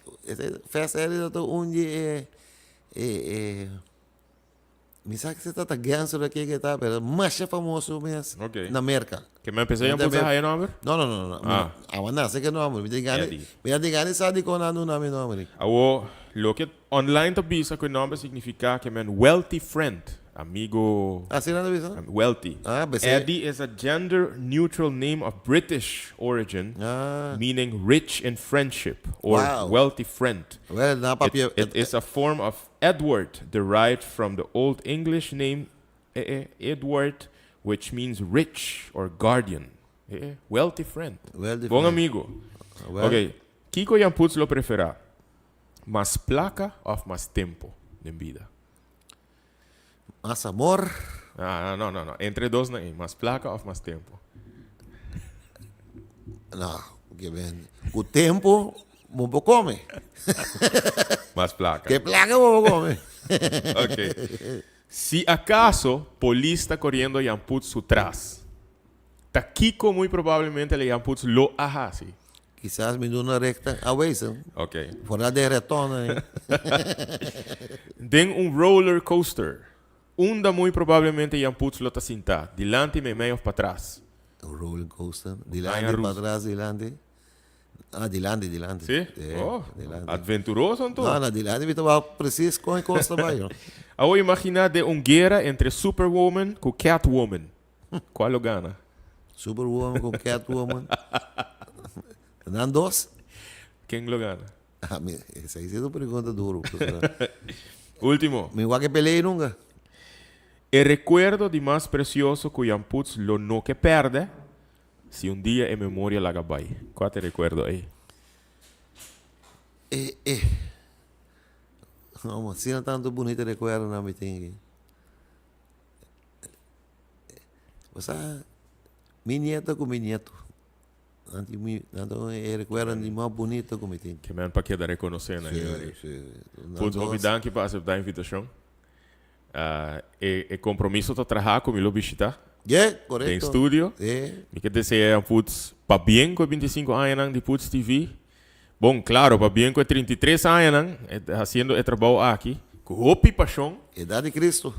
Speaker 2: Fast Eddie ta un di e e e Mi sa ke ta ta gangster of ke ta, pero masha famoso mes
Speaker 1: Ok.
Speaker 2: na Merca.
Speaker 1: Ke men pensa Jan Putz a haya nomber?
Speaker 2: No, no, no, no.
Speaker 1: Ah.
Speaker 2: Awa nase ke nomber. Mi tin gana,
Speaker 1: Eddie.
Speaker 2: mi a tin gana sa dikon nan duna mi nomber.
Speaker 1: Awo, loke online ta bisa ku e nomber significa ke men wealthy friend, amigo.
Speaker 2: Asina nan ta bisa?
Speaker 1: Wealthy.
Speaker 2: Ah, bese.
Speaker 1: Eddie is a gender neutral name of British origin,
Speaker 2: Ah.
Speaker 1: meaning rich in friendship or
Speaker 2: Wow.
Speaker 1: wealthy friend.
Speaker 2: Well, nan papia.
Speaker 1: It is a form of Edward, derived from the Old English name Edward, which means rich or guardian. Wealthy friend.
Speaker 2: Wealthy
Speaker 1: Bon
Speaker 2: friend.
Speaker 1: amigo.
Speaker 2: Well.
Speaker 1: Ok, kiko Jan Putz lo preferá? Mas placa of mas tempo den bida?
Speaker 2: Mas amor.
Speaker 1: Ah, no, no, no. Entre dos na ei. Mas placa of mas tempo?
Speaker 2: No, ke ben. Ku tempo bo por come.
Speaker 1: Mas placa.
Speaker 2: Ke placa bo por come.
Speaker 1: Ok. Si acaso polis ta coriendo Jan Putz su tras, ta kico muy probablemente le Jan Putz lo a haci?
Speaker 2: Kisas mi duna recta a wezen.
Speaker 1: Ok.
Speaker 2: Vooral den retonnan ei.
Speaker 1: Den un roller coaster, unda muy probablemente Jan Putz lo ta sintá, dilanti, meimei of patras?
Speaker 2: Un roller coaster?
Speaker 1: Aña
Speaker 2: Dilanti,
Speaker 1: Ruso.
Speaker 2: patras, dilanti. Ah, dilanti, dilanti.
Speaker 1: Sí?
Speaker 2: Sí,
Speaker 1: Oh,
Speaker 2: dilanti.
Speaker 1: adventuroso anto.
Speaker 2: No, no, dilanti mi ta wak precies kon e kos ta bai, no.
Speaker 1: Awor imaginá den un guera entre Superwoman ku Catwoman. Cual lo gana?
Speaker 2: Superwoman con Catwoman. Nan dos?
Speaker 1: Ken lo gana?
Speaker 2: Ah, mi, esei si es un pregunta duro.
Speaker 1: Ultimo.
Speaker 2: Mi wak e pelea nunca.
Speaker 1: E recuerdo di mas precioso cu Jan Putz lo no ke perde si un dia e memoria laga bay. Cua ta e recuerdo ey?
Speaker 2: E, e. No, asina tanto bunita recuerdonan mi tin aki. Bo sa, mi nieta ku mi nieto, nan tin mi, nan ta e rekuerdonan di mas bunito ku mi tin.
Speaker 1: Ke men pa keda rekonosé nan
Speaker 2: Sí,
Speaker 1: Yuri.
Speaker 2: sí. Nan
Speaker 1: Putz, hopi
Speaker 2: dos.
Speaker 1: danki pa aseptá e invitashon. E e kompromiso ta traha ku mi lo bishitá
Speaker 2: Ye,
Speaker 1: den
Speaker 2: korekto.
Speaker 1: studio.
Speaker 2: Sí.
Speaker 1: Mi ke desea Putz pabien ku e 25 añanan di Putz TV. Bon, claro, pabien cu e 33 añanan haciendo e trabou aki cu hopi pasion.
Speaker 2: Edad di Cristo.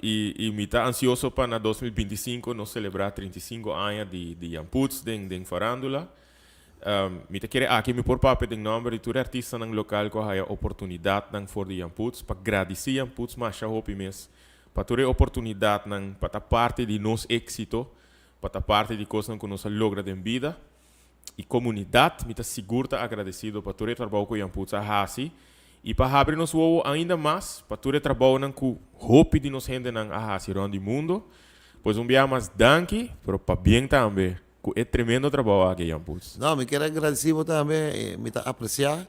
Speaker 1: Y y mi ta ansioso pa na 2025 nos celebra 35 aña di di Jan Putz den den farandula. Mi ta kere aki mi por papia den nomber di tur e artistanan local cu a haya oportunidadnan for di Jan Putz pa gradici Jan Putz masha hopi mes pa tur e oportunidadnan pa ta parti di nos exito, pa ta parti di cosnan cu nos a logra den bida. E komunidat, mi ta sigur ta agradesido pa tur e trabou ku Jan Putz a hasi i pa habri nos wowo ainda mas pa tur e trabounan ku hopi di nos hendenan a hasi rònt di mundo. Pues un biaha mas danki, pero pabien tambe ku e tremendo trabou aki Jan Putz.
Speaker 2: No, mi kier a gradisi bo tambe, mi ta apresia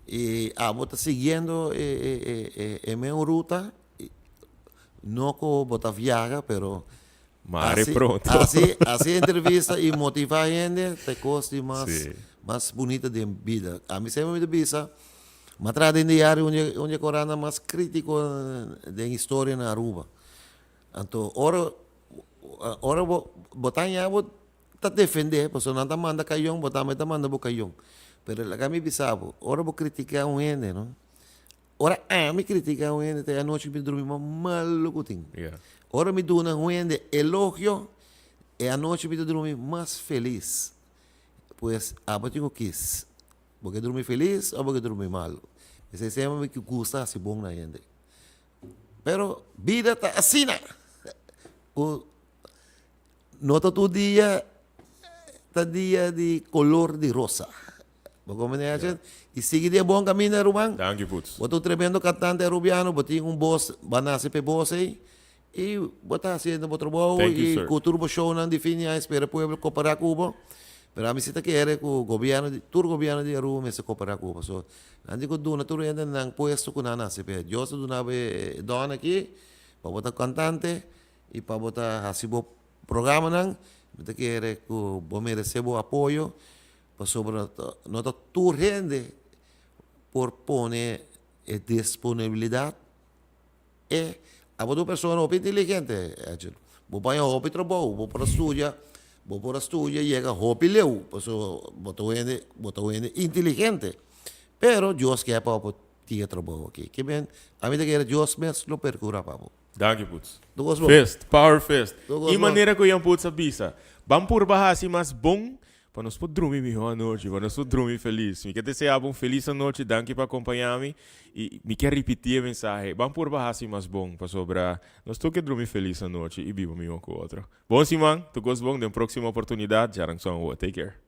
Speaker 2: i abo ta siguiendo e meun ruta, no ku bo ta viaha pero
Speaker 1: Mare
Speaker 2: Hasi,
Speaker 1: pronto.
Speaker 2: hasi, hasi entrevista y motiva hende ta e cos di mas,
Speaker 1: Sí.
Speaker 2: mas bunita den bida. Ami semper mi ta bisa, mi a traha den diario un di, un di e corannan mas critico den historia na Aruba. Anto ora, ora bo, bo ta haña bo ta defende, pasobra nan ta manda cayon, bo tambe ta manda bo cayon. Pero laga mi bisa bo, ora bo critica un hende, no, Ora ami critica un hende ta e anochi mi drumi mas malo cu tin. Ora mi duna un hende elogio e anochi mi ta drumi mas feliz. Pues abo tin cu kies. Bo ke drumi feliz of bo ke drumi malo. Esey semper mi gusta haci bon na hende. Pero bida ta asina cu no ta tur dia ta dia di color di rosa. Bo comprende Arjen? Y sigui di e bon caminda ruman.
Speaker 1: Danki Putz.
Speaker 2: Bo ta un tremendo cantante Arubiano, bo tin un bos, bo a nace p'e bos ey y bo ta haciendo bo trabou
Speaker 1: Thank you
Speaker 2: y
Speaker 1: sir.
Speaker 2: cu tur bo shownan di fin di aña spera pueblo compara cu bo. Pero ami si ta kere ku gobièrnu di tur gobièrnu di Aruba mester koperá ku bo pasobra nan tin ku duna tur hende nan puesto ku nan hasi p'e. Dios a duna bo e don aki pa bo ta kantante i pa bo ta hasi bo programanan. Mi ta kere ku bo meresé bo apoyo pasobra no ta tur hende por pone e disponibilidat E abo ta un persona hopi inteligente, Edgel. Bo baña hopi trabou, bo por a studia, bo por a studia yega hopi leu, pasobra bo ta un hende, bo ta un hende inteligente. Pero Dios ke pa bo tin e trabou aki. Ke men, ami ta kere Dios mes lo percura pa bo.
Speaker 1: Danki Putz.
Speaker 2: Tur kos bon.
Speaker 1: Fist, power fist.
Speaker 2: Tur kos
Speaker 1: I
Speaker 2: bon.
Speaker 1: manera ku Jan Putz a bisa, ban purba hasi mas bon pa nos por drumi mihó anochi, pa nos por drumi felis. Mi ke desea bo un felis anochi, danki pa akompañá mi i mi ke ripití e mensahe, ban purba hasi mas bon pasobra nos tur ke drumi felis anochi i biba mihó ku otro. Bon siman, tur kos bon, den próksimo oportunidat, djaranson awo. Take care.